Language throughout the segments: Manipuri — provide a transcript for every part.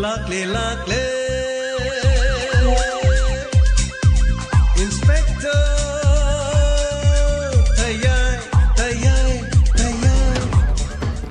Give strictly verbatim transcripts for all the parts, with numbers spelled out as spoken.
ꯂꯥꯛꯂꯦ, ꯂꯥꯛꯂꯦ, Inspector ꯇꯌꯥꯏ, ꯇꯌꯥꯏ, ꯇꯌꯥꯏ꯫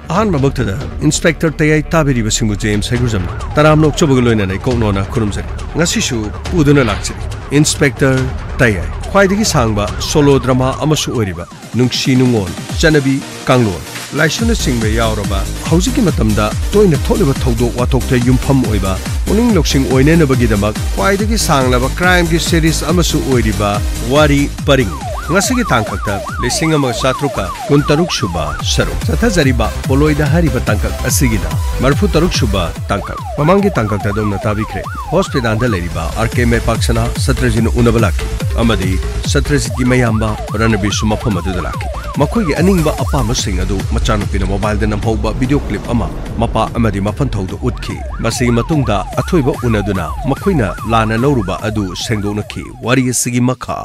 ꯑꯍꯥꯟꯕꯃꯛꯇꯗ ꯏꯟꯁꯄꯦꯛꯇꯔ ꯇꯌꯥꯏ ꯇꯥꯕꯤꯔꯤꯕꯁꯤꯡꯕꯨ ꯖꯦ ꯑꯦꯝ ꯁꯩꯒꯨꯖꯝꯅ ꯇꯔꯥꯝꯅ ꯑꯣꯛꯆꯕꯒ ꯂꯣꯏꯅꯅ ꯏꯀꯣꯛ ꯅꯣꯟꯅ ꯈꯨꯔꯨꯝꯖꯔꯤ꯫ ꯉꯁꯤꯁꯨ ꯄꯨꯗꯨꯅ ꯂꯥꯛꯆꯔꯤ ꯏꯟꯁꯄꯦꯛꯇꯔ ꯇꯌꯥꯏ, ꯈ꯭ꯋꯥꯏꯗꯒꯤ ꯁꯥꯡꯕ ꯁꯣꯂꯣ ꯗ꯭ꯔꯃꯥ ꯑꯃꯁꯨ ꯑꯣꯏꯔꯤꯕ ꯅꯨꯡꯁꯤ ꯅꯨꯡꯉꯣꯜ, ꯆꯠꯅꯕꯤ, ꯀꯥꯡꯂꯣꯟ, ꯂꯥꯏꯁꯣꯟꯅꯆꯤꯡꯕ ꯌꯥꯎꯔꯕ ꯍꯧꯖꯤꯛꯀꯤ ꯃꯇꯝꯗ ꯇꯣꯏꯅ ꯊꯣꯛꯂꯤꯕ ꯊꯧꯗꯣꯛ ꯋꯥꯊꯣꯛꯇ ꯌꯨꯝꯐꯝ ꯑꯣꯏꯕ ꯄꯨꯛꯅꯤꯡ ꯂꯧꯁꯤꯡ ꯑꯣꯏꯅꯅꯕꯒꯤꯗꯃꯛ ꯈ꯭ꯋꯥꯏꯗꯒꯤ ꯁꯥꯡꯂꯕ ꯀ꯭ꯔꯥꯏꯝꯒꯤ ꯁꯦꯔꯤꯁ ꯑꯃꯁꯨ ꯑꯣꯏꯔꯤꯕ ꯋꯥꯔꯤ ꯄꯔꯤꯡ꯫ ꯉꯁꯤꯒꯤ ꯇꯥꯡꯀꯛꯇ ꯂꯤꯁꯤꯡ ꯑꯃꯒ ꯆꯥꯇ꯭ꯔꯨꯛꯀ ꯀꯨꯟꯇꯔꯨꯛ ꯁꯨꯕ ꯁꯔꯨꯛ ꯆꯠꯊꯖꯔꯤꯕ ꯄꯣꯂꯣꯏꯗ ꯍꯥꯏꯔꯤꯕ ꯇꯥꯡꯀꯛ ꯑꯁꯤꯒꯤꯅ ꯃꯔꯤꯐꯨ ꯇꯔꯨꯛ ꯁꯨꯕ ꯇꯥꯡꯀꯛ꯫ ꯃꯃꯥꯡꯒꯤ ꯇꯥꯡꯀꯛꯇ ꯑꯗꯣꯝꯅ ꯇꯥꯕꯤꯈ꯭ꯔꯦ꯫ ꯍꯣꯁꯄꯤꯇꯥꯜꯗ ꯂꯩꯔꯤꯕ ꯑꯥꯔ ꯀꯦ ꯃꯥꯏꯄꯥꯛꯁꯅꯥ ꯁꯇ꯭ꯔꯖꯤꯠꯅ ꯎꯅꯕ ꯂꯥꯛꯈꯤ ꯑꯃꯗꯤ ꯁꯇ꯭ꯔꯖꯤꯠꯀꯤ ꯃꯌꯥꯝꯕ ꯔꯅꯕꯤꯔꯁꯨ ꯃꯐꯝ ꯑꯗꯨꯗ ꯂꯥꯛꯈꯤ꯫ ꯃꯈꯣꯏꯒꯤ ꯑꯅꯤꯡꯕ ꯑꯄꯥꯝꯕꯁꯤꯡ ꯑꯗꯨ ꯃꯆꯥꯅꯨꯄꯤꯅ ꯃꯣꯕꯥꯏꯜꯗ ꯅꯝꯍꯧꯕ ꯚꯤꯗꯤꯑꯣ ꯀ꯭ꯂꯤꯞ ꯑꯃ ꯃꯄꯥ ꯑꯃꯗꯤ ꯃꯐꯝꯊꯧꯗ ꯎꯠꯈꯤ꯫ ꯃꯁꯤꯒꯤ ꯃꯇꯨꯡꯗ ꯑꯊꯣꯏꯕ ꯎꯅꯗꯨꯅ ꯃꯈꯣꯏꯅ ꯂꯥꯟꯅ ꯂꯧꯔꯨꯕ ꯑꯗꯨ ꯁꯦꯡꯗꯣꯛꯅꯈꯤ꯫ ꯋꯥꯔꯤ ꯑꯁꯤꯒꯤ ꯃꯈꯥ꯫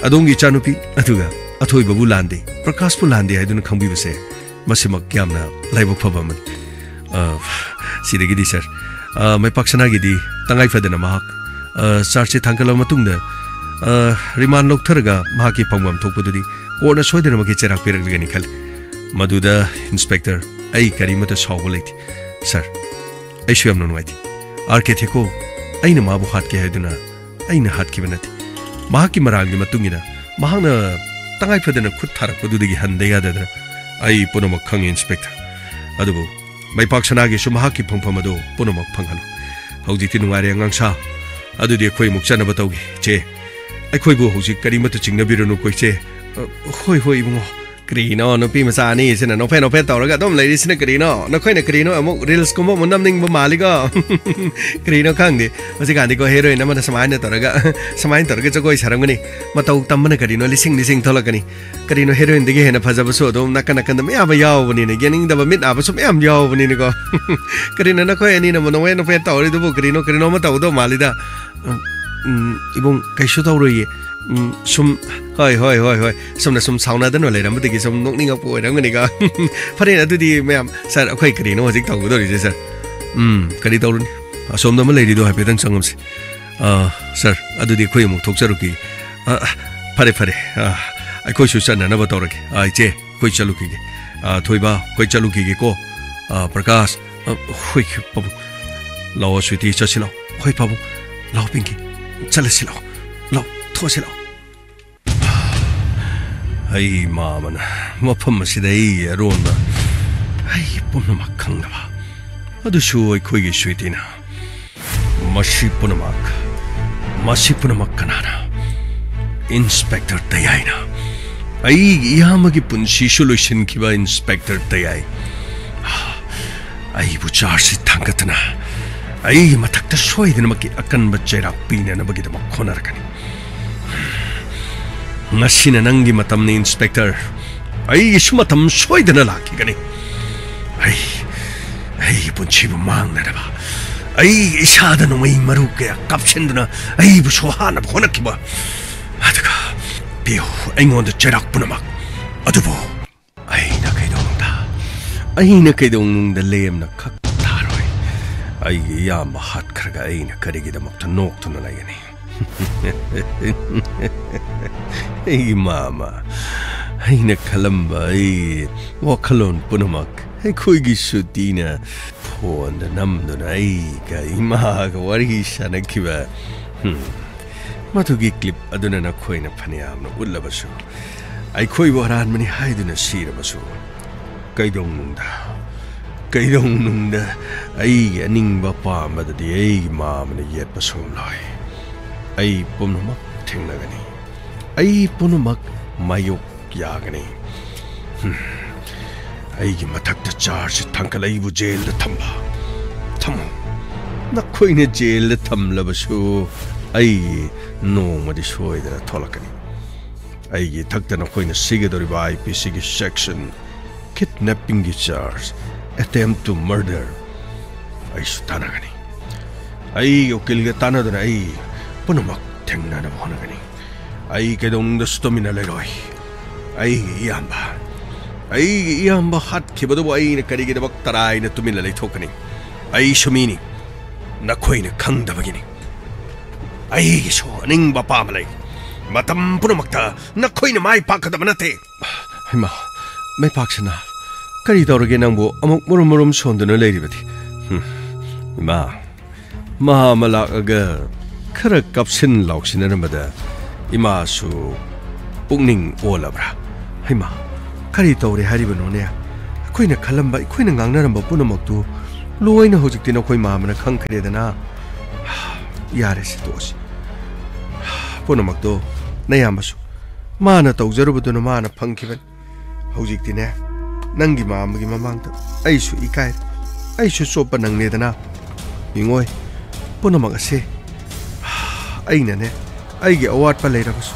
ꯑꯗꯣꯝꯒꯤ ꯏꯆꯥꯅꯨꯄꯤ ꯑꯗꯨꯒ ꯑꯊꯣꯏꯕꯕꯨ ꯂꯥꯟꯗꯦ, ꯄ꯭ꯔꯀꯥꯁꯄꯨ ꯂꯥꯟꯗꯦ ꯍꯥꯏꯗꯨꯅ ꯈꯪꯕꯤꯕꯁꯦ ꯃꯁꯤꯃꯛ ꯌꯥꯝꯅ ꯂꯥꯏꯕꯛ ꯐꯕ ꯑꯃꯅꯤ꯫ ꯑ, ꯁꯤꯗꯒꯤꯗꯤ ꯁꯥꯔ, ꯑ, ꯃꯥꯏꯄꯥꯛꯁꯅꯥꯒꯤꯗꯤ ꯇꯉꯥꯏ ꯐꯗꯅ ꯃꯍꯥꯛ, ꯑ, ꯆꯥꯔꯖꯁꯦ ꯊꯥꯡꯒꯠꯂꯕ ꯃꯇꯨꯡꯗ, ꯑ, ꯔꯤꯃꯥꯟ ꯂꯧꯊꯔꯒ ꯃꯍꯥꯛꯀꯤ ꯐꯪꯐꯝ ꯊꯣꯛꯄꯗꯨꯗꯤ ꯀꯣꯔꯠꯅ ꯁꯣꯏꯗꯅꯃꯛꯀꯤ ꯆꯩꯔꯥꯛ ꯄꯤꯔꯛꯂꯒꯅꯤ ꯈꯜꯂꯤ꯫ ꯃꯗꯨꯗ ꯏꯟꯁꯄꯦꯛꯇꯔ, ꯑꯩ ꯀꯔꯤꯃꯠꯇ ꯁꯥꯎꯕ ꯂꯩꯇꯦ꯫ ꯁꯥꯔ, ꯑꯩꯁꯨ ꯌꯥꯝꯅ ꯅꯨꯡꯉꯥꯏꯇꯦ꯫ ꯑꯥꯔ ꯀꯦ ꯊꯦꯀꯣ, ꯑꯩꯅ ꯃꯥꯕꯨ ꯍꯥꯠꯀꯦ ꯍꯥꯏꯗꯨꯅ ꯑꯩꯅ ꯍꯥꯠꯈꯤꯕ ꯅꯠꯇꯦ꯫ ꯃꯍꯥꯛꯀꯤ ꯃꯔꯥꯜꯒꯤ ꯃꯇꯨꯡ ꯏꯟꯅ ꯃꯍꯥꯛꯅ ꯇꯉꯥꯏ ꯐꯗꯅ ꯈꯨꯠ ꯊꯥꯔꯛꯄꯗꯨꯗꯒꯤ ꯍꯟꯗ ꯌꯥꯗꯗꯅ꯫ ꯑꯩ ꯄꯨꯝꯅꯃꯛ ꯈꯪꯉꯤ, ꯏꯟꯁꯄꯦꯛꯇꯔ꯫ ꯑꯗꯨꯕꯨ ꯃꯥꯏꯄꯥꯛ ꯁꯅꯥꯒꯤꯁꯨ ꯃꯍꯥꯛꯀꯤ ꯐꯪꯐꯝ ꯑꯗꯨ ꯄꯨꯝꯅꯃꯛ ꯐꯪꯍꯜꯂꯨ꯫ ꯍꯧꯖꯤꯛꯇꯤ ꯅꯨꯡꯉꯥꯏꯔꯦ, ꯑꯉꯥꯡ ꯁꯥ꯫ ꯑꯗꯨꯗꯤ ꯑꯩꯈꯣꯏ ꯑꯃꯨꯛ ꯆꯠꯅꯕ ꯇꯧꯒꯦ꯫ ꯆꯦ, ꯑꯩꯈꯣꯏꯕꯨ ꯍꯧꯖꯤꯛ ꯀꯔꯤꯃꯠꯇ ꯆꯤꯡꯅꯕꯤꯔꯨꯅꯨꯀꯣ, ꯏꯆꯦ꯫ ꯑ, ꯍꯣꯏ, ꯍꯣꯏ, ꯏꯕꯨꯡꯉꯣ꯫ ꯀꯔꯤꯅꯣ ꯅꯨꯄꯤ ꯃꯆꯥ ꯑꯅꯤꯁꯤꯅ ꯅꯣꯛꯐꯦꯠ ꯅꯣꯛꯐꯦꯠ ꯇꯧꯔꯒ ꯑꯗꯨꯝ ꯂꯩꯔꯤꯁꯤꯅ ꯀꯔꯤꯅꯣ? ꯅꯈꯣꯏꯅ ꯀꯔꯤꯅꯣ ꯑꯃꯨꯛ ꯔꯤꯜꯁꯀꯨꯝꯕ ꯑꯃꯨꯛ ꯅꯝꯅꯤꯡꯕ ꯃꯥꯜꯂꯤꯀꯣ? ꯀꯔꯤꯅꯣ ꯈꯪꯗꯦ꯫ ꯍꯧꯖꯤꯛꯀꯥꯟꯗꯤꯀꯣ ꯍꯦꯔꯣꯏꯟ ꯑꯃꯅ ꯁꯨꯃꯥꯏꯅ ꯇꯧꯔꯒ, ꯁꯨꯃꯥꯏꯅ ꯇꯧꯔꯒ ꯖꯒꯣꯏ ꯁꯥꯔꯝꯒꯅꯤ꯫ ꯃꯇꯧ ꯇꯝꯕꯅ ꯀꯔꯤꯅꯣ? ꯂꯤꯁꯤꯡ ꯂꯤꯁꯤꯡ ꯊꯣꯛꯂꯛꯀꯅꯤ꯫ ꯀꯔꯤꯅꯣ ꯍꯦꯔꯣꯏꯟꯗꯒꯤ ꯍꯦꯟꯅ ꯐꯖꯕꯁꯨ ꯑꯗꯨꯝ ꯅꯥꯀꯟ ꯅꯥꯀꯟꯗ ꯃꯌꯥꯝ ꯑꯃ ꯌꯥꯎꯕꯅꯤꯅ, ꯌꯦꯡꯅꯤꯡꯗꯕ ꯃꯤꯠ ꯅꯥꯕꯁꯨ ꯃꯌꯥꯝ ꯌꯥꯎꯕꯅꯤꯅꯀꯣ꯫ ꯀꯔꯤꯅꯣ ꯅꯈꯣꯏ ꯑꯅꯤꯅ ꯅꯣꯛꯐꯦꯠ ꯅꯣꯛꯐꯦꯠ ꯇꯧꯔꯤꯗꯨꯕꯨ? ꯀꯔꯤꯅꯣ, ꯀꯔꯤꯅꯣ ꯑꯃ ꯇꯧꯒꯗꯧ ꯃꯥꯜꯂꯤꯗ꯫ ꯎꯝ, ꯎꯝ, ꯏꯕꯨꯡ, ꯀꯩꯁꯨ ꯇꯧꯔꯣꯏꯌꯦ꯫ ꯎꯝ, ꯁꯨꯝ, ꯍꯣꯏ, ꯍꯣꯏ, ꯍꯣꯏ, ꯍꯣꯏ꯫ ꯁꯣꯝꯅ ꯁꯨꯝ ꯁꯥꯎꯅꯗꯅ ꯂꯩꯔꯝꯕꯗꯒꯤ ꯁꯨꯝ ꯅꯣꯛꯅꯤꯡꯉꯛꯄ ꯑꯣꯏꯔꯝꯒꯅꯤꯀꯣ꯫ ꯐꯔꯦ, ꯑꯗꯨꯗꯤ ꯃꯌꯥꯝ, ꯁꯥꯔ, ꯑꯩꯈꯣꯏ ꯀꯔꯤꯅꯣ ꯍꯧꯖꯤꯛ ꯇꯧꯒꯗꯧꯔꯤꯁꯦ, ꯁꯥꯔ? ꯎꯝ, ꯀꯔꯤ ꯇꯧꯔꯨꯅꯤ? ꯑꯁꯣꯝꯗ ꯑꯃ ꯂꯩꯔꯤꯗꯣ ꯍꯥꯏꯐꯦꯠꯇꯪ ꯆꯪꯉꯝꯁꯤ꯫ ꯑ, ꯁꯥꯔ, ꯑꯗꯨꯗꯤ ꯑꯩꯈꯣꯏ ꯑꯃꯨꯛ ꯊꯣꯛꯆꯔꯨꯈꯤꯒꯦ꯫ ꯑ, ꯑ, ꯐꯔꯦ, ꯐꯔꯦ꯫ ꯑ, ꯑꯩꯈꯣꯏꯁꯨ ꯆꯠꯅꯅꯕ ꯇꯧꯔꯒꯦ꯫ ꯑ, ꯏꯆꯦ, ꯑꯩꯈꯣꯏ ꯆꯠꯂꯨꯈꯤꯒꯦ꯫ ꯑ, ꯊꯣꯏꯕ, ꯑꯩꯈꯣꯏ ꯆꯠꯂꯨꯈꯤꯒꯦꯀꯣ꯫ ꯑ, ꯄ꯭ꯔꯀꯥꯁ, ꯑ, ꯍꯣꯏ, ꯄꯥꯕꯨꯡ꯫ ꯂꯥꯛꯑꯣ, ꯁ꯭ꯋꯤꯇꯤ, ꯆꯠꯁꯤ ꯂꯥꯛꯑꯣ꯫ ꯍꯣꯏ, ꯄꯥꯕꯨꯡ꯫ ꯂꯥꯛꯑꯣ, ꯄꯤꯡꯀꯤ꯫ ꯆꯠꯂꯁꯤ ꯂꯥꯛꯑꯣ꯫ ꯂꯥꯛꯑꯣ, ꯊꯣꯛꯑꯁꯤ ꯂꯥꯛꯑꯣ꯫ ꯑꯩ ꯃꯥꯃꯅ ꯃꯐꯝ ꯑꯁꯤꯗ ꯑꯩꯒꯤ ꯑꯔꯣꯟꯕ, ꯑꯩꯒꯤ ꯄꯨꯝꯅꯃꯛ ꯈꯪꯗꯕ, ꯑꯗꯨꯁꯨ ꯑꯩꯈꯣꯏꯒꯤ ꯁ꯭ꯋꯤꯇꯤꯅ꯫ ꯃꯁꯤ ꯄꯨꯝꯅꯃꯛ, ꯃꯁꯤ ꯄꯨꯝꯅꯃꯛ ꯀꯅꯥꯅ? ꯏꯟꯁꯄꯦꯛꯇꯔ ꯇꯌꯥꯏꯅ꯫ ꯑꯩꯒꯤ ꯏꯌꯥꯝꯕꯒꯤ ꯄꯨꯟꯁꯤꯁꯨ ꯂꯣꯏꯁꯤꯟꯈꯤꯕ ꯏꯟꯁꯄꯦꯛꯇꯔ ꯇꯌꯥꯏ꯫ ꯑꯩꯕꯨ ꯆꯥꯔꯖꯁꯤ ꯊꯥꯡꯒꯠꯇꯨꯅ ꯑꯩꯒꯤ ꯃꯊꯛꯇ ꯁꯣꯏꯗꯅꯃꯛꯀꯤ ꯑꯀꯟꯕ ꯆꯩꯔꯥꯛ ꯄꯤꯅꯅꯕꯒꯤꯗꯃꯛ ꯍꯣꯠꯅꯔꯛꯀꯅꯤ꯫ ꯉꯁꯤꯅ ꯅꯪꯒꯤ ꯃꯇꯝꯅꯤ, ꯏꯟꯁꯄꯦꯛꯇꯔ꯫ ꯑꯩꯒꯤꯁꯨ ꯃꯇꯝ ꯁꯣꯏꯗꯅ ꯂꯥꯛꯈꯤꯒꯅꯤ꯫ ꯑꯩ, ꯑꯩꯒꯤ ꯄꯨꯟꯁꯤꯕꯨ ꯃꯥꯡꯅꯅꯕ, ꯑꯩ ꯏꯁꯥꯗ ꯅꯣꯡꯃꯩ ꯃꯔꯨ ꯀꯌꯥ ꯀꯥꯞꯁꯤꯟꯗꯨꯅ ꯑꯩꯕꯨ ꯁꯣꯍꯥꯅꯕ ꯍꯣꯠꯅꯈꯤꯕ, ꯑꯗꯨꯒ ꯄꯤꯌꯨ ꯑꯩꯉꯣꯟꯗ ꯆꯩꯔꯥꯛ ꯄꯨꯝꯅꯃꯛ, ꯑꯗꯨꯕꯨ ꯑꯩꯅ ꯀꯩꯗꯧꯅꯨꯡꯗ, ꯑꯩꯅ ꯀꯩꯗꯧꯅꯨꯡꯗ ꯂꯦꯝꯅ ꯈꯛ ꯊꯥꯔꯣꯏ꯫ ꯑꯩꯒꯤ ꯏꯌꯥꯝꯕ ꯍꯥꯠꯈ꯭ꯔꯒ ꯑꯩꯅ ꯀꯔꯤꯒꯤꯗꯃꯛꯇ ꯅꯣꯛꯇꯨꯅ ꯂꯩꯒꯅꯤ? ꯑꯩꯒꯤ ꯃꯥꯃ, ꯑꯩꯅ ꯈꯜꯂꯝꯕ ꯑꯩ ꯋꯥꯈꯜꯂꯣꯟ ꯄꯨꯝꯅꯃꯛ ꯑꯩꯈꯣꯏꯒꯤ ꯁꯨꯇꯤꯅ ꯐꯣꯟꯗ ꯅꯝꯗꯨꯅ ꯑꯩꯒ ꯏꯃꯥꯒ ꯋꯥꯔꯤ ꯁꯥꯟꯅꯈꯤꯕ, ꯍꯨꯝ, ꯃꯗꯨꯒꯤ ꯀ꯭ꯂꯤꯞ ꯑꯗꯨꯅ ꯅꯈꯣꯏꯅ ꯐꯅꯌꯥꯝꯅ ꯎꯠꯂꯕꯁꯨ, ꯑꯩꯈꯣꯏꯕꯨ ꯑꯔꯥꯟꯕꯅꯤ ꯍꯥꯏꯗꯨꯅ ꯁꯤꯔꯕꯁꯨ, ꯀꯩꯗꯧꯅꯨꯡꯗ, ꯀꯩꯗꯧꯅꯨꯡꯗ ꯑꯩꯒꯤ ꯑꯅꯤꯡꯕ ꯑꯄꯥꯝꯕꯗꯗꯤ ꯑꯩꯒꯤ ꯃꯥꯃꯅ ꯌꯦꯠꯄ ꯁꯣꯝꯂꯣꯏ꯫ ꯑꯩ ꯄꯨꯝꯅꯃꯛ ꯊꯦꯡꯅꯒꯅꯤ꯫ ꯑꯩ ꯄꯨꯝꯅꯃꯛ ꯃꯥꯌꯣꯛ ꯌꯥꯒꯅꯤ꯫ ꯍꯨꯝ꯫ ꯑꯩꯒꯤ ꯃꯊꯛꯇ ꯆꯥꯔꯖ ꯊꯥꯡꯒꯠꯂꯛꯏꯕꯨ ꯖꯦꯜꯗ ꯊꯝꯕ꯫ ꯊꯝꯃꯨ꯫ ꯅꯈꯣꯏꯅ ꯖꯦꯜꯗ ꯊꯝꯂꯕꯁꯨ ꯑꯩ ꯅꯣꯡꯃꯗꯤ ꯁꯣꯏꯗꯅ ꯊꯣꯛꯂꯛꯀꯅꯤ꯫ ꯑꯩꯒꯤ ꯏꯊꯛꯇ ꯅꯈꯣꯏꯅ ꯁꯤꯒꯗꯧꯔꯤꯕ ꯑꯥꯏ ꯄꯤ ꯁꯤꯒꯤ ꯁꯦꯛꯁꯟ, ꯀꯤꯗꯅꯦꯄꯤꯡꯒꯤ ꯆꯥꯔꯖ, attempt to murder, ꯑꯩꯁꯨ ꯇꯥꯟꯅꯒꯅꯤ꯫ ꯑꯩꯒꯤ ꯎꯀꯤꯜꯒ ꯇꯥꯟꯅꯗꯨꯅ ꯑꯩ ꯄꯨꯝꯅꯃꯛ ꯊꯦꯡꯅꯅꯕ ꯍꯣꯠꯅꯒꯅꯤ꯫ ꯑꯩ ꯀꯩꯗꯧꯅꯨꯡꯗꯁꯨ ꯇꯨꯃꯤꯟꯅ ꯂꯩꯔꯣꯏ꯫ ꯑꯩꯒꯤ ꯏꯌꯥꯝꯕ, ꯑꯩꯒꯤ ꯏꯌꯥꯝꯕ ꯍꯥꯠꯈꯤꯕꯗꯨꯕꯨ ꯑꯩꯅ ꯀꯔꯤꯒꯤꯗꯃꯛ ꯇꯔꯥꯏꯅ ꯇꯨꯃꯤꯟꯅ ꯂꯩꯊꯣꯛꯀꯅꯤ? ꯑꯩꯁꯨ ꯃꯤꯅꯤ, ꯅꯈꯣꯏꯅ ꯈꯪꯗꯕꯒꯤꯅꯤ꯫ ꯑꯩꯒꯤꯁꯨ ꯑꯅꯤꯡꯕ ꯑꯄꯥꯝꯕ ꯂꯩ꯫ ꯃꯇꯝ ꯄꯨꯝꯅꯃꯛꯇ ꯅꯈꯣꯏꯅ ꯃꯥꯏ ꯄꯥꯛꯀꯗꯕ ꯅꯠꯇꯦ꯫ ꯍꯩꯃꯥ, ꯃꯩꯄꯥꯛꯁꯅꯥ, ꯀꯔꯤ ꯇꯧꯔꯒꯦ ꯅꯪꯕꯨ ꯑꯃꯨꯛ ꯃꯨꯔꯨꯝ ꯃꯨꯔꯨꯝ ꯁꯣꯟꯗꯨꯅ ꯂꯩꯔꯤꯕꯗꯤ? ꯍꯨꯝ, ꯏꯃꯥ, ꯃꯍꯥ ꯑꯃ ꯂꯥꯛꯂꯒ ꯈꯔ ꯀꯥꯞꯁꯤꯟ ꯂꯥꯎꯁꯤꯟꯅꯔꯝꯕꯗ ꯏꯃꯥꯁꯨ ꯄꯨꯛꯅꯤꯡ ꯑꯣꯜꯂꯕ꯭ꯔꯥ? ꯍꯩꯃꯥ, ꯀꯔꯤ ꯇꯧꯔꯦ ꯍꯥꯏꯔꯤꯕꯅꯣꯅꯦ? ꯑꯩꯈꯣꯏꯅ ꯈꯜꯂꯝꯕ, ꯑꯩꯈꯣꯏꯅ ꯉꯥꯡꯅꯔꯝꯕ ꯄꯨꯝꯅꯃꯛꯇꯨ ꯂꯣꯏꯅ ꯍꯧꯖꯤꯛꯇꯤ ꯅꯈꯣꯏ ꯃꯥꯃꯅ ꯈꯪꯈ꯭ꯔꯦꯗꯅ꯫ ꯌꯥꯔꯦꯁꯦ, ꯇꯣꯛꯑꯁꯤ꯫ ꯄꯨꯝꯅꯃꯛꯇꯣ ꯅꯌꯥꯝꯕꯁꯨ ꯃꯥꯅ ꯇꯧꯖꯔꯨꯕꯗꯨꯅ ꯃꯥꯅ ꯐꯪꯈꯤꯕꯅꯤ꯫ ꯍꯧꯖꯤꯛꯇꯤꯅꯦ, ꯅꯪꯒꯤ ꯃꯥꯝꯃꯒꯤ ꯃꯃꯥꯡꯗ ꯑꯩꯁꯨ ꯏꯀꯥꯏꯔꯦ, ꯑꯩꯁꯨ ꯆꯣꯞꯄ ꯅꯪꯂꯦꯗꯅ꯫ ꯃꯤꯉꯣꯏ ꯄꯨꯝꯅꯃꯛ ꯑꯁꯦ ꯑꯩꯅꯅꯦ, ꯑꯩꯒꯤ ꯑꯋꯥꯠꯄ ꯂꯩꯔꯕꯁꯨ,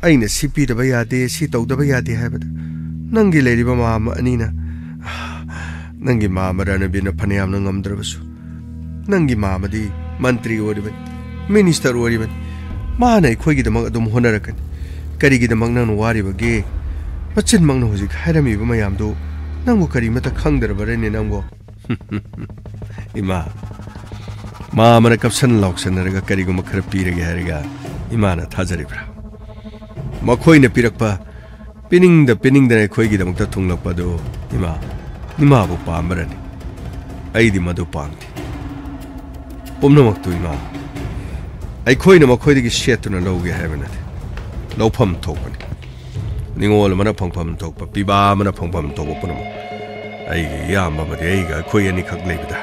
ꯑꯩꯅ ꯁꯤ ꯄꯤꯗꯕ ꯌꯥꯗꯦ, ꯁꯤ ꯇꯧꯗꯕ ꯌꯥꯗꯦ ꯍꯥꯏꯕꯗ ꯅꯪꯒꯤ ꯂꯩꯔꯤꯕ ꯃꯥꯝꯃ ꯑꯅꯤꯅ, ꯅꯪꯒꯤ ꯃꯥꯝꯃ ꯔꯅꯕꯤꯔꯅ ꯐꯅꯌꯥꯝꯅ ꯉꯝꯗ꯭ꯔꯕꯁꯨ, ꯅꯪꯒꯤ ꯃꯥꯝꯃꯗꯤ ꯃꯟꯇ꯭ꯔꯤ ꯑꯣꯏꯔꯤꯕꯅꯤ, ꯃꯤꯅꯤꯁꯇꯔ ꯑꯣꯏꯔꯤꯕꯅꯤ꯫ ꯃꯥꯅ ꯑꯩꯈꯣꯏꯒꯤꯗꯃꯛ ꯑꯗꯨꯝ ꯍꯣꯠꯅꯔꯛꯀꯅꯤ꯫ ꯀꯔꯤꯒꯤꯗꯃꯛ ꯅꯪꯅ ꯋꯥꯔꯤꯕꯒꯦ? ꯃꯆꯤꯟꯃꯛꯅ ꯍꯧꯖꯤꯛ ꯍꯥꯏꯔꯝꯃꯤꯕ ꯃꯌꯥꯝꯗꯨ ꯅꯪꯕꯨ ꯀꯔꯤꯃꯠꯇ ꯈꯪꯗ꯭ꯔꯕꯔꯅꯦ ꯅꯪꯕꯨ? ꯏꯃꯥ, ꯃꯥꯝꯃꯅ ꯀꯞꯁꯟ ꯂꯥꯎꯁꯟꯅꯔꯒ ꯀꯔꯤꯒꯨꯝꯕ ꯈꯔ ꯄꯤꯔꯒꯦ ꯍꯥꯏꯔꯒ ꯏꯃꯥꯅ ꯊꯥꯖꯔꯤꯕ꯭ꯔꯥ? ꯃꯈꯣꯏꯅ ꯄꯤꯔꯛꯄ, ꯄꯤꯅꯤꯡꯗ ꯄꯤꯅꯤꯡꯗꯅ ꯑꯩꯈꯣꯏꯒꯤꯗꯃꯛꯇ ꯊꯨꯡꯂꯛꯄ ꯑꯗꯨ ꯏꯃꯥ, ꯏꯃꯥꯕꯨ ꯄꯥꯝꯕꯔꯅꯤ? ꯑꯩꯗꯤ ꯃꯗꯨ ꯄꯥꯝꯗꯦ꯫ ꯄꯨꯝꯅꯃꯛꯇꯨ ꯏꯃꯥ, ꯑꯩꯈꯣꯏꯅ ꯃꯈꯣꯏꯗꯒꯤ ꯁꯦꯠꯇꯨꯅ ꯂꯧꯒꯦ ꯍꯥꯏꯕ ꯅꯠꯇꯦ꯫ ꯂꯧꯐꯝ ꯊꯣꯛꯄꯅꯤ꯫ ꯅꯤꯉꯣꯜ ꯑꯃꯅ ꯐꯪꯐꯝ ꯊꯣꯛꯄ, ꯄꯤꯕꯥ ꯑꯃꯅ ꯐꯪꯐꯝ ꯊꯣꯛꯄ ꯄꯨꯝꯅꯃꯛ꯫ ꯑꯩꯒꯤ ꯏꯌꯥꯝꯕ ꯑꯃꯗꯤ ꯑꯩꯒ ꯑꯩꯈꯣꯏ ꯑꯅꯤꯈꯛ ꯂꯩꯕꯗ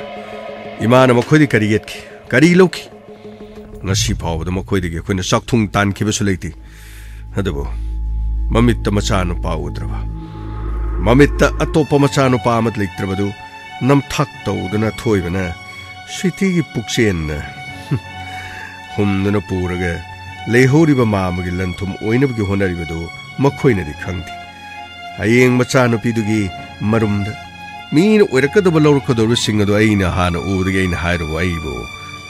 ꯏꯃꯥꯅ ꯃꯈꯣꯏꯗꯤ ꯀꯔꯤ ꯌꯦꯠꯈꯤ, ꯀꯔꯤ ꯂꯧꯈꯤ? ꯉꯁꯤ ꯐꯥꯎꯕꯗ ꯃꯈꯣꯏꯗꯒꯤ ꯑꯩꯈꯣꯏꯅ ꯆꯥꯛꯊꯨꯡ ꯇꯥꯟꯈꯤꯕꯁꯨ ꯂꯩꯇꯦ꯫ ꯑꯗꯨꯕꯨ ꯃꯃꯤꯠꯇ ꯃꯆꯥꯅꯨꯄꯥ ꯎꯗ꯭ꯔꯕ, ꯃꯃꯤꯠꯇ ꯑꯇꯣꯞꯄ ꯃꯆꯥꯅꯨꯄꯥ ꯑꯃ ꯂꯩꯇ꯭ꯔꯕꯗꯨ ꯅꯝꯊꯥꯛ ꯇꯧꯗꯨꯅ ꯊꯣꯏꯕꯅ ꯁ꯭ꯋꯤꯇꯤꯒꯤ ꯄꯨꯛꯆꯦꯟꯅ ꯍꯨꯝꯗꯨꯅ ꯄꯨꯔꯒ ꯂꯩꯍꯧꯔꯤꯕ ꯃꯥꯝꯃꯒꯤ ꯂꯟ ꯊꯨꯝ ꯑꯣꯏꯅꯕꯒꯤ ꯍꯣꯠꯅꯔꯤꯕꯗꯨ ꯃꯈꯣꯏꯅꯗꯤ ꯈꯪꯗꯦ꯫ ꯍꯌꯦꯡ ꯃꯆꯥꯅꯨꯄꯤꯗꯨꯒꯤ ꯃꯔꯨꯝꯗ ꯃꯤꯅ ꯑꯣꯏꯔꯛꯀꯗꯕ ꯂꯧꯔꯛꯀꯗꯧꯔꯤꯕꯁꯤꯡ ꯑꯗꯨ ꯑꯩꯅ ꯍꯥꯟꯅ ꯎꯕꯗꯒꯤ ꯑꯩꯅ ꯍꯥꯏꯔꯨꯕ ꯑꯩꯕꯨ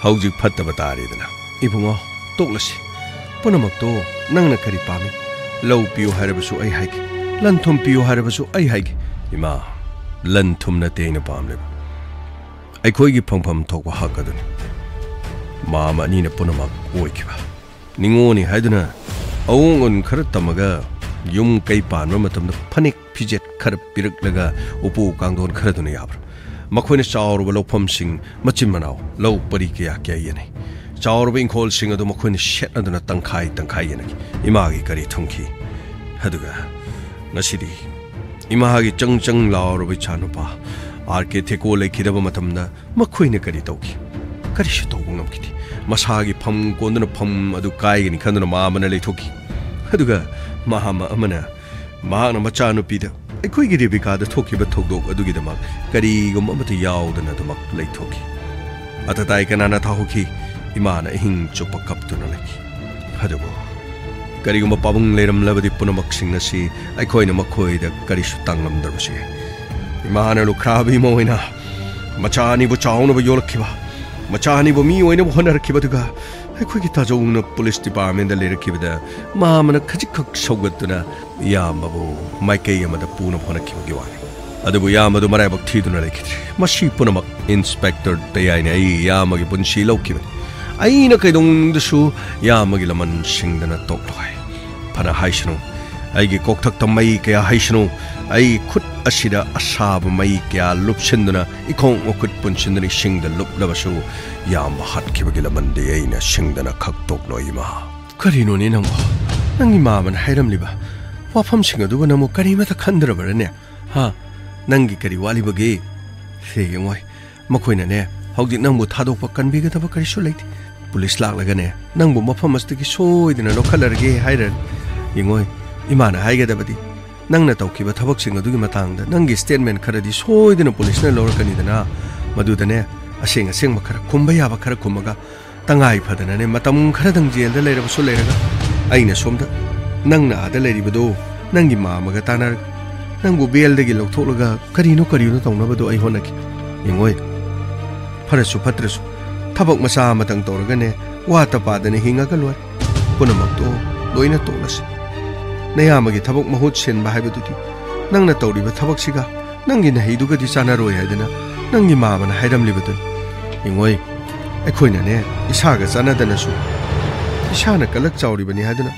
ꯍꯧꯖꯤꯛ ꯐꯠꯇꯕ ꯇꯥꯔꯦꯗꯅ꯫ ꯏꯕꯨꯡꯉꯣ, ꯇꯣꯛꯂꯁꯤ꯫ ꯄꯨꯝꯅꯃꯛꯇꯣ ꯅꯪꯅ ꯀꯔꯤ ꯄꯥꯝꯃꯤ? ꯂꯧ ꯄꯤꯌꯨ ꯍꯥꯏꯔꯕꯁꯨ ꯑꯩ ꯍꯥꯏꯒꯦ, ꯂꯟ ꯊꯨꯝ ꯄꯤꯌꯨ ꯍꯥꯏꯔꯕꯁꯨ ꯑꯩ ꯍꯥꯏꯒꯦ꯫ ꯏꯃꯥ, ꯂꯟ ꯊꯨꯝ ꯅꯠꯇꯦ ꯑꯩꯅ ꯄꯥꯝꯂꯤꯕ꯫ ꯑꯩꯈꯣꯏꯒꯤ ꯐꯪꯐꯝ ꯊꯣꯛꯄ ꯍꯛ ꯑꯗꯨꯅꯤ꯫ ꯃꯥꯝꯃ ꯑꯅꯤꯅ ꯄꯨꯝꯅꯃꯛ ꯑꯣꯏꯈꯤꯕ꯫ ꯅꯤꯉꯣꯜꯅꯤ ꯍꯥꯏꯗꯨꯅ ꯑꯑꯣꯟ ꯑꯎꯟ ꯈꯔ ꯇꯝꯃꯒ ꯌꯨꯝ ꯀꯩ ꯄꯥꯟꯕ ꯃꯇꯝꯗ ꯐꯅꯦꯛ ꯐꯤꯖꯦꯠ ꯈꯔ ꯄꯤꯔꯛꯂꯒ ꯎꯄꯨ ꯀꯥꯡꯊꯣꯟ ꯈꯔꯗꯨꯅ ꯌꯥꯕ꯭ꯔꯥ? ꯃꯈꯣꯏꯅ ꯆꯥꯎꯔꯕ ꯂꯧꯐꯝꯁꯤꯡ, ꯃꯆꯤꯟ ꯃꯅꯥꯎ ꯂꯧ ꯄꯔꯤ ꯀꯌꯥ ꯀꯌꯥ ꯌꯦꯟꯅꯩ꯫ ꯆꯥꯎꯔꯕ ꯏꯪꯈꯣꯜꯁꯤꯡ ꯑꯗꯨ ꯃꯈꯣꯏꯅ ꯁꯦꯠꯅꯗꯨꯅ ꯇꯪꯈꯥꯏ ꯇꯪꯈꯥꯏ ꯌꯦꯟꯅꯈꯤ꯫ ꯏꯃꯥꯒꯤ ꯀꯔꯤ ꯊꯨꯡꯈꯤ? ꯑꯗꯨꯒ ꯉꯁꯤꯗꯤ ꯏꯃꯥꯒꯤ ꯆꯪ ꯆꯪ ꯂꯥꯎꯔꯕ ꯏꯆꯥꯅꯨꯄꯥ ꯑꯥꯔ ꯀꯦ ꯊꯦꯀꯣ ꯂꯩꯈꯤꯗꯕ ꯃꯇꯝꯗ ꯃꯈꯣꯏꯅ ꯀꯔꯤ ꯇꯧꯈꯤ? ꯀꯔꯤꯁꯨ ꯇꯧꯕ ꯉꯝꯈꯤꯗꯦ꯫ ꯃꯁꯥꯒꯤ ꯐꯝ ꯀꯣꯟꯗꯨꯅ ꯐꯝ ꯑꯗꯨ ꯀꯥꯏꯒꯅꯤ ꯈꯟꯗꯨꯅ ꯃꯥꯝꯃꯅ ꯂꯩꯊꯣꯛꯈꯤ꯫ ꯑꯗꯨꯒ ꯃꯥꯝꯃ ꯑꯃꯅ ꯃꯍꯥꯛꯅ ꯃꯆꯥꯅꯨꯄꯤꯗ ꯑꯩꯈꯣꯏꯒꯤ ꯔꯦꯕꯤꯀꯥꯗ ꯊꯣꯛꯈꯤꯕ ꯊꯧꯗꯣꯛ ꯑꯗꯨꯒꯤꯗꯃꯛ ꯀꯔꯤꯒꯨꯝꯕ ꯑꯃꯠꯇ ꯌꯥꯎꯗꯅ ꯑꯗꯨꯃꯛ ꯂꯩꯊꯣꯛꯈꯤ꯫ ꯑꯇꯇꯥꯏ ꯀꯅꯥꯅ ꯊꯥꯍꯧꯈꯤ? ꯏꯃꯥꯅ ꯑꯍꯤꯡ ꯆꯨꯞꯄ ꯀꯞꯇꯨꯅ ꯂꯩꯈꯤ꯫ ꯑꯗꯨꯕꯨ ꯀꯔꯤꯒꯨꯝꯕ ꯄꯥꯕꯨꯡ ꯂꯩꯔꯝꯂꯕꯗꯤ ꯄꯨꯝꯅꯃꯛꯁꯤꯡ ꯑꯁꯤ ꯑꯩꯈꯣꯏꯅ ꯃꯈꯣꯏꯗ ꯀꯔꯤꯁꯨ ꯇꯥꯡꯂꯝꯗ꯭ꯔꯕꯁꯨ ꯌꯥꯏ꯫ ꯏꯃꯥꯅ ꯂꯨꯈ꯭ꯔꯥꯕꯤ ꯑꯃ ꯑꯣꯏꯅ ꯃꯆꯥ ꯑꯅꯤꯕꯨ ꯆꯥꯎꯅꯕ ꯌꯣꯛꯂꯛꯈꯤꯕ, ꯃꯆꯥ ꯑꯅꯤꯕꯨ ꯃꯤ ꯑꯣꯏꯅꯕ ꯍꯣꯠꯅꯔꯛꯈꯤꯕ, ꯑꯗꯨꯒ ꯑꯩꯈꯣꯏꯒꯤ ꯇꯥꯖꯧꯅ ꯄꯨꯂꯤꯁ ꯗꯤꯄꯥꯔꯠꯃꯦꯟꯗ ꯂꯩꯔꯛꯈꯤꯕꯗ ꯃꯥꯝꯃꯅ ꯈꯖꯤꯛꯈꯛ ꯁꯧꯒꯠꯇꯨꯅ ꯏꯌꯥꯝꯕꯕꯨ ꯃꯥꯏꯀꯩ ꯑꯃꯗ ꯄꯨꯅꯕ ꯍꯣꯠꯅꯈꯤꯕꯒꯤ ꯋꯥꯅꯤ꯫ ꯑꯗꯨꯕꯨ ꯏꯌꯥꯝꯕꯗꯨ ꯃꯔꯥꯏꯕꯛ ꯊꯤꯗꯨꯅ ꯂꯩꯈꯤꯗ꯭ꯔꯦ꯫ ꯃꯁꯤ ꯄꯨꯝꯅꯃꯛ ꯏꯟꯁꯄꯦꯛꯇꯔ ꯇꯌꯥꯏꯅ ꯑꯩ ꯏꯌꯥꯝꯕꯒꯤ ꯄꯨꯟꯁꯤ ꯂꯧꯈꯤꯕꯅꯤ꯫ ꯑꯩꯅ ꯀꯩꯗꯧꯅꯨꯡꯗꯁꯨ ꯏꯌꯥꯝꯕꯒꯤ ꯂꯃꯟ ꯁꯤꯡꯗꯅ ꯇꯣꯛꯂꯣꯏ꯫ ꯐꯅ ꯍꯥꯏꯁꯅꯨ, ꯑꯩꯒꯤ ꯀꯣꯛꯊꯛꯇ ꯃꯩ ꯀꯌꯥ ꯍꯩꯁꯅꯨ, ꯑꯩ ꯈꯨꯠ ꯑꯁꯤꯗ ꯑꯁꯥꯕ ꯃꯩ ꯀꯌꯥ ꯂꯨꯞꯁꯤꯟꯗꯨꯅ ꯏꯈꯣꯡ ꯃꯈꯨꯠ ꯄꯨꯟꯁꯤꯟꯗꯨꯅ ꯏꯁꯤꯡꯗ ꯂꯨꯞꯂꯕꯁꯨ ꯏꯌꯥꯝꯕ ꯍꯥꯠꯈꯤꯕꯒꯤ ꯂꯃꯟꯗꯤ ꯑꯩꯅ ꯁꯤꯡꯗꯅ ꯈꯛꯇꯣꯛꯂꯣꯏ, ꯏꯃꯥ꯫ ꯀꯔꯤꯅꯣꯅꯦ ꯅꯪꯕꯣ? ꯅꯪꯒꯤ ꯃꯥꯝꯃꯅ ꯍꯥꯏꯔꯝꯂꯤꯕ ꯋꯥꯐꯝꯁꯤꯡ ꯑꯗꯨꯒ ꯅꯪꯕꯨ ꯀꯔꯤꯃꯠꯇ ꯈꯟꯗ꯭ꯔꯕꯔꯅꯦ? ꯍꯥ? ꯅꯪꯒꯤ ꯀꯔꯤ ꯋꯥꯠꯂꯤꯕꯒꯦ? ꯁꯦ ꯌꯦꯡꯉꯣꯏ, ꯃꯈꯣꯏꯅꯅꯦ ꯍꯧꯖꯤꯛ ꯅꯪꯕꯨ ꯊꯥꯗꯣꯛꯄ ꯀꯟꯕꯤꯒꯗꯕ ꯀꯔꯤꯁꯨ ꯂꯩꯇꯦ꯫ ꯄꯨꯂꯤꯁ ꯂꯥꯛꯂꯒꯅꯦ ꯅꯪꯕꯨ ꯃꯐꯝ ꯑꯁꯤꯗꯒꯤ ꯁꯣꯏꯗꯅ ꯂꯧꯈꯠꯂꯔꯒꯦ ꯍꯥꯏꯔꯅꯤ꯫ ꯌꯦꯡꯉꯣꯏ, ꯏꯃꯥꯅ ꯍꯥꯏꯒꯗꯕꯗꯤ ꯅꯪꯅ ꯇꯧꯈꯤꯕ ꯊꯕꯛꯁꯤꯡ ꯑꯗꯨꯒꯤ ꯃꯇꯥꯡꯗ ꯅꯪꯒꯤ ꯁ꯭ꯇꯦꯠꯃꯦꯟ ꯈꯔꯗꯤ ꯁꯣꯏꯗꯅ ꯄꯨꯂꯤꯁꯅ ꯂꯧꯔꯛꯀꯅꯤꯗꯅ꯫ ꯃꯗꯨꯗꯅꯦ ꯑꯁꯦꯡ ꯑꯁꯦꯡꯕ ꯈꯔ, ꯈꯨꯝꯕ ꯌꯥꯕ ꯈꯔ ꯈꯨꯝꯃꯒ, ꯇꯉꯥꯏ ꯐꯗꯅꯅꯦ ꯃꯇꯝ ꯈꯔꯗꯪ ꯖꯦꯜꯗ ꯂꯩꯔꯕꯁꯨ ꯂꯩꯔꯒ, ꯑꯩꯅ ꯁꯣꯝꯗ ꯅꯪꯅ ꯑꯥꯗ ꯂꯩꯔꯤꯕꯗꯣ ꯅꯪꯒꯤ ꯃꯥꯝꯃꯒ ꯇꯥꯟꯅꯔꯒ ꯅꯪꯕꯨ ꯕꯦꯜꯗꯒꯤ ꯂꯧꯊꯣꯛꯂꯒ ꯀꯔꯤꯅꯣ ꯀꯔꯤꯅꯣ ꯇꯧꯅꯕꯗꯣ ꯑꯩ ꯍꯣꯠꯅꯈꯤ꯫ ꯌꯦꯡꯉꯣꯏ, ꯐꯔꯁꯨ ꯐꯠꯇ꯭ꯔꯁꯨ ꯊꯕꯛ ꯃꯆꯥ ꯑꯃꯇꯪ ꯇꯧꯔꯒꯅꯦ ꯋꯥꯠꯇ ꯄꯥꯗꯅ ꯍꯤꯡꯉꯒ ꯂꯣꯏꯔꯦ꯫ ꯄꯨꯝꯅꯃꯛꯇꯣ ꯂꯣꯏꯅ ꯇꯣꯛꯂꯁꯤ꯫ ꯅꯌꯥꯝꯕꯒꯤ ꯊꯕꯛ ꯃꯍꯨꯠ ꯁꯤꯟꯕ ꯍꯥꯏꯕꯗꯨꯗꯤ ꯅꯪꯅ ꯇꯧꯔꯤꯕ ꯊꯕꯛꯁꯤꯒ ꯅꯪꯒꯤ ꯅꯍꯩꯗꯨꯒꯗꯤ ꯆꯥꯟꯅꯔꯣꯏ ꯍꯥꯏꯗꯅ ꯅꯪꯒꯤ ꯃꯥꯃꯅ ꯍꯥꯏꯔꯝꯂꯤꯕꯗꯨꯅꯤ꯫ ꯌꯦꯡꯉꯣꯏ, ꯑꯩꯈꯣꯏꯅꯅꯦ ꯏꯁꯥꯒ ꯆꯥꯟꯅꯗꯅꯁꯨ ꯏꯁꯥꯅ ꯀꯂꯛ ꯆꯥꯎꯔꯤꯕꯅꯤ ꯍꯥꯏꯗꯨꯅ,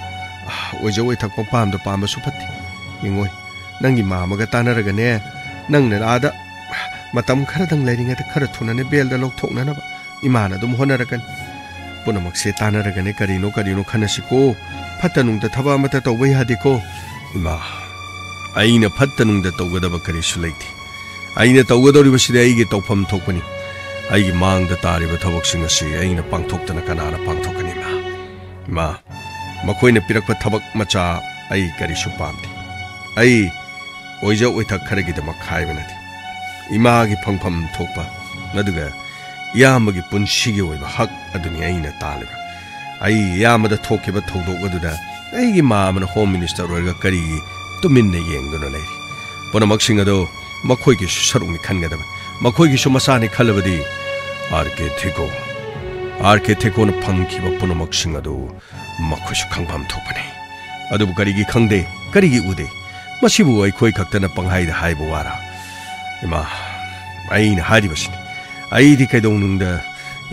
ꯑꯥ, ꯑꯣꯏꯖ ꯑꯣꯏꯊꯛꯄ ꯄꯥꯝꯗ ꯄꯥꯝꯕꯁꯨ ꯐꯠꯇꯦ꯫ ꯌꯦꯡꯉꯣꯏ, ꯅꯪꯒꯤ ꯃꯥꯃꯒ ꯇꯥꯟꯅꯔꯒꯅꯦ, ꯅꯪꯅ ꯑꯥꯗ ꯃꯇꯝ ꯈꯔꯗꯪ ꯂꯩꯔꯤꯉꯩꯗ ꯈꯔ ꯊꯨꯅꯅꯦ ꯕꯦꯜꯗ ꯂꯧꯊꯣꯛꯅꯅꯕ ꯏꯃꯥꯅ ꯑꯗꯨꯝ ꯍꯣꯠꯅꯔꯛꯀꯅꯤ꯫ ꯄꯨꯝꯅꯃꯛꯁꯦ ꯇꯥꯟꯅꯔꯒꯅꯦ ꯀꯔꯤꯅꯣ ꯀꯔꯤꯅꯣ ꯈꯟꯅꯁꯤꯀꯣ꯫ ꯐꯠꯇ ꯅꯨꯡꯗ ꯊꯕꯛ ꯑꯃꯠꯇ ꯇꯧꯕ ꯌꯥꯗꯦꯀꯣ꯫ ꯏꯃꯥ, ꯑꯩꯅ ꯐꯠꯇ ꯅꯨꯡꯗ ꯇꯧꯒꯗꯕ ꯀꯔꯤꯁꯨ ꯂꯩꯇꯦ꯫ ꯑꯩꯅ ꯇꯧꯒꯗꯧꯔꯤꯕꯁꯤꯗꯤ ꯑꯩꯒꯤ ꯇꯧꯐꯝ ꯊꯣꯛꯄꯅꯤ꯫ ꯑꯩꯒꯤ ꯃꯥꯡꯗ ꯇꯥꯔꯤꯕ ꯊꯕꯛꯁꯤꯡ ꯑꯁꯤ ꯑꯩꯅ ꯄꯥꯡꯊꯣꯛꯇꯅ ꯀꯅꯥꯅ ꯄꯥꯡꯊꯣꯛꯀꯅꯤ, ꯏꯃꯥ? ꯏꯃꯥ, ꯃꯈꯣꯏꯅ ꯄꯤꯔꯛꯄ ꯊꯕꯛ ꯃꯆꯥ ꯑꯩ ꯀꯔꯤꯁꯨ ꯄꯥꯝꯗꯦ꯫ ꯑꯩ ꯑꯣꯏꯖ ꯑꯣꯏꯊꯛ ꯈꯔꯒꯤꯗꯃꯛ ꯍꯥꯏꯕ ꯅꯠꯇꯦ꯫ ꯏꯃꯥꯒꯤ ꯐꯪꯐꯝ ꯊꯣꯛꯄ, ꯑꯗꯨꯒ ꯏꯌꯥꯝꯕꯒꯤ ꯄꯨꯟꯁꯤꯒꯤ ꯑꯣꯏꯕ ꯍꯛ ꯑꯗꯨꯅꯤ ꯑꯩꯅ ꯇꯥꯜꯂꯤꯕ꯫ ꯑꯩ ꯏꯌꯥꯝꯕꯗ ꯊꯣꯛꯈꯤꯕ ꯊꯧꯗꯣꯛ ꯑꯗꯨꯗ ꯑꯩꯒꯤ ꯃꯥ ꯑꯃꯅ ꯍꯣꯝ ꯃꯤꯅꯤꯁꯇꯔ ꯑꯣꯏꯔꯒ ꯀꯔꯤꯒꯤ ꯇꯨꯃꯤꯟꯅ ꯌꯦꯡꯗꯨꯅ ꯂꯩꯔꯤ? ꯄꯨꯝꯅꯃꯛꯁꯤꯡ ꯑꯗꯨ ꯃꯈꯣꯏꯒꯤꯁꯨ ꯁꯔꯨꯛꯅꯤ ꯈꯟꯒꯗꯕꯅꯤ꯫ ꯃꯈꯣꯏꯒꯤꯁꯨ ꯃꯁꯥꯅꯤ ꯈꯜꯂꯕꯗꯤ ꯑꯥꯔ ꯀꯦ ꯊꯦꯀꯣ, ꯑꯥꯔ ꯀꯦ ꯊꯦꯀꯣꯅ ꯐꯪꯈꯤꯕ ꯄꯨꯝꯅꯃꯛꯁꯤꯡ ꯑꯗꯨ ꯃꯈꯣꯏꯁꯨ ꯈꯪꯐꯝ ꯊꯣꯛꯄꯅꯤ꯫ ꯑꯗꯨꯕꯨ ꯀꯔꯤꯒꯤ ꯈꯪꯗꯦ? ꯀꯔꯤꯒꯤ ꯎꯗꯦ? ꯃꯁꯤꯕꯨ ꯑꯩꯈꯣꯏ ꯈꯛꯇꯅ ꯄꯪꯍꯥꯏꯗ ꯍꯥꯏꯕ ꯋꯥꯔꯥ? ꯏꯃꯥ, ꯑꯩꯅ ꯍꯥꯏꯔꯤꯕꯁꯤꯅꯤ꯫ ꯑꯩꯗꯤ ꯀꯩꯗꯧꯅꯨꯡꯗ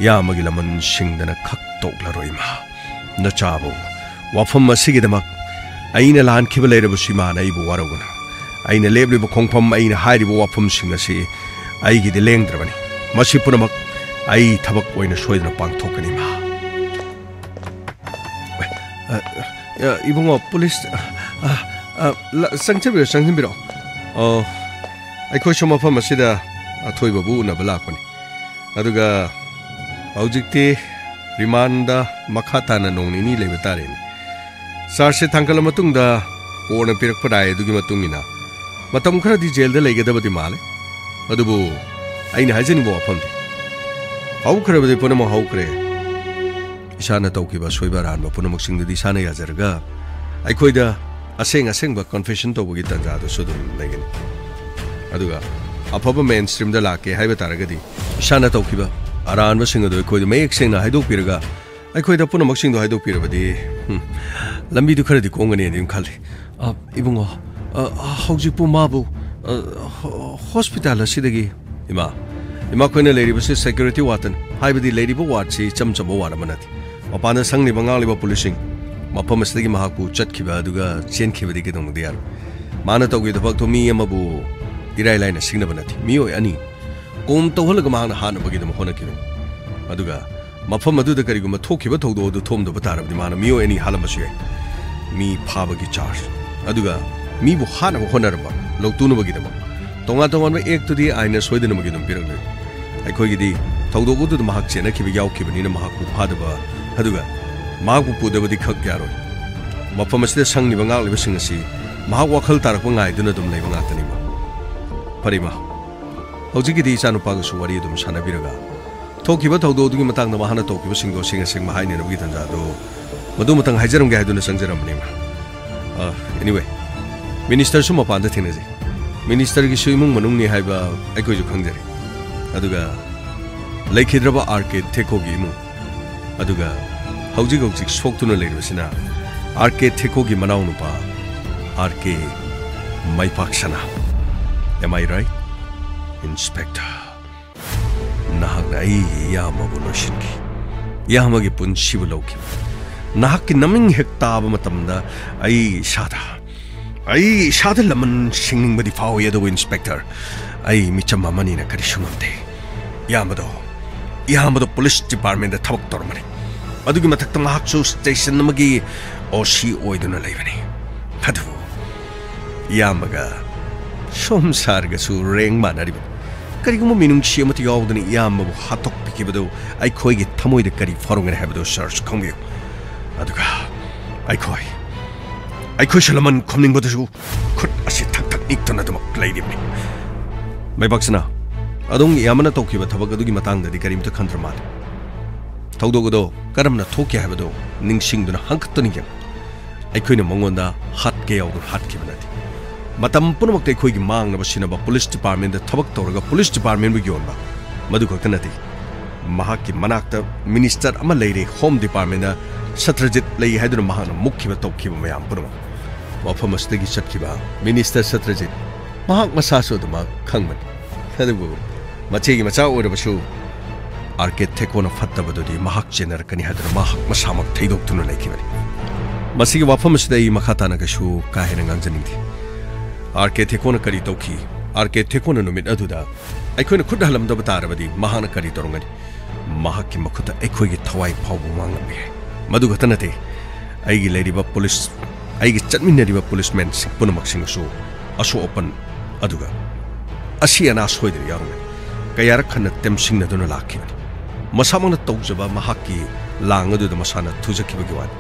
ꯏꯌꯥꯝꯕꯒꯤ ꯂꯃꯟ ꯁꯤꯡꯗꯅ ꯈꯛ ꯇꯣꯛꯂꯔꯣꯏ, ꯏꯃꯥ꯫ ꯅꯆꯥꯕꯨ ꯋꯥꯐꯝ ꯑꯁꯤꯒꯤꯗꯃꯛ ꯑꯩꯅ ꯂꯥꯟꯈꯤꯕ ꯂꯩꯔꯕꯁꯨ ꯏꯃꯥꯅ ꯑꯩꯕꯨ ꯋꯥꯔꯧꯒꯅꯨ꯫ ꯑꯩꯅ ꯂꯦꯞꯂꯤꯕ ꯈꯣꯡꯐꯝ, ꯑꯩꯅ ꯍꯥꯏꯔꯤꯕ ꯋꯥꯐꯝꯁꯤꯡ ꯑꯁꯤ ꯑꯩꯒꯤꯗꯤ ꯂꯦꯡꯗ꯭ꯔꯕꯅꯤ꯫ ꯃꯁꯤ ꯄꯨꯝꯅꯃꯛ ꯑꯩ ꯊꯕꯛ ꯑꯣꯏꯅ ꯁꯣꯏꯗꯅ ꯄꯥꯡꯊꯣꯛꯀꯅꯤ, ꯏꯃꯥ꯫ ꯑ, ꯑ, ꯏꯕꯨꯡꯉꯣ, ꯄꯨꯂꯤꯁ, ꯑ, ꯑ, ꯑ, ꯂ-, ꯆꯪꯁꯤꯟꯕꯤꯔꯣ, ꯆꯪꯁꯤꯟꯕꯤꯔꯣ꯫ ꯑꯣ, ꯑꯩꯈꯣꯏꯁꯨ ꯃꯐꯝ ꯑꯁꯤꯗ ꯑꯊꯣꯏꯕꯕꯨ ꯎꯅꯕ ꯂꯥꯛꯄꯅꯤ꯫ ꯑꯗꯨꯒ ꯍꯧꯖꯤꯛꯇꯤ ꯔꯤꯃꯥꯟꯗ ꯃꯈꯥ ꯇꯥꯅ ꯅꯣꯡ ꯅꯤꯅꯤ ꯂꯩꯕ ꯇꯥꯔꯦꯅꯦ꯫ ꯆꯥꯔꯖꯁꯦ ꯊꯥꯡꯒꯠꯂ ꯃꯇꯨꯡꯗ ꯀꯣꯔꯠꯅ ꯄꯤꯔꯛꯄ ꯔꯥꯏ ꯑꯗꯨꯒꯤ ꯃꯇꯨꯡ ꯏꯟꯅ ꯃꯇꯝ ꯈꯔꯗꯤ ꯖꯦꯜꯗ ꯂꯩꯒꯗꯕꯗꯤ ꯃꯥꯜꯂꯦ꯫ ꯑꯗꯨꯕꯨ ꯑꯩꯅ ꯍꯥꯏꯖꯅꯤꯡꯕ ꯋꯥꯐꯝꯗꯤ, ꯍꯧꯈ꯭ꯔꯕꯗꯤ ꯄꯨꯝꯅꯃꯛ ꯍꯧꯈ꯭ꯔꯦ꯫ ꯏꯁꯥꯅ ꯇꯧꯈꯤꯕ ꯑꯁꯣꯏꯕ ꯑꯔꯥꯟꯕ ꯄꯨꯝꯅꯃꯛꯁꯤꯡꯗꯨꯗꯤ ꯏꯁꯥꯅ ꯌꯥꯖꯔꯒ ꯑꯩꯈꯣꯏꯗ ꯑꯁꯦꯡ ꯑꯁꯦꯡꯕ ꯀꯟꯐꯦꯁꯟ ꯇꯧꯕꯒꯤ ꯇꯥꯟꯖꯥꯗꯨꯁꯨ ꯑꯗꯨꯝ ꯂꯩꯒꯅꯤ꯫ ꯑꯗꯨꯒ ꯑꯐꯕ ꯃꯦꯟ ꯁ꯭ꯇ꯭ꯔꯤꯝꯗ ꯂꯥꯛꯀꯦ ꯍꯥꯏꯕ ꯇꯥꯔꯒꯗꯤ ꯏꯁꯥꯅ ꯇꯧꯈꯤꯕ ꯑꯔꯥꯟꯕꯁꯤꯡ ꯑꯗꯨ ꯑꯩꯈꯣꯏꯗ ꯃꯌꯦꯛ ꯁꯦꯡꯅ ꯍꯥꯏꯗꯣꯛꯄꯤꯔꯒ ꯑꯩꯈꯣꯏꯗ ꯄꯨꯝꯅꯃꯛꯁꯤꯡꯗꯣ ꯍꯥꯏꯗꯣꯛꯄꯤꯔꯕꯗꯤ, ꯍꯝ, ꯂꯝꯕꯤꯗꯨ ꯈꯔꯗꯤ ꯀꯣꯡꯒꯅꯤ ꯑꯗꯨꯝ ꯈꯜꯂꯤ꯫ ꯑ, ꯏꯕꯨꯡꯉꯣ, ꯑ, ꯍꯧꯖꯤꯛꯄꯨ ꯃꯥꯕꯨ, ꯑ, ꯍꯣ-, ꯍꯣꯁꯄꯤꯇꯥꯜ ꯑꯁꯤꯗꯒꯤ, ꯏꯃꯥ, ꯏꯃꯥꯈꯣꯏꯅ ꯂꯩꯔꯤꯕꯁꯤ ꯁꯦꯀ꯭ꯌꯨꯔꯤꯇꯤ ꯋꯥꯔꯗꯇꯅꯤ꯫ ꯍꯥꯏꯕꯗꯤ ꯂꯩꯔꯤꯕ ꯋꯥꯔꯗꯁꯤ ꯏꯆꯝ ꯆꯝꯕ ꯋꯥꯔꯗ ꯑꯃ ꯅꯠꯇꯦ꯫ ꯃꯄꯥꯟꯗ ꯁꯪꯂꯤꯕ ꯉꯥꯛꯂꯤꯕ ꯄꯨꯂꯤꯁꯁꯤꯡ ꯃꯐꯝ ꯑꯁꯤꯗꯒꯤ ꯃꯍꯥꯛꯄꯨ ꯆꯠꯈꯤꯕ ꯑꯗꯨꯒ ꯆꯦꯟꯈꯤꯕꯗꯤ ꯀꯩꯗꯧꯅꯨꯡꯗ ꯌꯥꯔꯣꯏ꯫ ꯃꯥꯅ ꯇꯧꯈꯤꯕ ꯊꯕꯛꯇꯣ ꯃꯤ ꯑꯃꯕꯨ ꯏꯔꯥꯏ ꯂꯥꯏꯅ ꯁꯤꯡꯅꯕ ꯅꯠꯇꯦ꯫ ꯃꯤꯑꯣꯏ ꯑꯅꯤ ꯀꯣꯝ ꯇꯧꯍꯜꯂꯒ ꯃꯍꯥꯛꯅ ꯍꯥꯠꯅꯕꯒꯤꯗꯃꯛ ꯍꯣꯠꯅꯈꯤꯕꯅꯤ꯫ ꯑꯗꯨꯒ ꯃꯐꯝ ꯑꯗꯨꯗ ꯀꯔꯤꯒꯨꯝꯕ ꯊꯣꯛꯈꯤꯕ ꯊꯧꯗꯣꯛ ꯑꯗꯨ ꯊꯣꯛꯑꯝꯗꯕ ꯇꯥꯔꯕꯗꯤ ꯃꯥꯅ ꯃꯤꯑꯣꯏ ꯑꯅꯤ ꯍꯥꯠꯂꯝꯕꯁꯨ ꯌꯥꯏ꯫ ꯃꯤ ꯐꯥꯕꯒꯤ ꯆꯥꯔꯖ ꯑꯗꯨꯒ ꯃꯤꯕꯨ ꯍꯥꯠꯅꯕ ꯍꯣꯠꯅꯔꯝꯕ ꯂꯧꯇꯨꯅꯕꯒꯤꯗꯃꯛ ꯇꯣꯉꯥꯟ ꯇꯣꯉꯥꯟꯕ ꯑꯦꯛꯇꯨꯗꯤ ꯑꯥꯏꯟꯅ ꯁꯣꯏꯗꯅꯃꯛꯀꯤ ꯑꯗꯨꯝ ꯄꯤꯔꯛꯂꯣꯏ꯫ ꯑꯩꯈꯣꯏꯒꯤꯗꯤ ꯊꯧꯗꯣꯛ ꯑꯗꯨꯗ ꯃꯍꯥꯛ ꯆꯦꯟꯅꯈꯤꯕ ꯌꯥꯎꯈꯤꯕꯅꯤꯅ ꯃꯍꯥꯛꯄꯨ ꯐꯥꯗꯕ ꯑꯗꯨꯒ ꯃꯍꯥꯛꯄꯨ ꯄꯨꯗꯕꯗꯤ ꯈꯛ ꯌꯥꯔꯣꯏ꯫ ꯃꯐꯝ ꯑꯁꯤꯗ ꯁꯪꯂꯤꯕ ꯉꯥꯛꯂꯤꯕꯁꯤꯡ ꯑꯁꯤ ꯃꯍꯥꯛ ꯋꯥꯈꯜ ꯇꯥꯔꯛꯄ ꯉꯥꯏꯗꯨꯅ ꯑꯗꯨꯝ ꯂꯩꯕ ꯉꯥꯛꯇꯅꯤ, ꯏꯃꯥ꯫ ꯐꯔꯦ, ꯏꯃꯥ꯫ ꯍꯧꯖꯤꯛꯀꯤꯗꯤ ꯏꯆꯥꯅꯨꯄꯥꯒꯁꯨ ꯋꯥꯔꯤ ꯑꯗꯨꯝ ꯁꯥꯟꯅꯕꯤꯔꯒ ꯊꯣꯛꯈꯤꯕ ꯊꯧꯗꯣꯛ ꯑꯗꯨꯒꯤ ꯃꯇꯥꯡꯗ ꯃꯍꯥꯛꯅ ꯇꯧꯈꯤꯕꯁꯤꯡꯗꯣ ꯑꯁꯦꯡ ꯑꯁꯦꯡꯕ ꯍꯥꯏꯅꯅꯕꯒꯤ ꯇꯥꯟꯖꯥꯗꯣ ꯃꯗꯨ ꯃꯇꯪ ꯍꯥꯏꯖꯔꯝꯒꯦ ꯍꯥꯏꯗꯨꯅ ꯆꯪꯖꯔꯝꯕꯅꯤ, ꯏꯃꯥ꯫ ꯑ, anyway, ꯃꯤꯅꯤꯁꯇꯔꯁꯨ ꯃꯄꯥꯟꯗ ꯊꯦꯡꯅꯖꯩ꯫ ꯃꯤꯅꯤꯁꯇꯔꯒꯤꯁꯨ ꯏꯃꯨꯡ ꯃꯅꯨꯡꯅꯤ ꯍꯥꯏꯕ ꯑꯩꯈꯣꯏꯁꯨ ꯈꯪꯖꯔꯦ꯫ ꯑꯗꯨꯒ ꯂꯩꯈꯤꯗ꯭ꯔꯕ ꯑꯥꯔ ꯀꯦ ꯊꯦꯀꯣꯒꯤ ꯏꯃꯨꯡ, ꯑꯗꯨꯒ ꯍꯧꯖꯤꯛ ꯍꯧꯖꯤꯛ ꯁꯣꯛꯇꯨꯅ ꯂꯩꯔꯤꯕꯁꯤꯅ ꯑꯥꯔ ꯀꯦ ꯊꯦꯀꯣꯒꯤ ꯃꯅꯥꯎꯅꯨꯄꯥ ꯑꯥꯔ ꯀꯦ ꯃꯩꯄꯥꯛꯁꯅꯥ꯫ Am I right, Inspector? ꯅꯍꯥꯛꯅ ꯑꯩꯒꯤ ꯏꯌꯥꯝꯕꯕꯨ ꯂꯣꯏꯁꯤꯟꯈꯤ꯫ ꯏꯌꯥꯝꯕꯒꯤ ꯄꯨꯟꯁꯤꯕꯨ ꯂꯧꯈꯤꯕ꯫ ꯅꯍꯥꯛꯀꯤ ꯅꯃꯤꯡ ꯍꯦꯛ ꯇꯥꯕ ꯃꯇꯝꯗ ꯑꯩ ꯏꯁꯥꯗ, ꯑꯩ ꯏꯁꯥꯗ ꯂꯃꯟ ꯁꯤꯡꯅꯤꯡꯕꯗꯤ ꯐꯥꯎꯏ, ꯑꯗꯨꯕꯨ ꯏꯟꯁꯄꯦꯛꯇꯔ, ꯑꯩ ꯃꯤꯆꯝ ꯑꯃꯅꯤꯅ ꯀꯔꯤꯁꯨ ꯉꯝꯗꯦ꯫ ꯏꯌꯥꯝꯕꯗꯣ, ꯏꯌꯥꯝꯕꯗꯣ ꯄꯨꯂꯤꯁ ꯗꯤꯄꯥꯔꯠꯃꯦꯟꯗ ꯊꯕꯛ ꯇꯧꯔꯝꯕꯅꯤ꯫ ꯑꯗꯨꯒꯤ ꯃꯊꯛꯇ ꯃꯍꯥꯛꯁꯨ ꯁ꯭ꯇꯦꯁꯟ ꯑꯃꯒꯤ ꯑꯣ ꯁꯤ ꯑꯣꯏꯗꯨꯅ ꯂꯩꯕꯅꯤ꯫ ꯑꯗꯨꯕꯨ ꯏꯌꯥꯝꯕꯒ ꯁꯣꯝ ꯁꯥꯔꯒꯁꯨ ꯔꯦꯡ ꯃꯥꯟꯅꯔꯤꯕꯅꯤ꯫ ꯀꯔꯤꯒꯨꯝꯕ ꯃꯤꯅꯨꯡꯁꯤ ꯑꯃꯠꯇ ꯌꯥꯎꯗꯅ ꯏꯌꯥꯝꯕꯕꯨ ꯍꯥꯠꯇꯣꯛꯄꯤꯈꯤꯕꯗꯨ ꯑꯩꯈꯣꯏꯒꯤ ꯊꯃꯣꯏꯗ ꯀꯔꯤ ꯐꯥꯎꯔꯝꯒꯅꯤ ꯍꯥꯏꯕꯗꯨ ꯁꯥꯔꯁꯨ ꯈꯪꯕꯤꯌꯨ꯫ ꯑꯗꯨꯒ ꯑꯩꯈꯣꯏ, ꯑꯩꯈꯣꯏꯁꯨ ꯂꯃꯟ ꯈꯨꯝꯅꯤꯡꯕꯗꯁꯨ ꯈꯨꯠ ꯑꯁꯤ ꯊꯛ ꯊꯛ ꯅꯤꯛꯇꯨꯅ ꯑꯗꯨꯃꯛ ꯂꯩꯔꯤꯕꯅꯤ꯫ ꯃꯩꯄꯥꯛꯁꯅꯥ, ꯑꯗꯣꯝꯒꯤ ꯏꯌꯥꯝꯕꯅ ꯇꯧꯈꯤꯕ ꯊꯕꯛ ꯑꯗꯨꯒꯤ ꯃꯇꯥꯡꯗꯗꯤ ꯀꯔꯤꯝꯇ ꯈꯟꯗ꯭ꯔ ꯃꯥꯜꯂꯦ꯫ ꯊꯧꯗꯣꯛ ꯑꯗꯣ ꯀꯔꯝꯅ ꯊꯣꯛꯈꯤ ꯍꯥꯏꯕꯗꯨ ꯅꯤꯡꯁꯤꯡꯗꯨꯅ ꯍꯪꯀꯛꯇꯨꯅ ꯌꯦꯡꯉꯨ꯫ ꯑꯩꯈꯣꯏꯅ ꯃꯉꯣꯟꯗ ꯍꯥꯠꯀꯦ ꯌꯥꯎꯗꯨꯅ ꯍꯥꯠꯈꯤꯕ ꯅꯠꯇꯦ꯫ ꯃꯇꯝ ꯄꯨꯝꯅꯃꯛꯇ ꯑꯩꯈꯣꯏꯒꯤ ꯃꯥꯡꯅꯕ ꯁꯤꯟꯅꯕ ꯄꯨꯂꯤꯁ ꯗꯤꯄꯥꯔꯠꯃꯦꯟꯗ ꯊꯕꯛ ꯇꯧꯔꯒ ꯄꯨꯂꯤꯁ ꯗꯤꯄꯥꯔꯠꯃꯦꯟꯕꯨ ꯌꯣꯟꯕ, ꯃꯗꯨ ꯈꯛꯇ ꯅꯠꯇꯦ, ꯃꯍꯥꯛꯀꯤ ꯃꯅꯥꯛꯇ ꯃꯤꯅꯤꯁꯇꯔ ꯑꯃ ꯂꯩꯔꯦ, ꯍꯣꯝ ꯗꯤꯄꯥꯔꯠꯃꯦꯟꯗ ꯁꯇ꯭ꯔꯖꯤꯠ ꯂꯩ ꯍꯥꯏꯗꯨꯅ ꯃꯍꯥꯛꯅ ꯃꯨꯛꯈꯤꯕ ꯇꯧꯈꯤꯕ ꯃꯌꯥꯝ ꯄꯨꯝꯅꯃꯛ꯫ ꯃꯐꯝ ꯑꯁꯤꯗꯒꯤ ꯆꯠꯈꯤꯕ ꯃꯤꯅꯤꯁꯇꯔ ꯁꯇ꯭ꯔꯖꯤꯠ ꯃꯍꯥꯛ ꯃꯁꯥꯁꯨ ꯑꯗꯨꯃꯛ ꯈꯪꯕꯅꯤ꯫ ꯑꯗꯨꯕꯨ ꯃꯆꯦꯒꯤ ꯃꯆꯥ ꯑꯣꯏꯔꯕꯁꯨ ꯑꯥꯔ ꯀꯦ ꯊꯦꯀꯣꯅ ꯐꯠꯇꯕꯗꯨꯗꯤ ꯃꯍꯥꯛ ꯆꯦꯟꯅꯔꯛꯀꯅꯤ ꯍꯥꯏꯗꯨꯅ ꯃꯍꯥꯛ ꯃꯁꯥꯃꯛ ꯊꯩꯗꯣꯛꯇꯨꯅ ꯂꯩꯈꯤꯕꯅꯤ꯫ ꯃꯁꯤꯒꯤ ꯋꯥꯐꯝ ꯑꯁꯤꯗ ꯑꯩ ꯃꯈꯥ ꯇꯥꯅ ꯀꯩꯁꯨ ꯀꯥ ꯍꯦꯟꯅ ꯉꯥꯡꯖꯅꯤꯡꯗꯦ꯫ ꯑꯥꯔ ꯀꯦ ꯊꯦꯀꯣꯅ ꯀꯔꯤ ꯇꯧꯈꯤ? ꯑꯥꯔ ꯀꯦ ꯊꯦꯀꯣꯅ ꯅꯨꯃꯤꯠ ꯑꯗꯨꯗ ꯑꯩꯈꯣꯏꯅ ꯈꯨꯠ ꯍꯜꯂꯝꯗꯕ ꯇꯥꯔꯕꯗꯤ ꯃꯍꯥꯛꯅ ꯀꯔꯤ ꯇꯧꯔꯝꯒꯅꯤ? ꯃꯍꯥꯛꯀꯤ ꯃꯈꯨꯠꯇ ꯑꯩꯈꯣꯏꯒꯤ ꯊꯋꯥꯏ ꯐꯥꯎꯕ ꯃꯥꯡꯂꯝꯕ ꯌꯥꯏ꯫ ꯃꯗꯨ ꯈꯛꯇ ꯅꯠꯇꯦ, ꯑꯩꯒꯤ ꯂꯩꯔꯤꯕ ꯄꯨꯂꯤꯁ, ꯑꯩꯒꯤ ꯆꯠꯃꯤꯟꯅꯔꯤꯕ ꯄꯨꯂꯤꯁꯃꯦꯟꯁꯤꯡ ꯄꯨꯝꯅꯃꯛꯁꯤꯡꯁꯨ ꯑꯁꯣꯛ ꯑꯄꯟ, ꯑꯗꯨꯒ ꯑꯁꯤ ꯑꯅꯥ ꯁꯣꯏꯗꯅ ꯌꯥꯎꯔꯝꯒꯅꯤ꯫ ꯀꯌꯥꯔꯛ ꯍꯟꯅ ꯇꯦꯝꯁꯤꯡꯅꯗꯨꯅ ꯂꯥꯛꯈꯤꯕꯅꯤ꯫ ꯃꯁꯥꯃꯛꯅ ꯇꯧꯖꯕ ꯃꯍꯥꯛꯀꯤ ꯂꯥꯡ ꯑꯗꯨꯗ ꯃꯁꯥꯅ ꯊꯨꯖꯈꯤꯕꯒꯤ ꯋꯥꯅꯤ꯫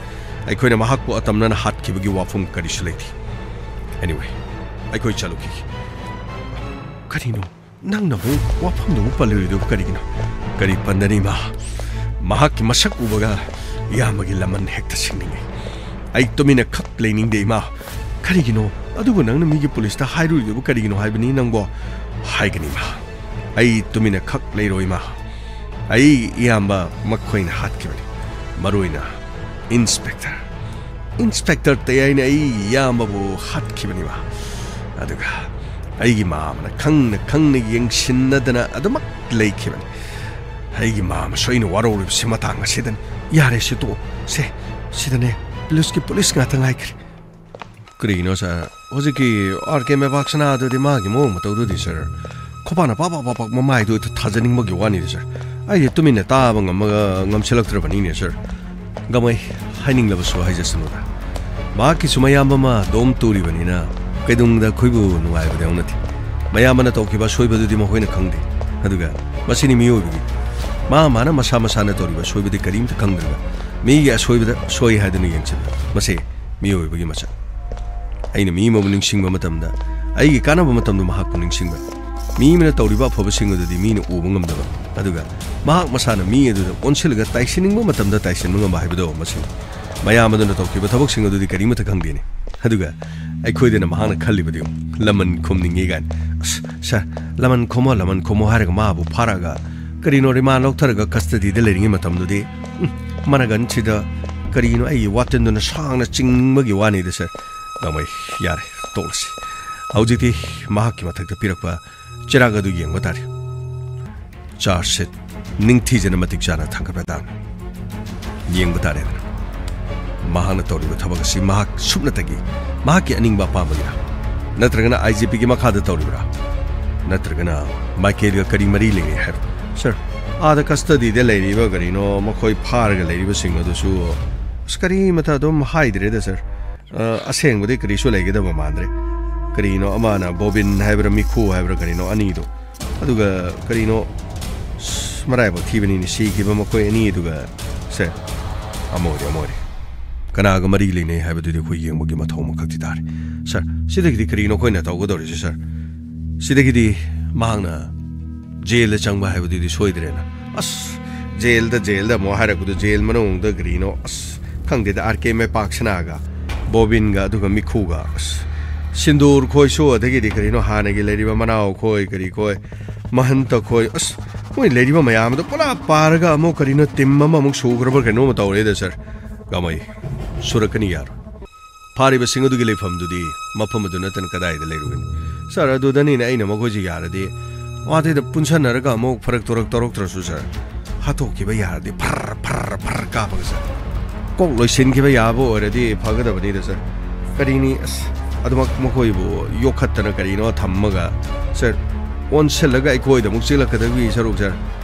ꯑꯩꯈꯣꯏꯅ ꯃꯍꯥꯛꯄꯨ ꯑꯇꯝꯅꯅ ꯍꯥꯠꯈꯤꯕꯒꯤ ꯋꯥꯐꯝ ꯀꯔꯤꯁꯨ ꯂꯩꯇꯦ꯫ Anyway, ꯑꯩꯈꯣꯏ ꯆꯠꯂꯨꯈꯤꯒꯦ꯫ ꯀꯔꯤꯅꯣ? ꯅꯪꯅ ꯑꯃꯨꯛ ꯋꯥꯐꯝꯗꯨ ꯑꯃꯨꯛ ꯄꯜꯂꯨꯔꯤꯗꯨ ꯀꯔꯤꯒꯤꯅꯣ? ꯀꯔꯤ ꯄꯟꯗꯅꯤ, ꯏꯃꯥ? ꯃꯍꯥꯛꯀꯤ ꯃꯁꯛ ꯎꯕꯒ ꯏꯌꯥꯝꯕꯒꯤ ꯂꯃꯟ ꯍꯦꯛꯇ ꯁꯤꯡꯅꯤꯡꯉꯤ꯫ ꯑꯩ ꯇꯨꯃꯤꯟꯅ ꯈꯛ ꯂꯩꯅꯤꯡꯗꯦ, ꯏꯃꯥ꯫ ꯀꯔꯤꯒꯤꯅꯣ? ꯑꯗꯨꯕꯨ ꯅꯪꯅ ꯃꯤꯒꯤ ꯄꯨꯂꯤꯁꯇ ꯍꯥꯏꯔꯨꯔꯤꯗꯨꯕꯨ ꯀꯔꯤꯒꯤꯅꯣ ꯍꯥꯏꯕꯅꯤ ꯅꯪꯕꯣ? ꯍꯥꯏꯒꯅꯤ, ꯏꯃꯥ꯫ ꯑꯩ ꯇꯨꯃꯤꯟꯅ ꯈꯛ ꯂꯩꯔꯣꯏ, ꯏꯃꯥ꯫ ꯑꯩ ꯏꯌꯥꯝꯕ ꯃꯈꯣꯏꯅ ꯍꯥꯠꯈꯤꯕꯅꯤ꯫ ꯃꯔꯨ ꯑꯣꯏꯅ ꯏꯟꯁꯄꯦꯛꯇꯔ꯫ ꯏꯟꯁꯄꯦꯛꯇꯔ ꯇꯌꯥꯏꯅ ꯑꯩ ꯏꯌꯥꯝꯕꯕꯨ ꯍꯥꯠꯈꯤꯕꯅꯤ, ꯏꯃꯥ꯫ ꯑꯗꯨꯒ ꯑꯩꯒꯤ ꯃꯃꯥꯅ ꯈꯪꯅ ꯈꯪꯅ ꯌꯦꯡꯁꯤꯟꯅꯗꯅ ꯑꯗꯨꯃꯛ ꯂꯩꯈꯤꯕꯅꯤ꯫ ꯑꯩꯒꯤ ꯃꯃꯥꯁꯨ ꯑꯩꯅ ꯋꯥꯔꯧꯔꯤꯕꯁꯤ ꯃꯇꯥꯡ ꯑꯁꯤꯗꯅꯤ꯫ ꯌꯥꯔꯦ, ꯁꯤ ꯇꯣꯛꯑꯣ꯫ ꯁꯦ, ꯁꯤꯗꯅꯦ ꯄꯨꯂꯤꯁꯀꯤ ꯄꯨꯂꯤꯁ ꯉꯥꯛꯇ ꯉꯥꯏꯈ꯭ꯔꯦ꯫ ꯀꯔꯤꯒꯤꯅꯣ, ꯁꯥꯔ? ꯍꯧꯖꯤꯛꯀꯤ ꯑꯥꯔ ꯀꯦ ꯃꯦꯕꯥꯛꯁꯅꯥ ꯑꯗꯨꯗꯤ ꯃꯥꯒꯤ ꯃꯑꯣꯡ ꯃꯇꯧꯗꯨꯗꯤ, ꯁꯥꯔ꯫ ꯈꯣꯄꯥꯅ ꯄꯥꯛ ꯄꯥꯛ ꯄꯥꯛ ꯄꯥꯛ ꯃꯃꯥꯏꯗꯨ ꯊꯥꯖꯅꯤꯡꯕꯒꯤ ꯋꯥꯅꯤꯗ, ꯁꯥꯔ꯫ ꯑꯩꯗꯤ ꯇꯨꯃꯤꯟꯅ ꯇꯥꯕ ꯉꯝꯃꯒ ꯉꯝꯁꯤꯜꯂꯛꯇ꯭ꯔꯕꯅꯤꯅꯦ, ꯁꯥꯔ꯫ ꯒꯃꯩ, ꯍꯥꯏꯅꯤꯡꯂꯕꯁꯨ ꯍꯥꯏꯖꯁꯅꯨꯗ꯫ ꯃꯍꯥꯛꯀꯤꯁꯨ ꯃꯌꯥꯝꯕ ꯑꯃ ꯗꯣꯝ ꯇꯨꯔꯤꯕꯅꯤꯅ ꯀꯩꯗꯧꯅꯨꯡꯗ ꯑꯩꯈꯣꯏꯕꯨ ꯅꯨꯡꯉꯥꯏꯕꯗ ꯌꯥꯎꯅꯗꯦ꯫ ꯃꯌꯥꯝꯕꯅ ꯇꯧꯈꯤꯕ ꯑꯁꯣꯏꯕꯗꯨꯗꯤ ꯃꯈꯣꯏꯅ ꯈꯪꯗꯦ꯫ ꯑꯗꯨꯒ ꯃꯁꯤꯅꯤ ꯃꯤꯑꯣꯏꯕꯒꯤ꯫ ꯃꯥ ꯃꯥꯅ ꯃꯁꯥ ꯃꯁꯥꯅ ꯇꯧꯔꯤꯕ ꯑꯁꯣꯏꯕꯗꯤ ꯀꯔꯤꯝꯇ ꯈꯪꯗ꯭ꯔꯒ ꯃꯤꯒꯤ ꯑꯁꯣꯏꯕꯗ ꯁꯣꯏ ꯍꯥꯏꯗꯨꯅ ꯌꯦꯡꯁꯤꯟꯕ꯫ ꯃꯁꯤ ꯃꯤꯑꯣꯏꯕꯒꯤ ꯃꯁꯛ꯫ ꯑꯩꯅ ꯃꯤ ꯑꯃꯕꯨ ꯅꯤꯡꯁꯤꯡꯕ ꯃꯇꯝꯗ ꯑꯩꯒꯤ ꯀꯥꯟꯅꯕ ꯃꯇꯝꯗ ꯃꯍꯥꯛꯄꯨ ꯅꯤꯡꯁꯤꯡꯕ꯫ ꯃꯤ ꯑꯃꯅ ꯇꯧꯔꯤꯕ ꯑꯐꯕꯁꯤꯡ ꯑꯗꯨꯗꯤ ꯃꯤꯅ ꯎꯕ ꯉꯝꯗꯕ꯫ ꯑꯗꯨꯒ ꯃꯍꯥꯛ ꯃꯁꯥꯅ ꯃꯤ ꯑꯗꯨꯗ ꯑꯣꯟꯁꯤꯜꯂꯒ ꯇꯥꯏꯁꯤꯟꯅꯤꯡꯕ ꯃꯇꯝꯗ ꯇꯥꯏꯁꯤꯟꯕ ꯉꯝꯕ ꯍꯥꯏꯕꯗꯣ ꯃꯁꯤꯅꯤ꯫ ꯃꯌꯥꯝ ꯑꯗꯨꯅ ꯇꯧꯈꯤꯕ ꯊꯕꯛꯁꯤꯡ ꯑꯗꯨꯗꯤ ꯀꯔꯤꯃꯠꯇ ꯈꯪꯗꯦꯅꯦ꯫ ꯑꯗꯨꯒ ꯑꯩꯈꯣꯏꯗꯅ ꯃꯍꯥꯛꯅ ꯈꯜꯂꯤꯕꯗꯤ ꯂꯃꯟ ꯈꯨꯝꯅꯤꯡꯉꯤ ꯀꯥꯏꯅ꯫ ꯑꯁ, ꯁꯥꯔ, ꯂꯃꯟ ꯈꯨꯝꯃꯣ, ꯂꯃꯟ ꯈꯨꯝꯃꯣ ꯍꯥꯏꯔꯒ ꯃꯥꯕꯨ ꯐꯥꯔꯛꯑꯒ ꯀꯔꯤꯅꯣ ꯔꯤꯃꯥꯟ ꯂꯧꯊꯔꯒ ꯀꯁꯇꯗꯤꯗ ꯂꯩꯔꯤꯉꯩ ꯃꯇꯝꯗꯨꯗꯤ, ꯎꯝ, ꯃꯅꯒꯟꯁꯤꯗ ꯀꯔꯤꯒꯤꯅꯣ ꯑꯩꯒꯤ ꯋꯥꯇꯤꯟꯗꯨꯅ ꯁꯥꯡꯅ ꯆꯤꯡꯅꯤꯡꯕꯒꯤ ꯋꯥꯅꯤꯗ, ꯁꯥꯔ꯫ ꯒꯃꯩ, ꯌꯥꯔꯦ, ꯇꯣꯛꯂꯁꯤ꯫ ꯍꯧꯖꯤꯛꯇꯤ ꯃꯍꯥꯛꯀꯤ ꯃꯊꯛꯇ ꯄꯤꯔꯛꯄ ꯆꯤꯔꯥꯛ ꯑꯗꯨ ꯌꯦꯡꯕ ꯇꯥꯔꯦ꯫ ꯆꯥꯔꯖ ꯁꯤꯠ ꯅꯤꯡꯊꯤꯖꯅ ꯃꯇꯤꯛ ꯆꯥꯅ ꯊꯥꯡꯒꯠꯄ ꯇꯥꯕꯅꯤ꯫ ꯌꯦꯡꯕ ꯇꯥꯔꯦꯗꯅ, ꯃꯍꯥꯛꯅ ꯇꯧꯔꯤꯕ ꯊꯕꯛ ꯑꯁꯤ ꯃꯍꯥꯛ ꯁꯨꯞꯅꯇꯒꯤ ꯃꯍꯥꯛꯀꯤ ꯑꯅꯤꯡꯕ ꯑꯄꯥꯝꯕꯒꯤꯔꯥ, ꯅꯠꯇ꯭ꯔꯒꯅ ꯑꯥꯏ ꯖꯤ ꯄꯤꯒꯤ ꯃꯈꯥꯗ ꯇꯧꯔꯤꯕ꯭ꯔꯥ, ꯅꯠꯇ꯭ꯔꯒꯅ ꯃꯥꯏꯀꯦꯜꯒ ꯀꯔꯤ ꯃꯔꯤ ꯂꯩꯅꯩ ꯍꯥꯏꯕ? ꯁꯥꯔ, ꯑꯥꯗ ꯀꯁꯇꯗꯤꯗ ꯂꯩꯔꯤꯕ ꯀꯔꯤꯅꯣ, ꯃꯈꯣꯏ ꯐꯥꯔꯒ ꯂꯩꯔꯤꯕꯁꯤꯡ ꯑꯗꯨꯁꯨ, ꯑꯁ, ꯀꯔꯤꯃꯇ ꯑꯗꯨꯝ ꯍꯥꯏꯗ꯭ꯔꯦꯗ ꯁꯥꯔ꯫ ꯑ, ꯑꯁꯦꯡꯕꯗꯤ ꯀꯔꯤꯁꯨ ꯂꯩꯒꯗꯕ ꯃꯥꯟꯗ꯭ꯔꯦ꯫ ꯀꯔꯤꯅꯣ, ꯑꯃꯅ ꯕꯣꯕꯤꯟ ꯍꯥꯏꯕ꯭ꯔꯥ, ꯃꯤꯈꯨ ꯍꯥꯏꯕ꯭ꯔꯥ, ꯀꯔꯤꯅꯣ, ꯑꯅꯤꯗꯣ, ꯑꯗꯨꯒ ꯀꯔꯤꯅꯣ, ꯑꯁ, ꯃꯔꯥꯏꯕꯛ ꯊꯤꯕꯅꯤꯅꯦ, ꯁꯤꯈꯤꯕ ꯃꯈꯣꯏ ꯑꯅꯤ꯫ ꯑꯗꯨꯒ ꯁꯦ, ꯑꯃ ꯑꯣꯏꯔꯦ, ꯑꯃ ꯑꯣꯏꯔꯦ꯫ ꯀꯅꯥꯒ ꯃꯔꯤ ꯂꯩꯅꯩ ꯍꯥꯏꯕꯗꯨꯗꯤ ꯑꯩꯈꯣꯏ ꯌꯦꯡꯕꯒꯤ ꯃꯊꯧ ꯑꯃꯈꯛꯇꯤ ꯇꯥꯔꯦ꯫ ꯁꯥꯔ, ꯁꯤꯗꯒꯤꯗꯤ ꯀꯔꯤꯅꯣ ꯑꯩꯈꯣꯏꯅ ꯇꯧꯒꯗꯧꯔꯤꯁꯦ, ꯁꯥꯔ? ꯁꯤꯗꯒꯤꯗꯤ ꯃꯍꯥꯛꯅ ꯖꯦꯜꯗ ꯆꯪꯕ ꯍꯥꯏꯕꯗꯨꯗꯤ ꯁꯣꯏꯗ꯭ꯔꯦꯅ꯫ ꯑꯁ, ꯖꯦꯜꯗ, ꯖꯦꯜꯗ ꯑꯃꯨꯛ ꯍꯥꯏꯔꯛꯄꯗꯣ, ꯖꯦꯜ ꯃꯅꯨꯡꯗ ꯀꯔꯤꯅꯣ, ꯑꯁ, ꯈꯪꯗꯦꯗ, ꯑꯥꯔ ꯀꯦ ꯃꯩꯄꯥꯛ ꯁꯅꯥꯒ, ꯕꯣꯕꯤꯟꯒ, ꯑꯗꯨꯒ ꯃꯤꯈꯨꯒ, ꯑꯁ, ꯁꯤꯟꯗꯨꯔ ꯈꯣꯏꯁꯨ, ꯑꯗꯒꯤꯗꯤ ꯀꯔꯤꯅꯣ, ꯍꯥꯟꯅꯒꯤ ꯂꯩꯔꯤꯕ ꯃꯅꯥꯎ ꯈꯣꯏ, ꯀꯔꯤ ꯈꯣꯏ, ꯃꯍꯟꯇ ꯈꯣꯏ, ꯑꯁ, ꯃꯣꯏ ꯂꯩꯔꯤꯕ ꯃꯌꯥꯝꯗꯣ ꯄꯨꯂꯞ ꯄꯥꯔꯒ ꯑꯃꯨꯛ ꯀꯔꯤꯅꯣ, ꯇꯤꯝ ꯑꯃꯃꯨꯛ ꯁꯨꯈ꯭ꯔꯕ ꯀꯩꯅꯣꯝꯃ ꯇꯧꯔꯦꯗ, ꯁꯥꯔ꯫ ꯒꯃꯩ, ꯁꯨꯔꯛꯀꯅꯤ, ꯌꯥꯔꯣꯏ꯫ ꯐꯥꯔꯤꯕꯁꯤꯡ ꯑꯗꯨꯒꯤ ꯂꯩꯐꯝꯗꯨꯗꯤ ꯃꯐꯝ ꯑꯗꯨ ꯅꯠꯇꯅ ꯀꯗꯥꯏꯗ ꯂꯩꯔꯨꯒꯅꯤ? ꯁꯥꯔ, ꯑꯗꯨꯗꯅꯤꯅꯦ ꯑꯩꯅ ꯃꯈꯣꯏꯁꯤ ꯌꯥꯔꯗꯤ, ꯋꯥꯗꯩꯗ ꯄꯨꯟꯁꯟꯅꯔꯒ ꯑꯃꯨꯛ ꯐꯔꯛ ꯇꯧꯔꯛ ꯇꯧꯔꯛꯇ꯭ꯔꯁꯨ, ꯁꯥꯔ, ꯍꯥꯠꯇꯣꯛꯈꯤꯕ ꯌꯥꯔꯗꯤ ꯐꯔ ꯐꯔ ꯐꯔ ꯀꯥꯞꯄꯒ, ꯁꯥꯔ, ꯀꯣꯛ ꯂꯣꯏꯁꯤꯟꯈꯤꯕ ꯌꯥꯕ ꯑꯣꯏꯔꯗꯤ ꯐꯒꯗꯕꯅꯤꯗ, ꯁꯥꯔ꯫ ꯀꯔꯤꯅꯤ, ꯑꯁ, ꯑꯗꯨꯃꯛ ꯃꯈꯣꯏꯕꯨ ꯌꯣꯛꯈꯠꯇꯅ ꯀꯔꯤꯅꯣ ꯊꯝꯃꯒ, ꯁꯥꯔ, ꯑꯣꯟꯁꯤꯜꯂꯒ ꯑꯩꯈꯣꯏꯗ ꯑꯃꯨꯛ ꯆꯦꯜꯂꯛꯀꯗꯕꯒꯤ ꯁꯔꯨꯛ, ꯁꯥꯔ,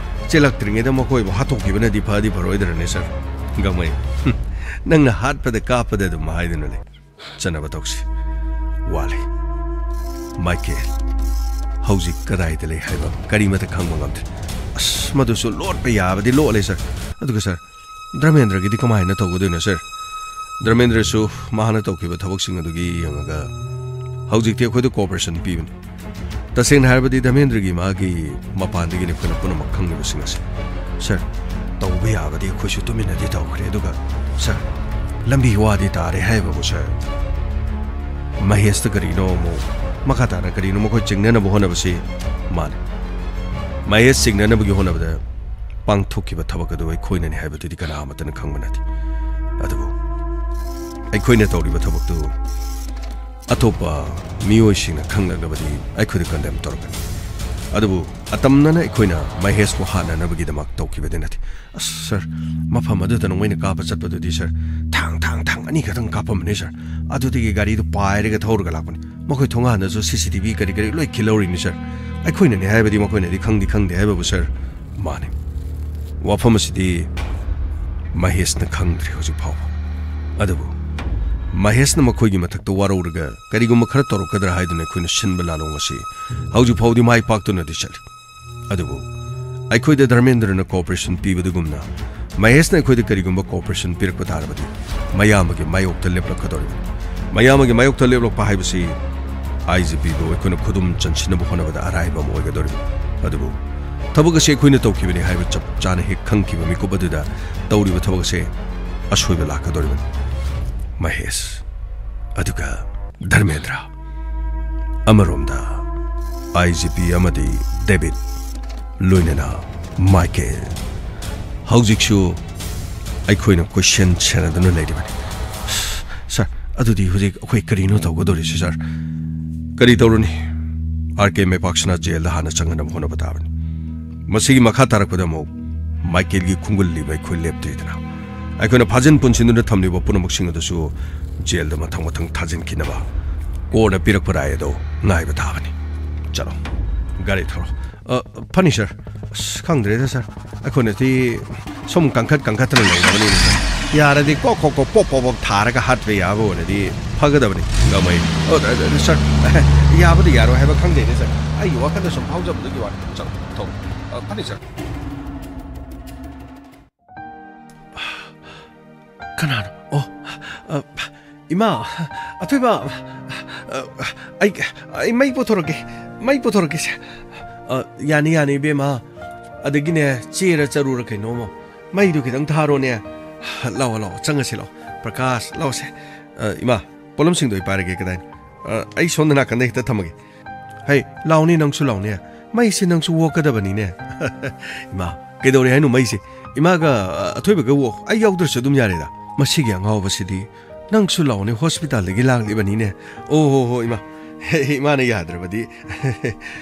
ꯆꯦꯜꯂꯛꯇ꯭ꯔꯤꯉꯩꯗ ꯃꯈꯣꯏꯕꯨ ꯍꯥꯠꯇꯣꯛꯈꯤꯕꯅꯗꯤ ꯐꯗꯤ ꯐꯔꯣꯏꯗ꯭ꯔꯅꯦ, ꯁꯥꯔ? ꯒꯃꯩ, ꯍꯨꯝ, ꯅꯪꯅ ꯍꯥꯠꯄꯗ ꯀꯥꯞꯄꯗ ꯑꯗꯨꯝ ꯍꯥꯏꯗꯨꯅ ꯂꯩ꯫ ꯆꯠꯅꯕ ꯇꯧꯁꯤ꯫ ꯋꯥꯠꯂꯤ꯫ ꯃꯥꯏꯀꯦꯜ ꯍꯧꯖꯤꯛ ꯀꯗꯥꯏꯗ ꯂꯩ ꯍꯥꯏꯕ ꯀꯔꯤꯃꯇ ꯈꯪꯕ ꯉꯝꯗ꯭ꯔꯦ꯫ ꯑꯁ, ꯃꯗꯨꯁꯨ ꯂꯣꯠꯄ ꯌꯥꯕꯗꯤ ꯂꯣꯠꯂꯦ, ꯁꯥꯔ꯫ ꯑꯗꯨꯒ, ꯁꯥꯔ, ꯙꯔꯃꯦꯟꯗ꯭ꯔꯒꯤꯗꯤ ꯀꯃꯥꯏꯅ ꯇꯧꯒꯗꯣꯏꯅꯣ, ꯁꯥꯔ? ꯙꯔꯃꯦꯟꯗ꯭ꯔꯁꯨ ꯃꯍꯥꯛꯅ ꯇꯧꯈꯤꯕ ꯊꯕꯛꯁꯤꯡ ꯑꯗꯨꯒꯤ ꯌꯦꯡꯉꯒ ꯍꯧꯖꯤꯛꯇꯤ ꯑꯩꯈꯣꯏꯗ ꯀꯣꯑꯣꯄꯔꯦꯁꯟ ꯄꯤꯕꯅꯤ꯫ ꯇꯁꯦꯡꯅ ꯍꯥꯏꯔꯕꯗꯤ ꯙꯔꯃꯦꯟꯗ꯭ꯔꯒꯤ ꯃꯥꯒꯤ ꯃꯄꯥꯟꯗꯒꯤꯅꯤ ꯑꯩꯈꯣꯏꯅ ꯄꯨꯝꯅꯃꯛ ꯈꯪꯂꯤꯕꯁꯤꯡ ꯑꯁꯤ꯫ ꯁꯥꯔ, ꯇꯧꯕ ꯌꯥꯕꯗꯤ ꯑꯩꯈꯣꯏꯁꯨ ꯇꯨꯃꯤꯟꯅꯗꯤ ꯇꯧꯈ꯭ꯔꯦ, ꯑꯗꯨꯒ, ꯁꯥꯔ, ꯂꯝꯕꯤ ꯋꯥꯗꯤ ꯇꯥꯔꯦ ꯍꯥꯏꯕꯕꯨ, ꯁꯥꯔ, ꯃꯍꯦꯁꯇ ꯀꯔꯤꯅꯣ ꯑꯃꯨꯛ, ꯃꯈꯥ ꯇꯥꯅ ꯀꯔꯤꯅꯣ ꯃꯈꯣꯏ ꯆꯤꯡꯅꯅꯕ ꯍꯣꯠꯅꯕꯁꯤ ꯃꯥꯅꯤ꯫ ꯃꯍꯦꯁ ꯆꯤꯡꯅꯅꯕꯒꯤ ꯍꯣꯠꯅꯕꯗ ꯄꯥꯡꯊꯣꯛꯈꯤꯕ ꯊꯕꯛ ꯑꯗꯨ ꯑꯩꯈꯣꯏꯅꯅꯤ ꯍꯥꯏꯕꯗꯨꯗꯤ ꯀꯅꯥ ꯑꯃꯠꯇꯅ ꯈꯪꯕ ꯅꯠꯇꯦ꯫ ꯑꯗꯨꯕꯨ ꯑꯩꯈꯣꯏꯅ ꯇꯧꯔꯤꯕ ꯊꯕꯛꯇꯨ ꯑꯇꯣꯞꯄ ꯃꯤꯑꯣꯏꯁꯤꯡꯅ ꯈꯪꯂꯛꯂꯕꯗꯤ ꯑꯩꯈꯣꯏꯗ ꯀꯟꯗꯦꯝ ꯇꯧꯔꯛꯀꯅꯤ꯫ ꯑꯗꯨꯕꯨ ꯑꯇꯝꯅꯅ ꯑꯩꯈꯣꯏꯅ ꯃꯍꯦꯁꯄꯨ ꯍꯥꯠꯅꯅꯕꯒꯤꯗꯃꯛ ꯇꯧꯈꯤꯕꯗꯤ ꯅꯠꯇꯦ꯫ ꯑꯁ ꯁꯥꯔ, ꯃꯐꯝ ꯑꯗꯨꯗ ꯅꯣꯡꯃꯩꯅ ꯀꯥꯞꯄ ꯆꯠꯄꯗꯨꯗꯤ ꯁꯥꯔ, ꯊꯥꯡ ꯊꯥꯡ ꯊꯥꯡ ꯑꯅꯤꯈꯛꯇꯪ ꯀꯥꯞꯄꯝꯕꯅꯤ ꯁꯥꯔ꯫ ꯑꯗꯨꯗꯒꯤ ꯒꯥꯔꯤꯗꯨ ꯄꯥꯏꯔꯒ ꯊꯧꯔꯒ ꯂꯥꯛꯄꯅꯤ꯫ ꯃꯈꯣꯏ ꯊꯣꯡꯒꯥꯟꯗꯁꯨ ꯁꯤ ꯁꯤ ꯇꯤ ꯚꯤ ꯀꯔꯤ ꯀꯔꯤ ꯂꯣꯏ ꯈꯤꯜꯍꯧꯔꯤꯅꯤ ꯁꯥꯔ꯫ ꯑꯩꯈꯣꯏꯅꯅꯦ ꯍꯥꯏꯕꯗꯤ ꯃꯈꯣꯏꯅꯗꯤ ꯈꯪꯗꯤ ꯈꯪꯗꯦ ꯍꯥꯏꯕꯕꯨ ꯁꯥꯔ꯫ ꯃꯥꯅꯤ, ꯋꯥꯐꯝ ꯑꯁꯤꯗꯤ ꯃꯍꯦꯁꯅ ꯈꯪꯗ꯭ꯔꯤ ꯍꯧꯖꯤꯛ ꯐꯥꯎꯕ꯫ ꯑꯗꯨꯕꯨ ꯃꯍꯦꯁꯅ ꯃꯈꯣꯏꯒꯤ ꯃꯊꯛꯇ ꯋꯥꯔꯧꯔꯒ ꯀꯔꯤꯒꯨꯝꯕ ꯈꯔ ꯇꯧꯔꯛꯀꯗ꯭ꯔꯥ ꯍꯥꯏꯗꯨꯅ ꯑꯩꯈꯣꯏꯅ ꯁꯤꯟꯕ ꯂꯥꯂꯣꯡ ꯑꯁꯤ ꯍꯧꯖꯤꯛ ꯐꯥꯎꯗꯤ ꯃꯥꯏ ꯄꯥꯛꯇꯨꯅꯗꯤ ꯆꯠꯂꯤ꯫ ꯑꯗꯨꯕꯨ ꯑꯩꯈꯣꯏꯗ ꯙꯔꯃꯦꯟꯗ꯭ꯔꯅ cooperation ꯄꯤꯕꯗꯨꯒꯨꯝꯅ ꯃꯍꯦꯁꯅ ꯑꯩꯈꯣꯏꯗ ꯀꯔꯤꯒꯨꯝꯕ cooperation ꯄꯤꯔꯛꯄ ꯇꯥꯔꯕꯗꯤ ꯃꯌꯥꯝꯕꯒꯤ ꯃꯥꯌꯣꯛꯇ ꯂꯦꯞꯂꯛꯀꯗꯧꯔꯤꯕꯅꯤ꯫ ꯃꯌꯥꯝꯕꯒꯤ ꯃꯥꯌꯣꯛꯇ ꯂꯦꯞꯂꯛꯄ ꯍꯥꯏꯕꯁꯤ ꯑꯥꯏ ꯖꯤ ꯄꯤꯕꯨ ꯑꯩꯈꯣꯏꯅ ꯈꯨꯗꯨꯝ ꯆꯟꯁꯤꯟꯅꯕ ꯍꯣꯠꯅꯕꯗ ꯑꯔꯥꯏꯕ ꯑꯃ ꯑꯣꯏꯒꯗꯧꯔꯤꯕꯅꯤ꯫ ꯑꯗꯨꯕꯨ ꯊꯕꯛ ꯑꯁꯤ ꯑꯩꯈꯣꯏꯅ ꯇꯧꯈꯤꯕꯅꯤ ꯍꯥꯏꯕ ꯆꯞ ꯆꯥꯅ ꯍꯦꯛ ꯈꯪꯈꯤꯕ ꯃꯤꯀꯨꯞ ꯑꯗꯨꯗ ꯇꯧꯔꯤꯕ ꯊꯕꯛ ꯑꯁꯤ ꯑꯁꯣꯏꯕ ꯂꯥꯛꯀꯗꯧꯔꯤꯕꯅꯤ꯫ ꯃꯍꯦꯁ, ꯑꯗꯨꯒ ꯙꯔꯃꯦꯟꯗ꯭ꯔ꯫ ꯑꯃꯔꯣꯝꯗ ꯑꯥꯏ ꯖꯤ ꯄꯤ ꯑꯃꯗꯤ ꯗꯦꯕꯤꯠ, ꯂꯣꯏꯅꯅ ꯃꯥꯏꯀꯦꯜ꯫ ꯍꯧꯖꯤꯛꯁꯨ ꯑꯩꯈꯣꯏꯅ ꯀꯣꯏꯁꯦꯟ ꯁꯦꯟꯅꯗꯨꯅ ꯂꯩꯔꯤꯕꯅꯤ꯫ ꯁꯥꯔ, ꯑꯗꯨꯗꯤ ꯍꯧꯖꯤꯛ ꯑꯩꯈꯣꯏ ꯀꯔꯤꯅꯣ ꯇꯧꯒꯗꯧꯔꯤꯁꯤ, ꯁꯥꯔ? ꯀꯔꯤ ꯇꯧꯔꯨꯅꯤ? ꯑꯥꯔ ꯀꯦ ꯃꯩꯄꯥꯛꯁꯤꯅ ꯖꯦꯜꯗ ꯍꯥꯟꯅ ꯆꯪꯍꯟꯅꯕ ꯍꯣꯠꯅꯕ ꯇꯥꯕꯅꯤ꯫ ꯃꯁꯤꯒꯤ ꯃꯈꯥ ꯇꯥꯔꯛꯄꯗ ꯑꯃꯨꯛ ꯃꯥꯏꯀꯦꯜꯒꯤ ꯈꯣꯡꯒꯨꯜ ꯂꯤꯕ ꯑꯩꯈꯣꯏ ꯂꯦꯞꯇ꯭ꯔꯤꯗꯅ꯫ ꯑꯩꯈꯣꯏꯅ ꯐꯥꯖꯤꯟ ꯄꯨꯟꯁꯤꯟꯗꯨꯅ ꯊꯝꯂꯤꯕ ꯄꯨꯝꯅꯃꯛꯁꯤꯡ ꯑꯗꯨꯁꯨ ꯖꯦꯜꯗ ꯃꯊꯪ ꯃꯊꯪ ꯊꯥꯖꯤꯟꯈꯤꯅꯕ ꯀꯣꯔꯠꯅ ꯄꯤꯔꯛꯄ ꯔꯥꯏ ꯑꯗꯣ ꯉꯥꯏꯕ ꯇꯥꯕꯅꯤ꯫ ꯆꯠꯂꯣ, ꯒꯥꯔꯤ ꯊꯧꯔꯣ꯫ ꯑ, ꯐꯅꯤ, ꯁꯥꯔ꯫ ꯑꯁ, ꯈꯪꯗ꯭ꯔꯦꯗ, ꯁꯥꯔ꯫ ꯑꯩꯈꯣꯏꯅꯗꯤ ꯁꯨꯝ ꯀꯟꯈꯠ ꯀꯟꯈꯠꯇꯅ ꯂꯩꯔꯕꯅꯤꯅ, ꯁꯥꯔ꯫ ꯌꯥꯔꯗꯤ ꯀꯣꯛ ꯀꯣꯛ ꯀꯣꯛ ꯄꯣꯞ ꯄꯣꯞ ꯄꯣꯞ ꯊꯥꯔꯒ ꯍꯥꯠꯄ ꯌꯥꯕ ꯑꯣꯏꯔꯗꯤ ꯐꯒꯗꯕꯅꯤ꯫ ꯀꯃꯥꯏ? ꯑ, ꯑ, ꯑ, ꯁꯥꯔ, ꯌꯥꯕꯗꯤ ꯌꯥꯔꯣꯏ ꯍꯥꯏꯕ ꯈꯪꯗꯦꯅꯦ, ꯁꯥꯔ꯫ ꯑꯩꯒꯤ ꯋꯥꯈꯜꯗ ꯁꯨꯝ ꯐꯥꯎꯖꯕꯗꯨꯒꯤ ꯋꯥꯅꯤ꯫ ꯆꯠꯂꯣ, ꯊꯧ꯫ ꯑ, ꯐꯅꯤ, ꯁꯥꯔ꯫ ꯀꯅꯥꯅꯣ? ꯑꯣ, ꯑ, ꯏꯃꯥ, ꯑꯊꯣꯏꯕ, ꯑ, ꯑꯩ, ꯑꯩ ꯃꯩ ꯄꯨꯊꯣꯔꯛꯀꯦ, ꯃꯩ ꯄꯨꯊꯣꯔꯛꯀꯦꯁꯦ꯫ ꯑ, ꯌꯥꯅꯤ, ꯌꯥꯅꯤ, ꯏꯕꯦꯝꯃ꯫ ꯑꯗꯒꯤꯅꯦ, ꯆꯦꯔ ꯆꯔꯨꯔ ꯀꯩꯅꯣꯝꯃ, ꯃꯩꯗꯨ ꯈꯤꯇꯪ ꯊꯥꯔꯣꯅꯦ꯫ ꯂꯥꯛꯑꯣ, ꯂꯥꯛꯑꯣ, ꯆꯪꯉꯁꯤ, ꯂꯥꯛꯑꯣ꯫ ꯄ꯭ꯔꯀꯥꯁ, ꯂꯥꯛꯑꯣꯁꯦ꯫ ꯑ, ꯏꯃꯥ, ꯄꯣꯠꯂꯝꯁꯤꯡꯗꯣ ꯑꯩ ꯄꯥꯏꯔꯒꯦ, ꯀꯗꯥꯏꯅꯣ? ꯑ, ꯑꯩ ꯁꯣꯝꯗ ꯅꯥꯀꯟꯗ ꯍꯦꯛꯇ ꯊꯝꯃꯒꯦ꯫ ꯍꯩ, ꯂꯥꯎꯅꯦ, ꯅꯪꯁꯨ ꯂꯥꯎꯅꯦ꯫ ꯃꯩꯁꯦ ꯅꯪꯁꯨ ꯑꯣꯛꯀꯗꯕꯅꯤꯅꯦ꯫ ꯏꯃꯥ, ꯀꯩꯗꯧꯔꯦ ꯍꯥꯏꯅꯣ ꯃꯩꯁꯦ? ꯏꯃꯥꯒ, ꯑ, ꯑꯊꯣꯏꯕꯒ ꯑꯣꯛ-, ꯑꯩ ꯌꯥꯎꯗ꯭ꯔꯁꯨ ꯑꯗꯨꯝ ꯌꯥꯔꯦꯗ꯫ ꯃꯁꯤꯒꯤ ꯑꯉꯥꯎꯕꯁꯤꯗꯤ, ꯅꯪꯁꯨ ꯂꯥꯎꯅꯦ, ꯍꯣꯁꯄꯤꯇꯥꯜꯗꯒꯤ ꯂꯥꯛꯂꯤꯕꯅꯤꯅꯦ꯫ ꯑꯣ ꯍꯣ ꯍꯣ, ꯏꯃꯥ, ꯍꯦ, ꯏꯃꯥꯅ ꯌꯥꯗ꯭ꯔꯕꯗꯤ꯫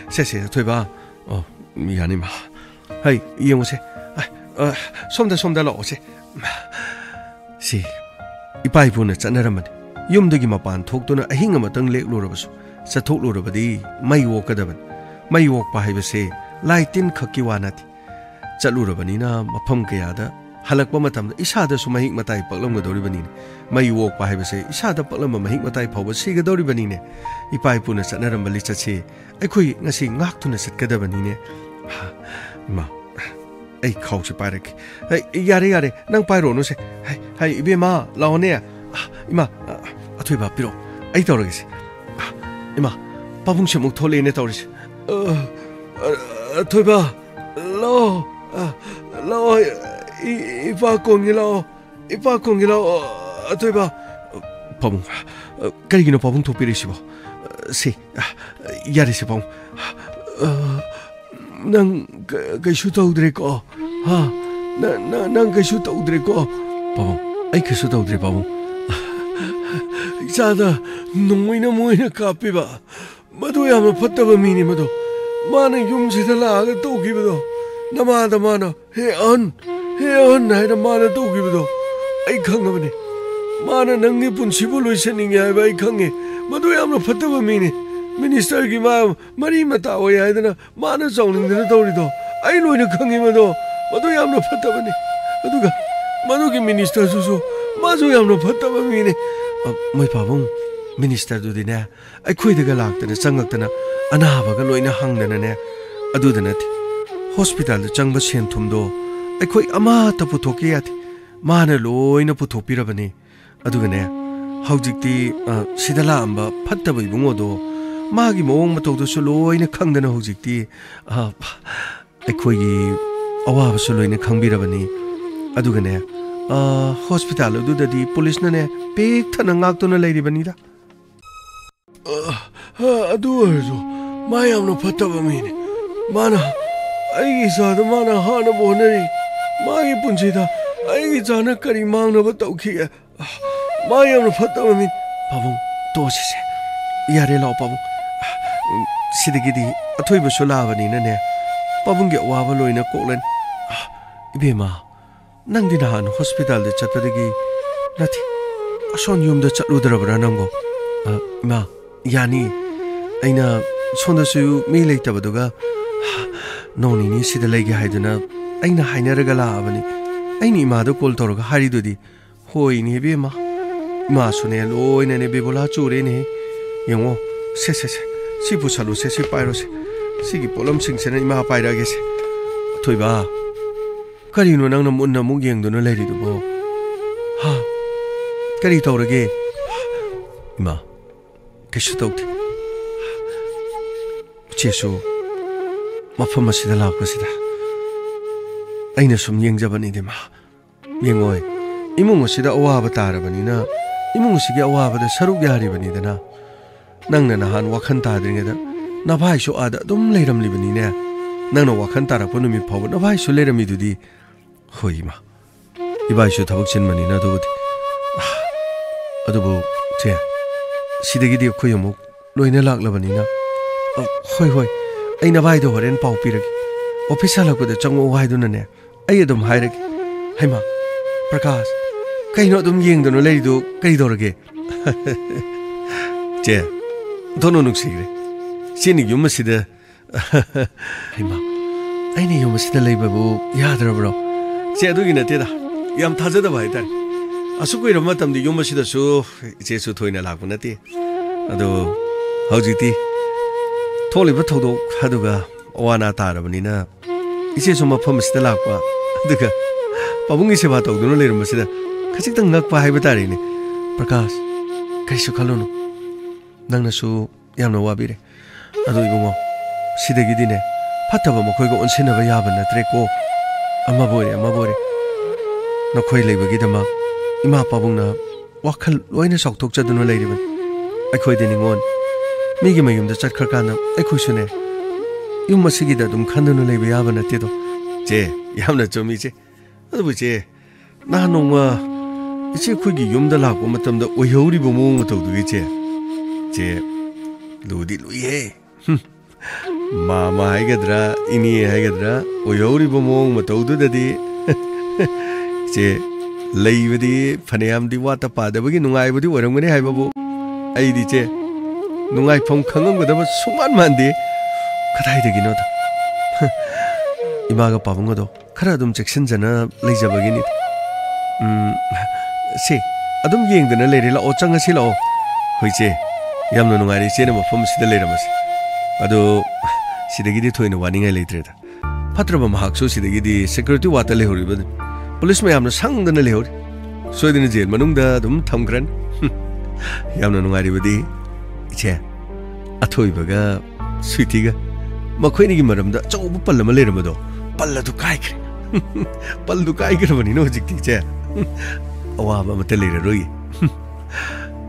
ꯁꯦ, ꯁꯦ, ꯑꯊꯣꯏꯕ꯫ ꯑꯣ, ꯌꯥꯅꯤ, ꯏꯃꯥ꯫ ꯍꯩ, ꯌꯦꯡꯉꯨꯁꯦ꯫ ꯑ, ꯑ, ꯁꯣꯝꯗ, ꯁꯣꯝꯗ ꯂꯥꯛꯑꯣꯁꯦ꯫ ꯁꯤ ꯏꯄꯥ ꯏꯄꯨꯅ ꯆꯠꯅꯔꯝꯕꯅꯤ꯫ ꯌꯨꯝꯗꯒꯤ ꯃꯄꯥꯟ ꯊꯣꯛꯇꯨꯅ ꯑꯍꯤꯡ ꯑꯃꯇꯪ ꯂꯦꯛꯂꯨꯔꯕꯁꯨ, ꯆꯠꯊꯣꯛꯂꯨꯔꯕꯗꯤ ꯃꯩ ꯑꯣꯛꯀꯗꯕꯅꯤ꯫ ꯃꯩ ꯑꯣꯛꯄ ꯍꯥꯏꯕꯁꯦ ꯂꯥꯏ ꯇꯤꯟ ꯈꯛꯀꯤ ꯋꯥ ꯅꯠꯇꯦ꯫ ꯆꯠꯂꯨꯔꯕꯅꯤꯅ ꯃꯐꯝ ꯀꯌꯥꯗ ꯍꯜꯂꯛꯄ ꯃꯇꯝꯗ ꯏꯁꯥꯗꯁꯨ ꯃꯍꯤꯛ ꯃꯇꯥꯏ ꯄꯛꯂꯝꯒꯗꯧꯔꯤꯕꯅꯤꯅꯦ꯫ ꯃꯩ ꯑꯣꯛꯄ ꯍꯥꯏꯕꯁꯦ ꯏꯁꯥꯗ ꯄꯛꯂꯝꯕ ꯃꯍꯤꯛ ꯃꯇꯥꯏ ꯐꯥꯎꯕ ꯁꯤꯒꯗꯧꯔꯤꯕꯅꯤꯅꯦ꯫ ꯏꯄꯥ ꯏꯄꯨꯅ ꯆꯠꯅꯔꯝꯕ ꯂꯤꯆꯠꯁꯤ ꯑꯩꯈꯣꯏ ꯉꯁꯤ ꯉꯥꯛꯇꯨꯅ ꯆꯠꯀꯗꯕꯅꯤꯅꯦ꯫ ꯍꯥ, ꯏꯃꯥ, ꯑꯩ ꯈꯥꯎꯁꯦ ꯄꯥꯏꯔꯛꯀꯦ꯫ ꯍꯩ, ꯌꯥꯔꯦ, ꯌꯥꯔꯦ, ꯅꯪ ꯄꯥꯏꯔꯣꯅꯨꯁꯦ꯫ ꯍꯩ, ꯍꯩ, ꯏꯕꯦꯝꯃ, ꯂꯥꯛꯑꯣꯅꯦ꯫ ꯑ, ꯏꯃꯥ, ꯑ, ꯑꯊꯣꯏꯕ, ꯄꯤꯔꯛꯑꯣ꯫ ꯑꯩ ꯇꯧꯔꯒꯦꯁꯦ꯫ ꯑ, ꯏꯃꯥ, ꯄꯥꯕꯨꯡꯁꯦ ꯑꯃꯨꯛ ꯊꯣꯛꯂꯛꯑꯦꯅꯦ ꯇꯧꯔꯤꯁꯦ꯫ ꯑ, ꯑ, ꯑꯊꯣꯏꯕ, ꯂꯥꯛꯑꯣ꯫ ꯑ, ꯂꯥꯛꯑꯣ, ꯏ-, ꯏꯄꯥ ꯀꯣꯟꯒꯦ ꯂꯥꯛꯑꯣ꯫ ꯏꯄꯥ ꯀꯣꯟꯒꯦ ꯂꯥꯛꯑꯣ, ꯑꯊꯣꯏꯕ꯫ ꯄꯥꯕꯨꯡ, ꯀꯔꯤꯒꯤꯅꯣ ꯄꯥꯕꯨꯡ ꯊꯣꯛꯄꯤꯔꯛꯏꯁꯤꯕꯣ? ꯁꯤ, ꯌꯥꯔꯦꯁꯦ ꯄꯥꯕꯨꯡ꯫ ꯅꯪ ꯀ-, ꯀꯩꯁꯨ ꯇꯧꯗ꯭ꯔꯦꯀꯣ? ꯍꯥ? ꯅ-, ꯅ-, ꯅꯪ ꯀꯩꯁꯨ ꯇꯧꯗ꯭ꯔꯦꯀꯣ? ꯄꯥꯕꯨꯡ, ꯑꯩ ꯀꯩꯁꯨ ꯇꯧꯗ꯭ꯔꯦ ꯄꯥꯕꯨꯡ꯫ ꯏꯆꯥꯗ ꯅꯣꯡꯃꯩꯅ ꯃꯣꯏꯅ ꯀꯥꯞꯄꯤꯕ꯫ ꯃꯗꯨ ꯌꯥꯝꯅ ꯐꯠꯇꯕ ꯃꯤꯅꯤ ꯃꯗꯨ꯫ ꯃꯥꯅ ꯌꯨꯝꯁꯤꯗ ꯂꯥꯛꯑꯒ ꯇꯧꯈꯤꯕꯗꯣ, ꯅꯃꯥꯗ ꯃꯥꯅ, "ꯍꯦ ꯑꯍꯟ, ꯍꯦ ꯑꯍꯟ" ꯍꯥꯏꯅ ꯃꯥꯅ ꯇꯧꯈꯤꯕꯗꯣ ꯑꯩ ꯈꯪꯉꯕꯅꯤ꯫ ꯃꯥꯅ ꯅꯪꯒꯤ ꯄꯨꯟꯁꯤꯕꯨ ꯂꯣꯏꯁꯤꯟꯅꯤꯡꯉꯦ ꯍꯥꯏꯕ ꯑꯩ ꯈꯪꯉꯤ꯫ ꯃꯗꯨ ꯌꯥꯝꯅ ꯐꯠꯇꯕ ꯃꯤꯅꯤ꯫ ꯃꯤꯅꯤꯁꯇꯔꯒꯤ ꯃꯥ ꯃꯔꯤ ꯃꯇꯥ ꯑꯣꯏ ꯍꯥꯏꯗꯅ ꯃꯥꯅ ꯆꯥꯎꯅꯤꯡꯗꯅ ꯇꯧꯔꯤꯗꯣ ꯑꯩ ꯂꯣꯏꯅ ꯈꯪꯉꯤ꯫ ꯃꯗꯣ, ꯃꯗꯨ ꯌꯥꯝꯅ ꯐꯠꯇꯕꯅꯤ꯫ ꯑꯗꯨꯒ ꯃꯗꯨꯒꯤ ꯃꯤꯅꯤꯁꯇꯔꯗꯨꯁꯨ, ꯃꯥꯁꯨ ꯌꯥꯝꯅ ꯐꯠꯇꯕ ꯃꯤꯅꯤ꯫ ꯑ, ꯃꯣꯏ ꯄꯥꯕꯨꯡ, ꯃꯤꯅꯤꯁꯇꯔꯗꯨꯗꯤꯅꯦ, ꯑꯩꯈꯣꯏꯗꯒ ꯂꯥꯛꯇꯅ ꯆꯪꯉꯛꯇꯅ ꯑꯅꯥꯕꯒ ꯂꯣꯏꯅ ꯍꯪꯗꯅꯅꯦ꯫ ꯑꯗꯨꯗ ꯅꯠꯇꯦ, ꯍꯣꯁꯄꯤꯇꯥꯜꯗ ꯆꯪꯕ ꯁꯦꯟ ꯊꯨꯝꯗꯣ ꯑꯩꯈꯣꯏ ꯑꯃꯠꯇ ꯄꯨꯊꯣꯛꯀꯦ ꯌꯥꯗꯦ꯫ ꯃꯥꯅ ꯂꯣꯏꯅ ꯄꯨꯊꯣꯛꯄꯤꯔꯕꯅꯤ꯫ ꯑꯗꯨꯒꯅꯦ, ꯍꯧꯖꯤꯛꯇꯤ, ꯑ, ꯁꯤꯗ ꯂꯥꯛꯑꯝꯕ ꯐꯠꯇꯕ ꯏꯕꯨꯡꯉꯣꯗꯣ ꯃꯥꯒꯤ ꯃꯑꯣꯡ ꯃꯇꯧꯗꯨꯁꯨ ꯂꯣꯏꯅ ꯈꯪꯗꯅ ꯍꯧꯖꯤꯛꯇꯤ, ꯑ, ꯑꯩꯈꯣꯏꯒꯤ ꯑꯋꯥꯕꯁꯨ ꯂꯣꯏꯅ ꯈꯪꯕꯤꯔꯕꯅꯤ꯫ ꯑꯗꯨꯒꯅꯦ, ꯑ, ꯍꯣꯁꯄꯤꯇꯥꯜ ꯑꯗꯨꯗꯗꯤ ꯄꯨꯂꯤꯁꯅꯅꯦ ꯄꯤꯛ ꯊꯟꯅ ꯉꯥꯛꯇꯨꯅ ꯂꯩꯔꯤꯕꯅꯤꯗ꯫ ꯑ, ꯑ, ꯑꯗꯨ ꯑꯣꯏꯔꯁꯨ ꯃꯥ ꯌꯥꯝꯅ ꯐꯠꯇꯕ ꯃꯤꯅꯤ꯫ ꯃꯥꯅ ꯑꯩꯒꯤ ꯏꯆꯥꯗ ꯃꯥꯅ ꯍꯥꯠꯅꯕ ꯍꯣꯠꯅꯔꯤ꯫ ꯃꯥꯒꯤ ꯄꯨꯟꯁꯤꯗ ꯑꯩꯒꯤ ꯏꯆꯥꯅ ꯀꯔꯤ ꯃꯥꯡꯅꯕ ꯇꯧꯈꯤꯒꯦ? ꯃꯥ ꯌꯥꯝꯅ ꯐꯠꯇꯕ ꯃꯤ꯫ ꯄꯥꯕꯨꯡ, ꯇꯣꯛꯑꯁꯤꯁꯦ꯫ ꯌꯥꯔꯦ, ꯂꯥꯛꯑꯣ, ꯄꯥꯕꯨꯡ꯫ ꯁꯤꯗꯒꯤꯗꯤ ꯑꯊꯣꯏꯕꯁꯨ ꯂꯥꯛꯑꯕꯅꯤꯅꯅꯦ, ꯄꯥꯕꯨꯡꯒꯤ ꯑꯋꯥꯕ ꯂꯣꯏꯅ ꯀꯣꯛꯂꯅꯤ꯫ ꯏꯕꯦꯝꯃ, ꯅꯪꯗꯤ ꯅꯍꯥꯟ ꯍꯣꯁꯄꯤꯇꯥꯜꯗ ꯆꯠꯄꯗꯒꯤ, ꯅꯠꯇꯦ, ꯑꯁꯣꯟ ꯌꯨꯝꯗ ꯆꯠꯂꯨꯗ꯭ꯔꯕ꯭ꯔꯥ ꯅꯪꯕꯣ? ꯑ, ꯏꯃꯥ, ꯌꯥꯅꯤ꯫ ꯑꯩꯅ ꯁꯣꯝꯗꯁꯨ ꯃꯤ ꯂꯩꯇꯕꯗꯨꯒ, ꯅꯣꯡ ꯅꯤꯅꯤ ꯁꯤꯗ ꯂꯩꯒꯦ ꯍꯥꯏꯗꯨꯅ ꯑꯩꯅ ꯍꯥꯏꯅꯔꯒ ꯂꯥꯛꯑꯕꯅꯤ꯫ ꯑꯩꯅ ꯏꯃꯥꯗ ꯀꯣꯜ ꯇꯧꯔꯒ ꯍꯥꯏꯔꯤꯗꯨꯗꯤ꯫ ꯍꯣꯏꯅꯦ ꯏꯕꯦꯝꯃ, ꯏꯃꯥꯁꯨꯅꯦ ꯂꯣꯏꯅꯅꯦ ꯕꯦꯕꯣꯂꯥ ꯆꯨꯔꯦꯅꯦ꯫ ꯌꯦꯡꯉꯣ, ꯁꯦ, ꯁꯦ, ꯁꯦ, ꯁꯤ ꯄꯨꯁꯜꯂꯨꯁꯦ, ꯁꯤ ꯄꯥꯏꯔꯣꯁꯦ꯫ ꯁꯤꯒꯤ ꯄꯣꯠꯂꯝꯁꯤꯡꯁꯤꯅ ꯏꯃꯥ ꯄꯥꯏꯔꯛꯑꯒꯦꯁꯦ꯫ ꯑꯊꯣꯏꯕ, ꯀꯔꯤꯅꯣ ꯅꯪꯅ ꯃꯨꯟꯅ ꯑꯃꯨꯛ ꯌꯦꯡꯗꯨꯅ ꯂꯩꯔꯤꯗꯨꯕꯣ? ꯍꯥ? ꯀꯔꯤ ꯇꯧꯔꯒꯦ? ꯏꯃꯥ, ꯀꯩꯁꯨ ꯇꯧꯗꯦ꯫ ꯏꯆꯦꯁꯨ ꯃꯐꯝ ꯑꯁꯤꯗ ꯂꯥꯛꯄꯁꯤꯗ ꯑꯩꯅ ꯁꯨꯝ ꯌꯦꯡꯖꯕꯅꯤꯗ, ꯏꯃꯥ꯫ ꯌꯦꯡꯉꯣꯏ, ꯏꯃꯨꯡ ꯑꯁꯤꯗ ꯑꯋꯥꯕ ꯇꯥꯔꯕꯅꯤꯅ, ꯏꯃꯨꯡ ꯑꯁꯤꯒꯤ ꯑꯋꯥꯕꯗ ꯁꯔꯨꯛ ꯌꯥꯔꯤꯕꯅꯤꯗꯅ꯫ ꯅꯪꯅ ꯅꯍꯥꯟ ꯋꯥꯈꯜ ꯇꯥꯗ꯭ꯔꯤꯉꯩꯗ ꯅꯚꯥꯏꯁꯨ ꯑꯥꯗ ꯑꯗꯨꯝ ꯂꯩꯔꯝꯂꯤꯕꯅꯤꯅꯦ꯫ ꯅꯪꯅ ꯋꯥꯈꯜ ꯇꯥꯔꯛꯄ ꯅꯨꯃꯤꯠ ꯐꯥꯎꯕ ꯅꯚꯥꯏꯁꯨ ꯂꯩꯔꯝꯃꯤꯗꯨꯗꯤ꯫ ꯍꯣꯏ, ꯏꯃꯥ, ꯏꯕꯥꯏꯁꯨ ꯊꯕꯛ ꯆꯤꯟꯕꯅꯤꯅ ꯑꯗꯨꯕꯨꯗꯤ꯫ ꯑꯗꯨꯕꯨ, ꯆꯦ, ꯁꯤꯗꯒꯤꯗꯤ ꯑꯩꯈꯣꯏ ꯑꯃꯨꯛ ꯂꯣꯏꯅ ꯂꯥꯛꯂꯕꯅꯤꯅ꯫ ꯑ, ꯍꯣꯏ, ꯍꯣꯏ, ꯑꯩ ꯅꯚꯥꯏꯗ ꯍꯣꯔꯦꯟ ꯄꯥꯎ ꯄꯤꯔꯒꯦ꯫ ꯑꯣꯐꯤꯁ ꯍꯜꯂꯛꯄꯗ ꯆꯪꯉꯛꯑꯣ ꯍꯥꯏꯗꯨꯅꯅꯦ, ꯑꯩ ꯑꯗꯨꯝ ꯍꯥꯏꯔꯒꯦ꯫ ꯍꯩꯃꯥ, ꯄ꯭ꯔꯀꯥꯁ, ꯀꯩꯅꯣ ꯑꯗꯨꯝ ꯌꯦꯡꯗꯨꯅ ꯂꯩꯔꯤꯗꯨ, ꯀꯔꯤ ꯇꯧꯔꯒꯦ? ꯆꯦ, ꯑꯣꯟꯊꯣꯛꯅ ꯅꯨꯡꯁꯤꯈ꯭ꯔꯦ꯫ ꯏꯆꯦꯅ ꯌꯨꯝ ꯑꯁꯤꯗ, ꯍꯩꯃꯥ, ꯑꯩꯅ ꯌꯨꯝ ꯑꯁꯤꯗ ꯂꯩꯕꯕꯨ ꯌꯥꯗ꯭ꯔꯕ꯭ꯔꯣ? ꯆꯦ, ꯑꯗꯨꯒꯤ ꯅꯠꯇꯦꯗ, ꯌꯥꯝ ꯊꯥꯖꯗꯕ ꯍꯥꯏꯇꯥꯔꯦ꯫ ꯑꯁꯨꯛ ꯀꯨꯏꯔꯕ ꯃꯇꯝꯗꯤ ꯌꯨꯝ ꯑꯁꯤꯗꯁꯨ ꯏꯆꯦꯁꯨ ꯊꯣꯏꯅ ꯂꯥꯛꯄ ꯅꯠꯇꯦ꯫ ꯑꯗꯣ ꯍꯧꯖꯤꯛꯇꯤ ꯊꯣꯛꯂꯤꯕ ꯊꯧꯗꯣꯛ ꯑꯗꯨꯒ ꯑꯋꯥ ꯑꯅꯥ ꯇꯥꯔꯕꯅꯤꯅ ꯏꯆꯦꯁꯨ ꯃꯐꯝ ꯑꯁꯤꯗ ꯂꯥꯛꯄ, ꯑꯗꯨꯒ ꯄꯥꯕꯨꯡꯒꯤ ꯁꯦꯕꯥ ꯇꯧꯗꯨꯅ ꯂꯩꯔꯝꯕꯁꯤꯗ ꯈꯖꯤꯛꯇꯪ ꯉꯛꯄ ꯍꯥꯏꯕ ꯇꯥꯔꯦꯅꯦ꯫ ꯄ꯭ꯔꯀꯥꯁ, ꯀꯔꯤꯁꯨ ꯈꯜꯂꯨꯅꯨ, ꯅꯪꯅꯁꯨ ꯌꯥꯝꯅ ꯋꯥꯕꯤꯔꯦ꯫ ꯑꯗꯣ ꯏꯕꯨꯡꯉꯣ, ꯁꯤꯗꯒꯤꯗꯤꯅꯦ, ꯐꯠꯇꯕ ꯃꯈꯣꯏꯒ ꯑꯣꯟꯁꯤꯟꯅꯕ ꯌꯥꯕ ꯅꯠꯇ꯭ꯔꯦꯀꯣ꯫ ꯑꯃꯕꯨ ꯑꯣꯏꯔꯦ, ꯑꯃꯕꯨ ꯑꯣꯏꯔꯦ, ꯅꯈꯣꯏ ꯂꯩꯕꯒꯤꯗꯃꯛ ꯏꯃꯥ ꯄꯥꯕꯨꯡꯅ ꯋꯥꯈꯜ ꯂꯣꯏꯅ ꯆꯥꯎꯊꯣꯛꯆꯗꯨꯅ ꯂꯩꯔꯤꯕꯅꯤ꯫ ꯑꯩꯈꯣꯏꯗꯤ ꯅꯤꯉꯣꯜ, ꯃꯤꯒꯤ ꯃꯌꯨꯝꯗ ꯆꯠꯈ꯭ꯔꯀꯥꯟꯗ ꯑꯩꯈꯣꯏꯁꯨꯅꯦ, ꯌꯨꯝ ꯑꯁꯤꯒꯤꯗ ꯑꯗꯨꯝ ꯈꯟꯗꯨꯅ ꯂꯩꯕ ꯌꯥꯕ ꯅꯠꯇꯦꯗꯣ꯫ ꯆꯦ, ꯌꯥꯝꯅ ꯆꯨꯝꯃꯤ, ꯏꯆꯦ꯫ ꯑꯗꯨꯕꯨ ꯏꯆꯦ, ꯅꯍꯥꯟ ꯅꯣꯡꯃ ꯏꯆꯦ ꯑꯩꯈꯣꯏꯒꯤ ꯌꯨꯝꯗ ꯂꯥꯛꯄ ꯃꯇꯝꯗ ꯑꯣꯏꯍꯧꯔꯤꯕ ꯃꯑꯣꯡ ꯃꯇꯧꯗꯨꯒꯤ, ꯏꯆꯦ, ꯆꯦ, ꯂꯨꯗꯤ ꯂꯨꯏꯍꯦ꯫ ꯍꯨꯝ꯫ ꯃꯥꯃ ꯍꯥꯏꯒꯗ꯭ꯔꯥ, ꯏꯅꯦ ꯍꯥꯏꯒꯗ꯭ꯔꯥ, ꯑꯣꯏꯍꯧꯔꯤꯕ ꯃꯑꯣꯡ ꯃꯇꯧꯗꯨꯗꯗꯤ ꯏꯆꯦ, ꯂꯩꯕꯗꯤ ꯐꯅꯌꯥꯝꯗꯤ ꯋꯥꯠꯇ ꯄꯥꯗꯕꯒꯤ ꯅꯨꯡꯉꯥꯏꯕꯗꯤ ꯑꯣꯏꯔꯝꯒꯅꯤ ꯍꯥꯏꯕꯕꯨ, ꯑꯩꯗꯤ ꯏꯆꯦ, ꯅꯨꯡꯉꯥꯏꯐꯝ ꯈꯪꯉꯝꯒꯗꯕ ꯁꯨꯡꯃꯥꯟ ꯃꯥꯟꯗꯦ꯫ ꯀꯗꯥꯏꯗꯒꯤꯅꯣꯗ? ꯏꯃꯥꯒ ꯄꯥꯕꯨꯡꯒꯗꯣ ꯈꯔ ꯑꯗꯨꯝ ꯆꯦꯛꯁꯤꯟꯖꯅ ꯂꯩꯖꯕꯒꯤꯅꯤ꯫ ꯎꯝ, ꯁꯦ, ꯑꯗꯨꯝ ꯌꯦꯡꯗꯅ ꯂꯩꯔꯦ꯫ ꯂꯥꯛꯑꯣ, ꯆꯪꯉꯁꯤ ꯂꯥꯛꯑꯣ꯫ ꯍꯣꯏ, ꯏꯆꯦ, ꯌꯥꯝꯅ ꯅꯨꯡꯉꯥꯏꯔꯦ ꯏꯆꯦꯅ ꯃꯐꯝ ꯑꯁꯤꯗ ꯂꯩꯔꯝꯕꯁꯦ꯫ ꯑꯗꯣ, ꯁꯤꯗꯒꯤꯗꯤ ꯊꯣꯏꯅ ꯋꯥꯅꯤꯡꯉꯥꯏ ꯂꯩꯇ꯭ꯔꯦꯗ꯫ ꯐꯠꯇ꯭ꯔꯕ ꯃꯍꯥꯛꯁꯨ ꯁꯤꯗꯒꯤꯗꯤ security ward ꯇ ꯂꯩꯍꯧꯔꯤꯕꯅꯤ꯫ ꯄꯨꯂꯤꯁ ꯃꯌꯥꯝꯅ ꯁꯪꯗꯅ ꯂꯩꯍꯧꯔꯤ꯫ ꯁꯣꯏꯗꯅ ꯖꯦꯜ ꯃꯅꯨꯡꯗ ꯑꯗꯨꯝ ꯊꯝꯈ꯭ꯔꯅꯤ꯫ ꯌꯥꯝꯅ ꯅꯨꯡꯉꯥꯏꯔꯤꯕꯗꯤ, ꯏꯆꯦ, ꯑꯊꯣꯏꯕꯒ ꯁ꯭ꯋꯤꯇꯤꯒ ꯃꯈꯣꯏ ꯑꯅꯤꯒꯤ ꯃꯔꯝꯗ ꯑꯆꯧꯕ ꯄꯜ ꯑꯃ ꯂꯩꯔꯝꯕꯗꯣ, ꯄꯜ ꯑꯗꯨ ꯀꯥꯏꯈ꯭ꯔꯦ꯫ ꯄꯜꯗꯨ ꯀꯥꯏꯈ꯭ꯔꯕꯅꯤꯅ ꯍꯧꯖꯤꯛꯇꯤ, ꯏꯆꯦ, ꯑꯋꯥꯕ ꯑꯃꯠꯇ ꯂꯩꯔꯔꯣꯏꯌꯦ꯫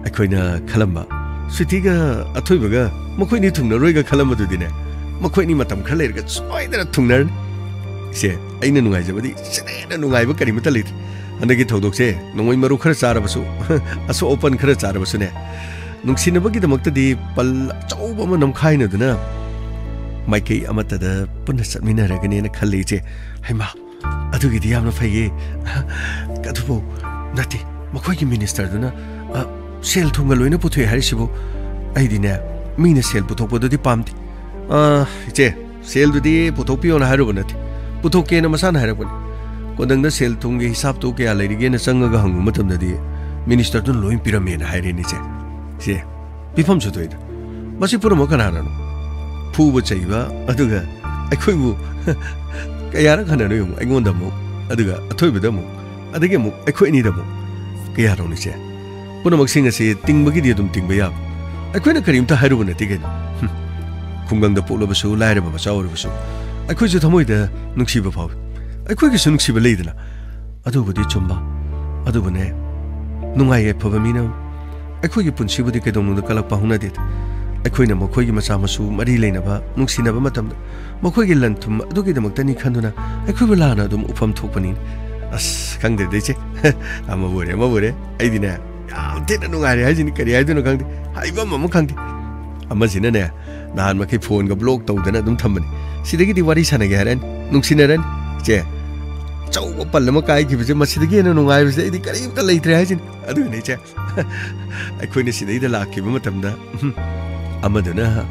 ꯑꯩꯈꯣꯏꯅ ꯈꯜꯂꯝꯕ, ꯁ꯭ꯋꯤꯇꯤꯒ ꯑꯊꯣꯏꯕꯒ ꯃꯈꯣꯏꯅꯤ ꯊꯨꯡꯅꯔꯣꯏꯒ ꯈꯜꯂꯝꯕꯗꯨꯗꯤꯅꯦ, ꯃꯈꯣꯏꯅꯤ ꯃꯇꯝ ꯈꯔ ꯂꯩꯔꯒ ꯁꯣꯏꯗꯅ ꯊꯨꯡꯅꯔꯅꯤ꯫ ꯏꯆꯦ, ꯑꯩꯅ ꯅꯨꯡꯉꯥꯏꯖꯕꯗꯤ ꯁꯤꯗ ꯍꯦꯟꯅ ꯅꯨꯡꯉꯥꯏꯕ ꯀꯔꯤꯃꯠꯇ ꯂꯩꯇ꯭ꯔꯦ꯫ ꯍꯟꯗꯛꯀꯤ ꯊꯧꯗꯣꯛꯁꯦ ꯅꯣꯡꯃꯩ ꯃꯔꯨ ꯈꯔ ꯆꯥꯔꯕꯁꯨ, ꯑꯁꯣꯛ ꯑꯄꯟ ꯈꯔ ꯆꯥꯔꯕꯁꯨꯅꯦ, ꯅꯨꯡꯁꯤꯅꯕꯒꯤꯗꯃꯛꯇꯗꯤ ꯄꯜ ꯑꯆꯧꯕ ꯑꯃ ꯅꯝꯈꯥꯏꯅꯗꯨꯅ ꯃꯥꯏꯀꯩ ꯑꯃꯠꯇꯗ ꯄꯨꯟꯅ ꯆꯠꯃꯤꯟꯅꯔꯒꯅꯦꯅ ꯈꯜꯂꯦ, ꯏꯆꯦ꯫ ꯍꯩꯃꯥ, ꯑꯗꯨꯒꯤꯗꯤ ꯌꯥꯝꯅ ꯐꯩꯌꯦ꯫ ꯑꯗꯨꯕꯨ ꯅꯠꯇꯦ, ꯃꯈꯣꯏꯒꯤ ꯃꯤꯅꯤꯁꯇꯔꯗꯨꯅ, ꯑ, ꯁꯦꯜ ꯊꯨꯝꯒ ꯂꯣꯏꯅ ꯄꯨꯊꯣꯛꯑꯦ ꯍꯥꯏꯔꯤꯁꯤꯕꯨ? ꯑꯩꯗꯤꯅꯦ, ꯃꯤꯅ ꯁꯦꯜ ꯄꯨꯊꯣꯛꯄꯗꯨꯗꯤ ꯄꯥꯝꯗꯦ꯫ ꯑ, ꯏꯆꯦ, ꯁꯦꯜꯗꯨꯗꯤ ꯄꯨꯊꯣꯛꯄꯤꯌꯣꯅ ꯍꯥꯏꯔꯨꯕ ꯅꯠꯇꯦ, ꯄꯨꯊꯣꯛꯀꯦꯅ ꯃꯁꯥꯅ ꯍꯥꯏꯔꯛꯄꯅꯤ꯫ ꯀꯣꯟꯗꯪꯗ ꯁꯦꯜ ꯊꯨꯝꯒꯤ ꯍꯤꯁꯥꯞꯇꯨ ꯀꯌꯥ ꯂꯩꯔꯤꯒꯦꯅ ꯆꯪꯉꯒ ꯍꯪꯕ ꯃꯇꯝꯗꯗꯤ ꯃꯤꯅꯤꯁꯇꯔꯗꯨꯅ ꯂꯣꯏ ꯄꯤꯔꯝꯃꯦꯅ ꯍꯥꯏꯔꯦꯅꯦ, ꯏꯆꯦ꯫ ꯁꯦ, ꯄꯤꯐꯝꯁꯨ ꯊꯣꯛꯏꯗ꯫ ꯃꯁꯤ ꯄꯨꯝꯅꯃꯛ ꯀꯅꯥꯅꯅꯣ? ꯐꯨꯕ ꯆꯩꯕ, ꯑꯗꯨꯒ ꯑꯩꯈꯣꯏꯕꯨ ꯀꯌꯥꯔꯛ ꯍꯟꯅꯅꯣ ꯌꯦꯡꯉꯨ, ꯑꯩꯉꯣꯟꯗ ꯑꯃꯨꯛ, ꯑꯗꯨꯒ ꯑꯊꯣꯏꯕꯗ ꯑꯃꯨꯛ, ꯑꯗꯒꯤ ꯑꯃꯨꯛ ꯑꯩꯈꯣꯏ ꯑꯅꯤꯗ ꯑꯃꯨꯛ꯫ ꯀꯌꯥꯅꯣꯅꯤꯁꯦ? ꯄꯨꯝꯅꯃꯛꯁꯤꯡ ꯑꯁꯤ ꯇꯤꯡꯕꯒꯤꯗꯤ ꯑꯗꯨꯝ ꯇꯤꯡꯕ ꯌꯥꯕ꯫ ꯑꯩꯈꯣꯏꯅ ꯀꯔꯤꯝꯇ ꯍꯥꯏꯔꯨꯕ ꯅꯠꯇꯦ ꯀꯩꯅꯣ꯫ ꯍꯨꯝ꯫ ꯈꯨꯡꯒꯪꯗ ꯄꯣꯛꯂꯕꯁꯨ, ꯂꯥꯏꯔꯕ ꯃꯆꯥ ꯑꯣꯏꯔꯕꯁꯨ, ꯑꯩꯈꯣꯏꯁꯨ ꯊꯃꯣꯏꯗ ꯅꯨꯡꯁꯤꯕ ꯐꯥꯎꯏ꯫ ꯑꯩꯈꯣꯏꯒꯤꯁꯨ ꯅꯨꯡꯁꯤꯕ ꯂꯩꯗꯅ꯫ ꯑꯗꯨꯕꯨꯗꯤ ꯆꯨꯝꯕ꯫ ꯑꯗꯨꯕꯨꯅꯦ, ꯅꯨꯡꯉꯥꯏ ꯌꯥꯏꯐꯕ ꯃꯤꯅ ꯑꯩꯈꯣꯏꯒꯤ ꯄꯨꯟꯁꯤꯕꯨꯗꯤ ꯀꯩꯗꯧꯅꯨꯡꯗ ꯀꯜꯂꯛꯄ ꯍꯧꯅꯗꯦ꯫ ꯑꯩꯈꯣꯏꯅ ꯃꯈꯣꯏꯒꯤ ꯃꯆꯥ ꯃꯁꯨ ꯃꯔꯤ ꯂꯩꯅꯕ, ꯅꯨꯡꯁꯤꯅꯕ ꯃꯇꯝꯗ ꯃꯈꯣꯏꯒꯤ ꯂꯟ ꯊꯨꯝ ꯑꯗꯨꯒꯤꯗꯃꯛꯇꯅꯤ ꯈꯟꯗꯨꯅ ꯑꯩꯈꯣꯏꯕꯨ ꯂꯥꯟꯅ ꯑꯗꯨꯝ ꯎꯐꯝ ꯊꯣꯛꯄꯅꯤ꯫ ꯑꯁ, ꯈꯪꯗꯦꯗ ꯏꯆꯦ꯫ ꯑꯃꯕꯨ ꯑꯣꯏꯔꯦ, ꯑꯃꯕꯨ ꯑꯣꯏꯔꯦ꯫ ꯑꯩꯗꯤꯅꯦ, ꯌꯥꯝ ꯊꯤꯅ ꯅꯨꯡꯉꯥꯏꯔꯦ ꯍꯥꯏꯁꯤꯅꯤ, ꯀꯔꯤ ꯍꯥꯏꯗꯣꯏꯅꯣ ꯈꯪꯗꯦ꯫ ꯍꯥꯏꯐꯝ ꯑꯃ ꯈꯪꯗꯦ꯫ ꯑꯃꯁꯤꯅꯅꯦ, ꯅꯍꯥꯟ ꯃꯈꯩ ꯐꯣꯟꯒ ꯕ꯭ꯂꯣꯛ ꯇꯧꯗꯅ ꯑꯗꯨꯝ ꯊꯝꯕꯅꯤ꯫ ꯁꯤꯗꯒꯤꯗꯤ ꯋꯥꯔꯤ ꯁꯥꯟꯅꯒꯦ ꯍꯥꯏꯔꯅꯤ, ꯅꯨꯡꯁꯤꯅꯔꯅꯤ꯫ ꯆꯦ, ꯑꯆꯧꯕ ꯄꯜ ꯑꯃ ꯀꯥꯏꯈꯤꯕꯁꯦ, ꯃꯁꯤꯗꯒꯤ ꯍꯦꯟꯅ ꯅꯨꯡꯉꯥꯏꯕꯁꯦ ꯑꯩꯗꯤ ꯀꯔꯤꯝꯇ ꯂꯩꯇ꯭ꯔꯦ ꯍꯥꯏꯁꯤꯅꯤ꯫ ꯑꯗꯨꯒꯤꯅꯦ ꯏꯆꯦ, ꯑꯩꯈꯣꯏꯅ ꯁꯤꯗꯩꯗ ꯂꯥꯛꯈꯤꯕ ꯃꯇꯝꯗ, ꯎꯝ, ꯑꯃꯗꯨꯅ,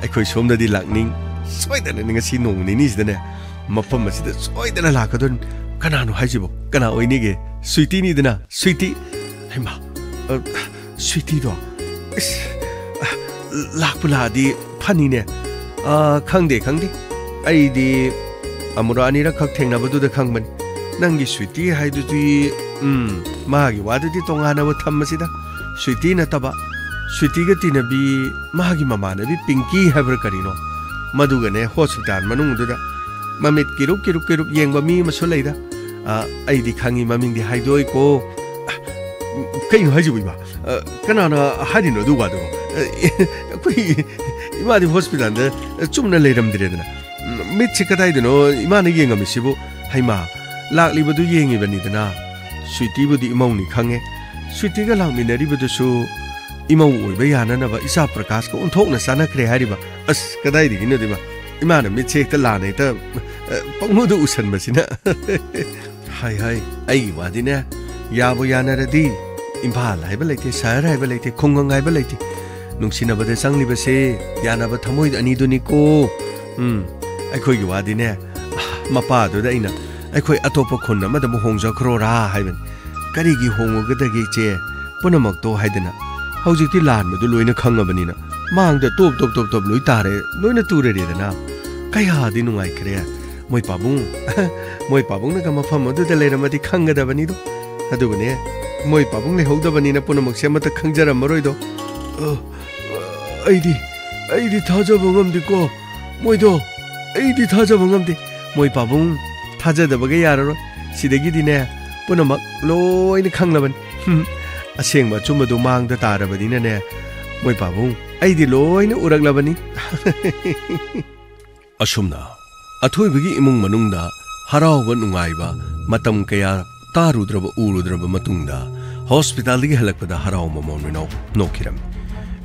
ꯑꯩꯈꯣꯏ ꯁꯣꯝꯗꯗꯤ ꯂꯥꯛꯅꯤꯡ, ꯁꯣꯏꯗꯅꯅꯦ ꯉꯁꯤ ꯅꯣꯡꯃ ꯅꯤꯅꯤꯁꯤꯗꯅꯦ ꯃꯐꯝ ꯑꯁꯤꯗ ꯁꯣꯏꯗꯅ ꯂꯥꯛꯀꯗꯣꯏꯅꯤ꯫ ꯀꯅꯥꯅꯣ ꯍꯥꯏꯁꯤꯕꯣ? ꯀꯅꯥ ꯑꯣꯏꯅꯤꯒꯦ? ꯁ꯭ꯋꯤꯇꯤꯅꯤꯗꯅ, ꯁ꯭ꯋꯤꯇꯤ꯫ ꯍꯩꯃꯥ, ꯑ, ꯁ꯭ꯋꯤꯇꯤꯗꯣ? ꯏꯁ, ꯑ, ꯂꯥꯛꯄꯨ ꯂꯥꯛꯑꯗꯤ ꯐꯅꯤꯅꯦ꯫ ꯑ, ꯈꯪꯗꯦ, ꯈꯪꯗꯦ꯫ ꯑꯩꯗꯤ ꯑꯃꯨꯔꯛ ꯑꯅꯤꯔꯛꯈꯛ ꯊꯦꯡꯅꯕꯗꯨꯗ ꯈꯪꯕꯅꯤ꯫ ꯅꯪꯒꯤ ꯁ꯭ꯋꯤꯇꯤ ꯍꯥꯏꯗꯨꯗꯤ, ꯎꯝ, ꯃꯥꯒꯤ ꯋꯥꯗꯨꯗꯤ ꯇꯣꯉꯥꯟꯅꯕ ꯊꯝꯃꯁꯤꯗ꯫ ꯁ꯭ꯋꯤꯇꯤ ꯅꯠꯇꯕ, ꯁ꯭ꯋꯤꯇꯤꯒ ꯇꯤꯟꯅꯕꯤ ꯃꯥꯒꯤ ꯃꯃꯥꯟꯅꯕꯤ ꯄꯤꯡꯀꯤ ꯍꯥꯏꯕ꯭ꯔꯥ ꯀꯔꯤꯅꯣ? ꯃꯗꯨꯒꯅꯦ ꯍꯣꯁꯄꯤꯇꯥꯜ ꯃꯅꯨꯡꯗꯨꯗ ꯃꯃꯤꯠ ꯀꯤꯔꯨꯞ ꯀꯤꯔꯨꯞ ꯀꯤꯔꯨꯞ ꯌꯦꯡꯕ ꯃꯤ ꯑꯃꯁꯨ ꯂꯩꯗ꯫ ꯑ, ꯑꯩꯗꯤ ꯈꯪꯉꯤ, ꯃꯃꯤꯡꯗꯤ ꯍꯥꯏꯗꯣꯛꯑꯣꯏꯀꯣ꯫ ꯑ, ꯀꯩꯅꯣ ꯍꯥꯏꯁꯤꯕꯨ ꯏꯃꯥ? ꯑ, ꯀꯅꯥꯅ ꯍꯥꯏꯔꯤꯅꯣ ꯑꯗꯨ ꯋꯥꯗꯨꯕꯣ? ꯑ, ꯑꯩꯈꯣꯏ ꯏꯃꯥꯗꯤ ꯍꯣꯁꯄꯤꯇꯥꯜꯗ ꯆꯨꯝꯅ ꯂꯩꯔꯝꯗ꯭ꯔꯦꯗꯅ꯫ ꯎꯝ, ꯃꯤꯠꯁꯦ ꯀꯗꯥꯏꯗꯅꯣ ꯏꯃꯥꯅ ꯌꯦꯡꯉꯝꯃꯤꯁꯤꯕꯨ? ꯍꯩꯃꯥ, ꯂꯥꯛꯂꯤꯕꯗꯨ ꯌꯦꯡꯉꯤꯕꯅꯤꯗꯅ꯫ ꯁ꯭ꯋꯤꯇꯤꯕꯨꯗꯤ ꯏꯃꯧꯅꯤ ꯈꯪꯉꯦ꯫ ꯁ꯭ꯋꯤꯇꯤꯒ ꯂꯥꯛꯃꯤꯟꯅꯔꯤꯕꯗꯨꯁꯨ ꯏꯃꯧ ꯑꯣꯏꯕ ꯌꯥꯅꯅꯕ ꯏꯆꯥ ꯄ꯭ꯔꯀꯥꯁꯀ ꯑꯣꯟꯊꯣꯛꯅ ꯆꯥꯟꯅꯈ꯭ꯔꯦ ꯍꯥꯏꯔꯤꯕ꯫ ꯑꯁ, ꯀꯗꯥꯏꯗꯒꯤꯅꯣꯗ ꯏꯃꯥ? ꯏꯃꯥꯅ ꯃꯤꯠꯁꯦ ꯍꯦꯛꯇ ꯂꯥꯟꯅ ꯍꯦꯛꯇ, ꯑ, ꯄꯪꯎꯗ ꯎꯁꯟꯕꯁꯤꯅ꯫ ꯍꯥꯏ ꯍꯥꯏ, ꯑꯩꯒꯤ ꯋꯥꯗꯤꯅꯦ, ꯌꯥꯕꯨ ꯌꯥꯅꯔꯗꯤ ꯏꯝꯐꯥꯜ ꯍꯥꯏꯕ ꯂꯩꯇꯦ, ꯁꯍꯔ ꯍꯥꯏꯕ ꯂꯩꯇꯦ, ꯈꯨꯡꯒꯪ ꯍꯥꯏꯕ ꯂꯩꯇꯦ꯫ ꯅꯨꯡꯁꯤꯅꯕꯗ ꯆꯪꯂꯤꯕꯁꯦ ꯌꯥꯅꯕ ꯊꯃꯣꯏ ꯑꯅꯤꯗꯨꯅꯤꯀꯣ꯫ ꯎꯝ, ꯑꯩꯈꯣꯏꯒꯤ ꯋꯥꯗꯤꯅꯦ, ꯃꯄꯥꯗꯨꯗ ꯑꯩꯅ, "ꯑꯩꯈꯣꯏ ꯑꯇꯣꯞꯄ ꯈꯨꯟ ꯑꯃꯗ ꯑꯃꯨꯛ ꯍꯣꯡꯖꯈ꯭ꯔꯣꯔꯥ?" ꯍꯥꯏꯕꯅꯤ꯫ "ꯀꯔꯤꯒꯤ ꯍꯣꯡꯉꯨꯒꯗꯒꯦ ꯏꯆꯦ? ꯄꯨꯝꯅꯃꯛꯇꯣ" ꯍꯥꯏꯗꯅ꯫ ꯍꯧꯖꯤꯛꯇꯤ ꯂꯥꯟꯕꯗꯨ ꯂꯣꯏꯅ ꯈꯪꯉꯕꯅꯤꯅ ꯃꯥꯡꯗ ꯇꯣꯞ ꯇꯣꯞ ꯇꯣꯞ ꯇꯣꯞ ꯂꯣꯏ ꯇꯥꯔꯦ, ꯂꯣꯏꯅ ꯇꯨꯔꯔꯦꯗꯅ꯫ ꯀꯌꯥꯗꯤ ꯅꯨꯡꯉꯥꯏꯈ꯭ꯔꯦ꯫ ꯃꯣꯏ ꯄꯥꯕꯨꯡ, ꯃꯣꯏ ꯄꯥꯕꯨꯡꯅꯒ ꯃꯐꯝ ꯑꯗꯨꯗ ꯂꯩꯔꯝꯃꯗꯤ ꯈꯪꯒꯗꯕꯅꯤꯗꯣ꯫ ꯑꯗꯨꯕꯨꯅꯦ, ꯃꯣꯏ ꯄꯥꯕꯨꯡ ꯂꯩꯍꯧꯗꯕꯅꯤꯅ ꯄꯨꯝꯅꯃꯛꯁꯦ ꯑꯃꯠꯇ ꯈꯪꯖꯔꯝꯃꯔꯣꯏꯗꯣ꯫ ꯑ, ꯑꯩꯗꯤ, ꯑꯩꯗꯤ ꯊꯥꯖꯕ ꯉꯝꯗꯦꯀꯣ꯫ ꯃꯣꯏꯗꯣ, ꯑꯩꯗꯤ ꯊꯥꯖꯕ ꯉꯝꯗꯦ꯫ ꯃꯣꯏ ꯄꯥꯕꯨꯡ, ꯊꯥꯖꯗꯕꯒ ꯌꯥꯔꯔꯣꯏ꯫ ꯁꯤꯗꯒꯤꯗꯤꯅꯦ, ꯄꯨꯝꯅꯃꯛ ꯂꯣꯏꯅ ꯈꯪꯂꯕꯅꯤ꯫ ꯍꯨꯝ, ꯑꯁꯦꯡꯕ ꯑꯆꯨꯝꯕꯗꯨ ꯃꯥꯡꯗ ꯇꯥꯔꯕꯅꯤꯅꯅꯦ, ꯃꯣꯏ ꯄꯥꯕꯨꯡ, ꯑꯩꯗꯤ ꯂꯣꯏꯅ ꯎꯔꯛꯂꯕꯅꯤ꯫ ꯑꯁꯨꯝꯅ ꯑꯊꯣꯏꯕꯒꯤ ꯏꯃꯨꯡ ꯃꯅꯨꯡꯗ ꯍꯔꯥꯎꯕ ꯅꯨꯡꯉꯥꯏꯕ ꯃꯇꯝ ꯀꯌꯥ ꯇꯥꯔꯨꯗ꯭ꯔꯕ ꯎꯔꯨꯗ꯭ꯔꯕ ꯃꯇꯨꯡꯗ ꯍꯣꯁꯄꯤꯇꯥꯜꯗꯒꯤ ꯍꯜꯂꯛꯄꯗ ꯍꯔꯥꯎ ꯃꯃꯣꯟ ꯃꯤꯅꯣꯛ ꯅꯣꯛꯈꯤꯔꯝꯃꯤ꯫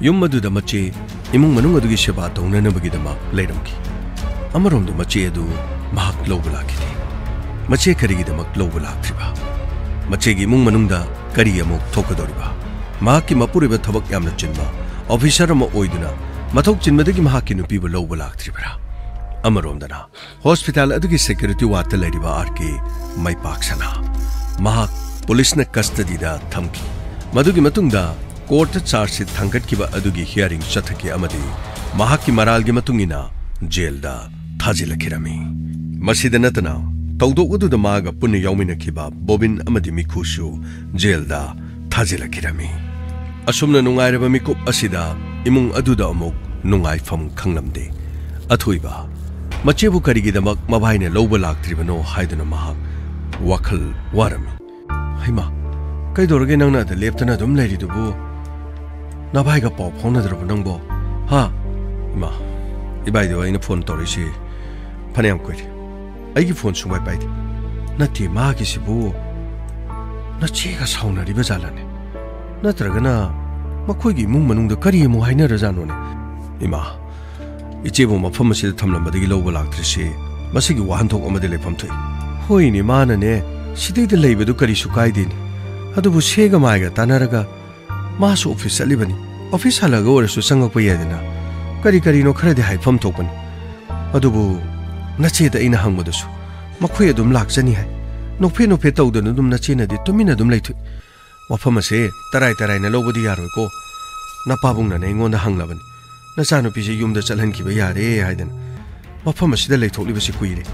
ꯌꯨꯝ ꯑꯗꯨꯗ ꯃꯆꯦ ꯏꯃꯨꯡ ꯃꯅꯨꯡ ꯑꯗꯨꯒꯤ ꯁꯦꯕꯥ ꯇꯧꯅꯅꯕꯒꯤꯗꯃꯛ ꯂꯩꯔꯝꯈꯤ꯫ ꯑꯃꯔꯣꯝꯗ ꯃꯆꯦ ꯑꯗꯨ ꯃꯍꯥꯛ ꯂꯧꯕ ꯂꯥꯛꯈꯤꯗꯦ꯫ ꯃꯆꯦ ꯀꯔꯤꯒꯤꯗꯃꯛ ꯂꯧꯕ ꯂꯥꯛꯇ꯭ꯔꯤꯕ? ꯃꯆꯦꯒꯤ ꯏꯃꯨꯡ ꯃꯅꯨꯡꯗ ꯀꯔꯤ ꯑꯃꯨꯛ ꯊꯣꯛꯀꯗꯧꯔꯤꯕ? ꯃꯍꯥꯛꯀꯤ ꯃꯄꯨꯔꯣꯏꯕ ꯊꯕꯛ ꯌꯥꯝꯅ ꯆꯤꯟꯕ ꯑꯣꯐꯤꯁꯔ ꯑꯃ ꯑꯣꯏꯗꯨꯅ ꯃꯊꯧ ꯆꯤꯟꯕꯗꯒꯤ ꯃꯍꯥꯛꯀꯤ ꯅꯨꯄꯤꯕꯨ ꯂꯧꯕ ꯂꯥꯛꯇ꯭ꯔꯤꯕ꯭ꯔꯥ? ꯑꯃꯔꯣꯝꯗꯅ ꯍꯣꯁꯄꯤꯇꯥꯜ ꯑꯗꯨꯒꯤ ꯁꯦꯀ꯭ꯌꯨꯔꯤꯇꯤ ꯋꯥꯔꯗꯇ ꯂꯩꯔꯤꯕ ꯑꯥꯔ ꯀꯦ ꯃꯩꯄꯥꯛ ꯁꯅꯥ꯫ ꯃꯍꯥꯛ ꯄꯨꯂꯤꯁꯅ ꯀꯁꯇꯗꯤꯗ ꯊꯝꯈꯤ꯫ ꯃꯗꯨꯒꯤ ꯃꯇꯨꯡꯗ ꯀꯣꯔꯠꯇ ꯆꯥꯔꯖ ꯁꯤꯠ ꯊꯥꯡꯒꯠꯈꯤꯕ ꯑꯗꯨꯒꯤ ꯍꯤꯌꯥꯔꯤꯡ ꯆꯠꯊꯈꯤ ꯑꯃꯗꯤ ꯃꯍꯥꯛꯀꯤ ꯃꯔꯥꯜꯒꯤ ꯃꯇꯨꯡ ꯏꯟꯅ ꯖꯦꯜꯗ ꯊꯥꯖꯤꯜꯂꯛꯈꯤꯔꯝꯃꯤ꯫ ꯃꯁꯤꯗ ꯅꯠꯇꯅ ꯊꯧꯗꯣꯛ ꯑꯗꯨꯗ ꯃꯥꯒ ꯄꯨꯟꯅ ꯌꯥꯎꯃꯤꯟꯅꯈꯤꯕ ꯕꯣꯕꯤꯟ ꯑꯃꯗꯤ ꯃꯤꯈꯨꯁꯨ ꯖꯦꯜꯗ ꯊꯥꯖꯤꯜꯂꯛꯈꯤꯔꯝꯃꯤ꯫ ꯑꯁꯨꯝꯅ ꯅꯨꯡꯉꯥꯏꯔꯕ ꯃꯤꯀꯨꯞ ꯑꯁꯤꯗ ꯏꯃꯨꯡ ꯑꯗꯨꯗ ꯑꯃꯨꯛ ꯅꯨꯡꯉꯥꯏꯐꯝ ꯈꯪꯂꯝꯗꯦ꯫ ꯑꯊꯣꯏꯕ, ꯃꯆꯦꯕꯨ ꯀꯔꯤꯒꯤꯗꯃꯛ ꯃꯕꯥꯏꯅ ꯂꯧꯕ ꯂꯥꯛꯇ꯭ꯔꯤꯕꯅꯣ ꯍꯥꯏꯗꯨꯅ ꯃꯍꯥꯛ ꯋꯥꯈꯜ ꯋꯥꯔꯝꯃꯤ꯫ "ꯍꯩꯃꯥ, ꯀꯩꯗꯧꯔꯒꯦ ꯅꯪꯅ ꯑꯗ ꯂꯦꯞꯇꯅ ꯑꯗꯨꯝ ꯂꯩꯔꯤꯗꯨꯕꯨ? ꯅꯚꯥꯏꯒ ꯄꯥꯎ ꯐꯥꯎꯅꯗ꯭ꯔꯕ ꯅꯪꯕꯣ? ꯍꯥ?" "ꯏꯃꯥ, ꯏꯕꯥꯏꯗꯣ ꯑꯩꯅ ꯐꯣꯟ ꯇꯧꯔꯛꯏꯁꯤ ꯐꯅꯌꯥꯝ ꯀꯨꯏꯔꯦ꯫ ꯑꯩꯒꯤ ꯐꯣꯟ ꯁꯨꯡꯄꯥꯏ ꯄꯥꯏꯗꯦ꯫ ꯅꯠꯇꯦ, ꯃꯥꯒꯤꯁꯤꯕꯨ ꯅꯆꯦꯒ ꯁꯥꯎꯅꯔꯤꯕ ꯖꯥꯠꯂꯅꯦ? ꯅꯠꯇ꯭ꯔꯒꯅ ꯃꯈꯣꯏꯒꯤ ꯏꯃꯨꯡ ꯃꯅꯨꯡꯗ ꯀꯔꯤ ꯑꯃꯨꯛ ꯍꯥꯏꯅꯔꯖꯥꯠꯅꯣꯅꯦ? ꯏꯃꯥ, ꯏꯆꯦꯕꯨ ꯃꯐꯝ ꯑꯁꯤꯗ ꯊꯝꯂꯝꯕꯗꯒꯤ ꯂꯧꯕ ꯂꯥꯛꯇ꯭ꯔꯤꯁꯤ ꯃꯁꯤꯒꯤ ꯋꯥꯍꯟꯊꯣꯛ ꯑꯃꯗꯤ ꯂꯩꯐꯝ ꯊꯣꯛꯏ꯫ ꯍꯣꯏꯅꯦ, ꯃꯥꯅꯅꯦ ꯁꯤꯗꯩꯗ ꯂꯩꯕꯗꯨ ꯀꯔꯤꯁꯨ ꯀꯥꯏꯗꯦꯅꯦ꯫ ꯑꯗꯨꯕꯨ ꯁꯦꯒ ꯃꯥꯏꯒ ꯇꯥꯟꯅꯔꯒ ꯃꯥꯁꯨ ꯑꯣꯐꯤꯁ ꯆꯠꯂꯤꯕꯅꯤ꯫ ꯑꯣꯐꯤꯁ ꯍꯜꯂꯛꯑꯒ ꯑꯣꯏꯔꯁꯨ ꯆꯪꯉꯛꯄ ꯌꯥꯏꯗꯅ꯫ ꯀꯔꯤ ꯀꯔꯤꯅꯣ ꯈꯔꯗꯤ ꯍꯥꯏꯐꯝ ꯊꯣꯛꯄꯅꯤ꯫ ꯑꯗꯨꯕꯨ ꯅꯆꯦꯗ ꯑꯩꯅ ꯍꯪꯕꯗꯁꯨ ꯃꯈꯣꯏ ꯑꯗꯨꯝ ꯂꯥꯛꯆꯅꯤ ꯍꯥꯏ꯫ ꯅꯣꯛꯐꯦ ꯅꯣꯛꯐꯦ ꯇꯧꯗꯅ ꯑꯗꯨꯝ ꯅꯆꯦꯅꯗꯤ ꯇꯨꯃꯤꯟꯅ ꯑꯗꯨꯝ ꯂꯩꯊꯣꯛꯏ꯫ ꯋꯥꯐꯝ ꯑꯁꯦ ꯇꯔꯥꯏ ꯇꯔꯥꯏꯅ ꯂꯧꯕꯗꯤ ꯌꯥꯔꯣꯏꯀꯣ꯫ ꯅꯄꯥꯕꯨꯡꯅꯅꯦ ꯑꯩꯉꯣꯟꯗ ꯍꯪꯂꯕꯅꯤ꯫ ꯅꯆꯥꯅꯨꯄꯤꯁꯦ ꯌꯨꯝꯗ ꯆꯠꯍꯟꯈꯤꯕ ꯌꯥꯔꯦ ꯍꯥꯏꯗꯅ꯫ ꯃꯐꯝ ꯑꯁꯤꯗ ꯂꯩꯊꯣꯛꯂꯤꯕꯁꯤ ꯀꯨꯏꯔꯦ꯫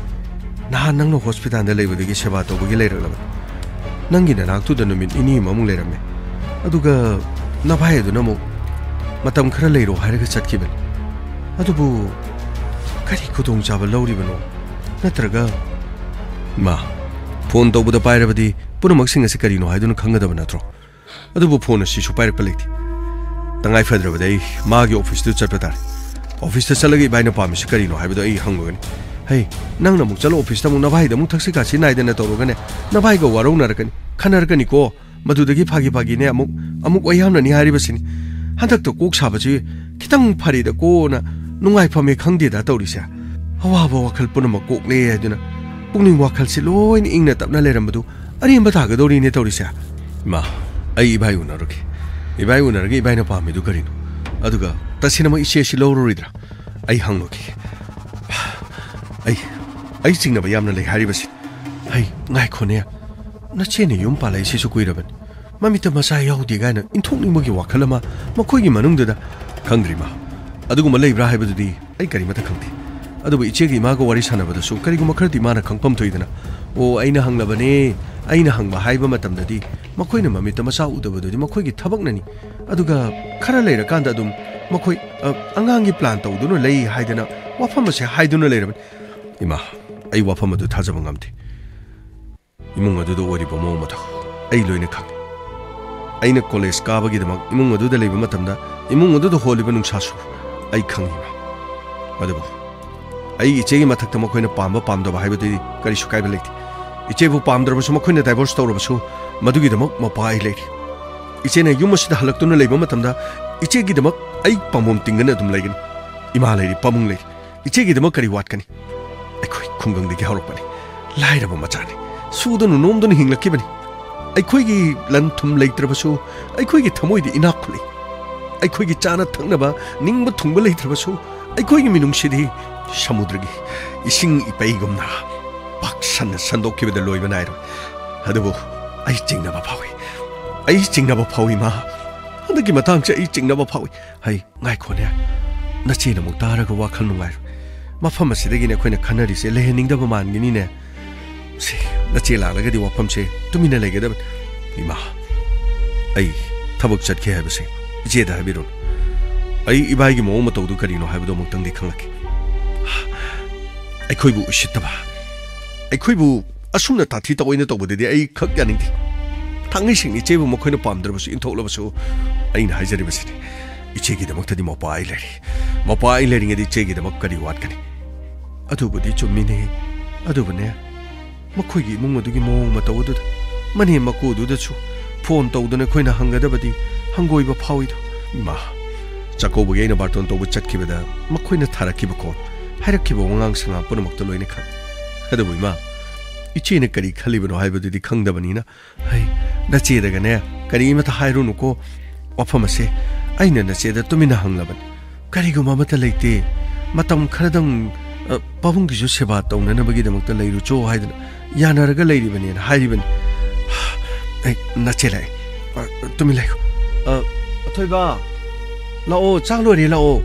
ꯅꯍꯥꯟ ꯅꯪꯅ ꯍꯣꯁꯄꯤꯇꯥꯜꯗ ꯂꯩꯕꯗꯒꯤ ꯁꯦꯕꯥ ꯇꯧꯕꯒꯤ ꯂꯩꯔꯛꯂꯕꯅꯤ꯫ ꯅꯪꯒꯤ ꯅꯅꯥꯛꯇꯨꯗ ꯅꯨꯃꯤꯠ ꯅꯤꯅꯤ ꯑꯃꯃꯨꯛ ꯂꯩꯔꯝꯃꯦ꯫ ꯑꯗꯨꯒ ꯅꯚꯥꯏ ꯑꯗꯨꯅ ꯑꯃꯨꯛ ꯃꯇꯝ ꯈꯔ ꯂꯩꯔꯣ ꯍꯥꯏꯔꯒ ꯆꯠꯈꯤꯕꯅꯤ꯫ ꯑꯗꯨꯕꯨ ꯀꯔꯤ ꯈꯨꯗꯣꯡꯆꯥꯕ ꯂꯧꯔꯤꯕꯅꯣ? ꯅꯠꯇ꯭ꯔꯒ ꯃꯥ, ꯐꯣꯟ ꯇꯧꯕꯗ ꯄꯥꯏꯔꯕꯗꯤ ꯄꯨꯝꯅꯃꯛꯁꯤꯡ ꯑꯁꯤ ꯀꯔꯤꯅꯣ ꯍꯥꯏꯗꯨꯅ ꯈꯪꯒꯗꯕ ꯅꯠꯇ꯭ꯔꯣ? ꯑꯗꯨꯕꯨ ꯐꯣꯟ ꯑꯁꯤꯁꯨ ꯄꯥꯏꯔꯛꯄ ꯂꯩꯇꯦ꯫ ꯇꯉꯥꯏ ꯐꯗ꯭ꯔꯕꯗ ꯑꯩ ꯃꯥꯒꯤ ꯑꯣꯐꯤꯁꯇꯨ ꯆꯠꯄ ꯇꯥꯔꯦ꯫ ꯑꯣꯐꯤꯁꯇ ꯆꯠꯂꯒ ꯏꯕꯥꯏꯅ ꯄꯥꯝꯃꯤꯁꯤ ꯀꯔꯤꯅꯣ ꯍꯥꯏꯕꯗꯨ ꯑꯩ ꯍꯪꯂꯒꯅꯤ꯫ ꯍꯩ, ꯅꯪꯅ ꯑꯃꯨꯛ ꯆꯠꯂꯣ ꯑꯣꯐꯤꯁꯇ, ꯑꯃꯨꯛ ꯅꯚꯥꯏꯗ ꯑꯃꯨꯛ ꯊꯛꯁꯤ ꯈꯥꯁꯤ ꯅꯥꯏꯗꯅ ꯇꯧꯔꯒꯅꯦ, ꯅꯚꯥꯏꯒ ꯋꯥꯔꯧꯅꯔꯛꯀꯅꯤ, ꯈꯟꯅꯔꯛꯀꯅꯤꯀꯣ꯫ ꯃꯗꯨꯗꯒꯤ ꯐꯥꯒꯤ ꯐꯥꯒꯤꯅꯦ ꯑꯃꯨꯛ, ꯑꯃꯨꯛ ꯋꯥꯌꯥꯝꯅꯅꯤ ꯍꯥꯏꯔꯤꯕꯁꯤꯅꯤ꯫ ꯍꯟꯗꯛꯇ ꯀꯣꯛ ꯁꯥꯕꯁꯤ ꯈꯤꯇꯪ ꯐꯔꯤꯗ ꯀꯣꯟꯅ ꯅꯨꯡꯉꯥꯏꯐꯝ ꯍꯦꯛ ꯈꯪꯗꯦꯗ ꯇꯧꯔꯤꯁꯦ꯫ ꯑꯋꯥꯕ ꯋꯥꯈꯜ ꯄꯨꯝꯅꯃꯛ ꯀꯣꯛꯂꯦ ꯍꯥꯏꯗꯨꯅ ꯄꯨꯛꯅꯤꯡ ꯋꯥꯈꯜꯁꯤ ꯂꯣꯏꯅ ꯏꯪꯅ ꯇꯞꯅ ꯂꯩꯔꯝꯕꯗꯨ ꯑꯔꯦꯝꯕ ꯇꯥꯒꯗꯧꯔꯤꯅꯦ ꯇꯧꯔꯤꯁꯦ꯫ ꯏꯃꯥ, ꯑꯩ ꯏꯕꯥꯏ ꯎꯅꯔꯨꯒꯦ꯫ ꯏꯕꯥꯏ ꯎꯅꯔꯒ ꯏꯕꯥꯏꯅ ꯄꯥꯝꯃꯤꯗꯨ ꯀꯔꯤꯅꯣ? ꯑꯗꯨꯒ ꯇꯁꯦꯡꯅꯃꯛ ꯏꯆꯦꯁꯤ ꯂꯧꯔꯨꯔꯣꯏꯗ꯭ꯔꯥ? ꯑꯩ ꯍꯪꯂꯨꯒꯦ꯫ ꯑꯩ, ꯑꯩ ꯆꯤꯡꯅꯕ ꯌꯥꯝꯅ ꯂꯩ ꯍꯥꯏꯔꯤꯕꯁꯤ꯫ ꯍꯩ, ꯉꯥꯏꯈꯣꯅꯦ꯫ ꯅꯆꯦꯅ ꯌꯨꯝ ꯄꯥꯜꯂꯛꯏꯁꯤꯁꯨ ꯀꯨꯏꯔꯕꯅꯤ꯫ ꯃꯃꯤꯠꯇ ꯃꯆꯥ ꯌꯥꯎꯗꯦ ꯀꯥꯏꯅ ꯏꯟꯊꯣꯛꯅꯤꯡꯕꯒꯤ ꯋꯥꯈꯜ ꯑꯃ ꯃꯈꯣꯏꯒꯤ ꯃꯅꯨꯡꯗꯨꯗ꯫ ꯈꯪꯗ꯭ꯔꯤ ꯃꯥ꯫ ꯑꯗꯨꯒꯨꯝꯕ ꯂꯩꯕ꯭ꯔꯥ ꯍꯥꯏꯕꯗꯨꯗꯤ ꯑꯩ ꯀꯔꯤꯃꯠꯇ ꯈꯪꯗꯦ꯫ ꯑꯗꯨꯕꯨ ꯏꯆꯦꯒ ꯏꯃꯥꯒ ꯋꯥꯔꯤ ꯁꯥꯟꯅꯕꯗꯁꯨ ꯀꯔꯤꯒꯨꯝꯕ ꯈꯔꯗꯤ ꯃꯥꯅ ꯈꯪꯐꯝ ꯊꯣꯛꯏꯗꯅ꯫ "ꯑꯣ, ꯑꯩꯅ ꯍꯪꯂꯕꯅꯦ, ꯑꯩꯅ ꯍꯪꯕ" ꯍꯥꯏꯕ ꯃꯇꯝꯗꯗꯤ ꯃꯈꯣꯏꯅ ꯃꯃꯤꯠꯇ ꯃꯆꯥ ꯎꯗꯕꯗꯨꯗꯤ ꯃꯈꯣꯏꯒꯤ ꯊꯕꯛꯅꯅꯤ꯫ ꯑꯗꯨꯒ ꯈꯔ ꯂꯩꯔꯀꯥꯟꯗ ꯑꯗꯨꯝ ꯃꯈꯣꯏ, ꯑ, "ꯑꯉꯥꯡꯒꯤ ꯄ꯭ꯂꯥꯟ ꯇꯧꯗꯨꯅ ꯂꯩ" ꯍꯥꯏꯗꯅ ꯋꯥꯐꯝ ꯑꯁꯦ ꯍꯥꯏꯗꯨꯅ ꯂꯩꯔꯕꯅꯤ꯫ ꯏꯃꯥ, ꯑꯩ ꯋꯥꯐꯝ ꯑꯗꯨ ꯊꯥꯖꯕ ꯉꯝꯗꯦ꯫ ꯏꯃꯨꯡ ꯑꯗꯨꯗ ꯑꯣꯏꯔꯤꯕ ꯃꯑꯣꯡ ꯃꯇꯧ ꯑꯩ ꯂꯣꯏꯅ ꯈꯪꯏ꯫ ꯑꯩꯅ ꯀꯣꯂꯦꯖ ꯀꯥꯕꯒꯤꯗꯃꯛ ꯏꯃꯨꯡ ꯑꯗꯨꯗ ꯂꯩꯕ ꯃꯇꯝꯗ ꯏꯃꯨꯡ ꯑꯗꯨꯗ ꯍꯣꯜꯂꯤꯕ ꯅꯨꯡꯁꯥꯁꯨ ꯑꯩ ꯈꯪꯏ꯫ ꯑꯗꯨꯕꯨ ꯑꯩ ꯏꯆꯦꯒꯤ ꯃꯊꯛꯇ ꯃꯈꯣꯏꯅ ꯄꯥꯝꯕ ꯄꯥꯝꯗꯕ ꯍꯥꯏꯕꯗꯨꯗꯤ ꯀꯔꯤꯁꯨ ꯀꯥꯏꯕ ꯂꯩꯇꯦ꯫ ꯏꯆꯦꯕꯨ ꯄꯥꯝꯗ꯭ꯔꯕꯁꯨ ꯃꯈꯣꯏꯅ ꯗꯥꯏꯚꯣꯔꯁ ꯇꯧꯔꯕꯁꯨ ꯃꯗꯨꯒꯤꯗꯃꯛ ꯃꯄꯥ ꯑꯩ ꯂꯩꯔꯤ꯫ ꯏꯆꯦꯅ ꯌꯨꯝ ꯑꯁꯤꯗ ꯍꯜꯂꯛꯇꯨꯅ ꯂꯩꯕ ꯃꯇꯝꯗ ꯏꯆꯦꯒꯤꯗꯃꯛ ꯑꯩ ꯄꯥꯝꯕꯣꯝ ꯇꯤꯡꯗꯅ ꯑꯗꯨꯝ ꯂꯩꯒꯅꯤ꯫ ꯏꯃꯥ ꯂꯩꯔꯤ, ꯄꯥꯕꯨꯡ ꯂꯩꯔꯤ꯫ ꯏꯆꯦꯒꯤꯗꯃꯛ ꯀꯔꯤ ꯋꯥꯠꯀꯅꯤ? ꯑꯩꯈꯣꯏ ꯈꯨꯡꯒꯪꯗꯒꯤ ꯍꯧꯔꯛꯄꯅꯤ꯫ ꯂꯥꯏꯔꯕ ꯃꯆꯥꯅꯤ꯫ ꯁꯨꯗꯅ ꯅꯣꯝꯗꯨꯅ ꯍꯤꯡꯂꯛꯈꯤꯕꯅꯤ꯫ ꯑꯩꯈꯣꯏꯒꯤ ꯂꯟ ꯊꯨꯝ ꯂꯩꯇ꯭ꯔꯕꯁꯨ ꯑꯩꯈꯣꯏꯒꯤ ꯊꯃꯣꯏꯗꯤ ꯏꯅꯥꯛ ꯈꯨꯜꯂꯤ꯫ ꯑꯩꯈꯣꯏꯒꯤ ꯆꯥꯅ ꯊꯛꯅꯕ ꯅꯤꯡꯕ ꯊꯨꯡꯕ ꯂꯩꯇ꯭ꯔꯕꯁꯨ ꯑꯩꯈꯣꯏꯒꯤ ꯃꯤꯅꯨꯡꯁꯤꯗꯤ ꯁꯃꯨꯗ꯭ꯔꯒꯤ ꯏꯁꯤꯡ ꯏꯄꯩꯒꯨꯝꯅ ꯄꯥꯛ ꯁꯟꯅ ꯁꯟꯗꯣꯛꯈꯤꯕꯗ ꯂꯣꯏꯕ ꯅꯥꯏꯔꯣꯏ꯫ ꯑꯗꯨꯕꯨ ꯑꯩ ꯆꯤꯡꯅꯕ ꯐꯥꯎꯏ꯫ ꯑꯩ ꯆꯤꯡꯅꯕ ꯐꯥꯎꯏ, ꯏꯃꯥ꯫ ꯍꯟꯗꯛꯀꯤ ꯃꯇꯥꯡꯁꯦ ꯑꯩ ꯆꯤꯡꯅꯕ ꯐꯥꯎꯏ꯫ ꯍꯩ, ꯉꯥꯏꯈꯣꯅꯦ꯫ ꯅꯆꯦꯅ ꯑꯃꯨꯛ ꯇꯥꯔꯒ ꯋꯥꯈꯜ ꯅꯨꯡꯉꯥꯏꯔꯣꯏ꯫ ꯃꯐꯝ ꯑꯁꯤꯗꯒꯤꯅꯦ ꯑꯩꯈꯣꯏꯅ ꯈꯟꯅꯔꯤꯁꯦ ꯂꯩꯍꯟꯅꯤꯡꯗꯕ ꯃꯥꯟꯒꯅꯤꯅꯦ꯫ ꯁꯦ, ꯅꯆꯦ ꯂꯥꯛꯂꯒꯗꯤ ꯋꯥꯐꯝꯁꯦ ꯇꯨꯃꯤꯟꯅ ꯂꯩꯒꯗꯕꯅꯤ꯫ ꯏꯃꯥ, ꯑꯩ ꯊꯕꯛ ꯆꯠꯀꯦ ꯍꯥꯏꯕꯁꯦ ꯏꯆꯦꯗ ꯍꯥꯏꯕꯤꯔꯨꯅꯨ꯫ ꯑꯩ ꯏꯕꯥꯏꯒꯤ ꯃꯑꯣꯡ ꯃꯇꯧꯗꯨ ꯀꯔꯤꯅꯣ ꯍꯥꯏꯕꯗꯨ ꯑꯃꯨꯛꯇꯪꯗꯤ ꯈꯪꯂꯛꯀꯦ꯫ ꯑꯩꯈꯣꯏꯕꯨ ꯎꯁꯤꯠꯇꯕ, ꯑꯩꯈꯣꯏꯕꯨ ꯑꯁꯨꯝꯅ ꯇꯥꯊꯤ ꯇꯥꯑꯣꯏꯅ ꯇꯧꯕꯗꯨꯗꯤ ꯑꯩ ꯈꯛ ꯌꯥꯅꯤꯡꯗꯦ꯫ ꯊꯥꯡꯉꯩ ꯁꯦꯡꯅ ꯏꯆꯦꯕꯨ ꯃꯈꯣꯏꯅ ꯄꯥꯝꯗ꯭ꯔꯕꯁꯨ ꯏꯟꯊꯣꯛꯂꯕꯁꯨ ꯑꯩꯅ ꯍꯥꯏꯖꯔꯤꯕꯁꯤꯅꯤ꯫ ꯏꯆꯦꯒꯤꯗꯃꯛꯇꯗꯤ ꯃꯄꯥ ꯑꯩ ꯂꯩꯔꯤ꯫ ꯃꯄꯥ ꯑꯩ ꯂꯩꯔꯤꯉꯩꯗ ꯏꯆꯦꯒꯤꯗꯃꯛ ꯀꯔꯤ ꯋꯥꯠꯀꯅꯤ? ꯑꯗꯨꯕꯨꯗꯤ ꯆꯨꯝꯃꯤꯅꯦ꯫ ꯑꯗꯨꯕꯨꯅꯦ, ꯃꯈꯣꯏꯒꯤ ꯏꯃꯨꯡ ꯑꯗꯨꯒꯤ ꯃꯑꯣꯡ ꯃꯇꯧ ꯑꯗꯨꯗ ꯃꯅꯦꯝ ꯃꯀꯨꯗꯨꯗꯁꯨ ꯐꯣꯟ ꯇꯧꯗꯨꯅ ꯑꯩꯈꯣꯏꯅ ꯍꯪꯒꯗꯕꯗꯤ ꯍꯪꯒꯣꯏꯕ ꯐꯥꯎꯏꯗ꯫ ꯏꯃꯥ, ꯆꯥꯛꯀꯧꯕꯒꯤ ꯑꯩꯅ ꯕꯥꯔꯇꯣꯟ ꯇꯧꯕ ꯆꯠꯈꯤꯕꯗ ꯃꯈꯣꯏꯅ ꯊꯥꯔꯛꯈꯤꯕ ꯀꯣꯠ, ꯍꯥꯏꯔꯛꯈꯤꯕ ꯋꯥꯉꯥꯡ ꯁꯉꯥꯡ ꯄꯨꯝꯅꯃꯛꯇ ꯂꯣꯏꯅ ꯈꯪꯏ꯫ ꯑꯗꯨꯕꯨ ꯏꯃꯥ, ꯏꯆꯦꯅ ꯀꯔꯤ ꯈꯜꯂꯤꯕꯅꯣ ꯍꯥꯏꯕꯗꯨꯗꯤ ꯈꯪꯗꯕꯅꯤꯅ, ꯍꯩ, ꯅꯆꯦꯗꯒꯅꯦ ꯀꯔꯤꯃꯇ ꯍꯥꯏꯔꯨꯅꯨꯀꯣ꯫ ꯋꯥꯐꯝ ꯑꯁꯦ ꯑꯩꯅ ꯅꯆꯦꯗ ꯇꯨꯃꯤꯟꯅ ꯍꯪꯂꯕꯅꯤ꯫ ꯀꯔꯤꯒꯨꯝꯕ ꯑꯃꯠꯇ ꯂꯩꯇꯦ꯫ ꯃꯇꯝ ꯈꯔꯗꯪ, ꯑ, ꯄꯥꯕꯨꯡꯒꯤꯁꯨ ꯁꯦꯕꯥ ꯇꯧꯅꯅꯕꯒꯤꯗꯃꯛꯇ ꯂꯩꯔꯨꯆꯣ ꯍꯥꯏꯗꯅ ꯌꯥꯅꯔꯒ ꯂꯩꯔꯤꯕꯅꯦꯅ ꯍꯥꯏꯔꯤꯕꯅꯤ꯫ ꯑꯩ, ꯅꯆꯦ ꯂꯥꯛꯑꯦ꯫ ꯑ, ꯇꯨꯃꯤꯟ ꯂꯩꯌꯨ꯫ ꯑ, ꯑꯊꯣꯏꯕ, ꯂꯥꯛꯑꯣ, ꯆꯥꯛ ꯂꯣꯏꯔꯦ, ꯂꯥꯛꯑꯣ꯫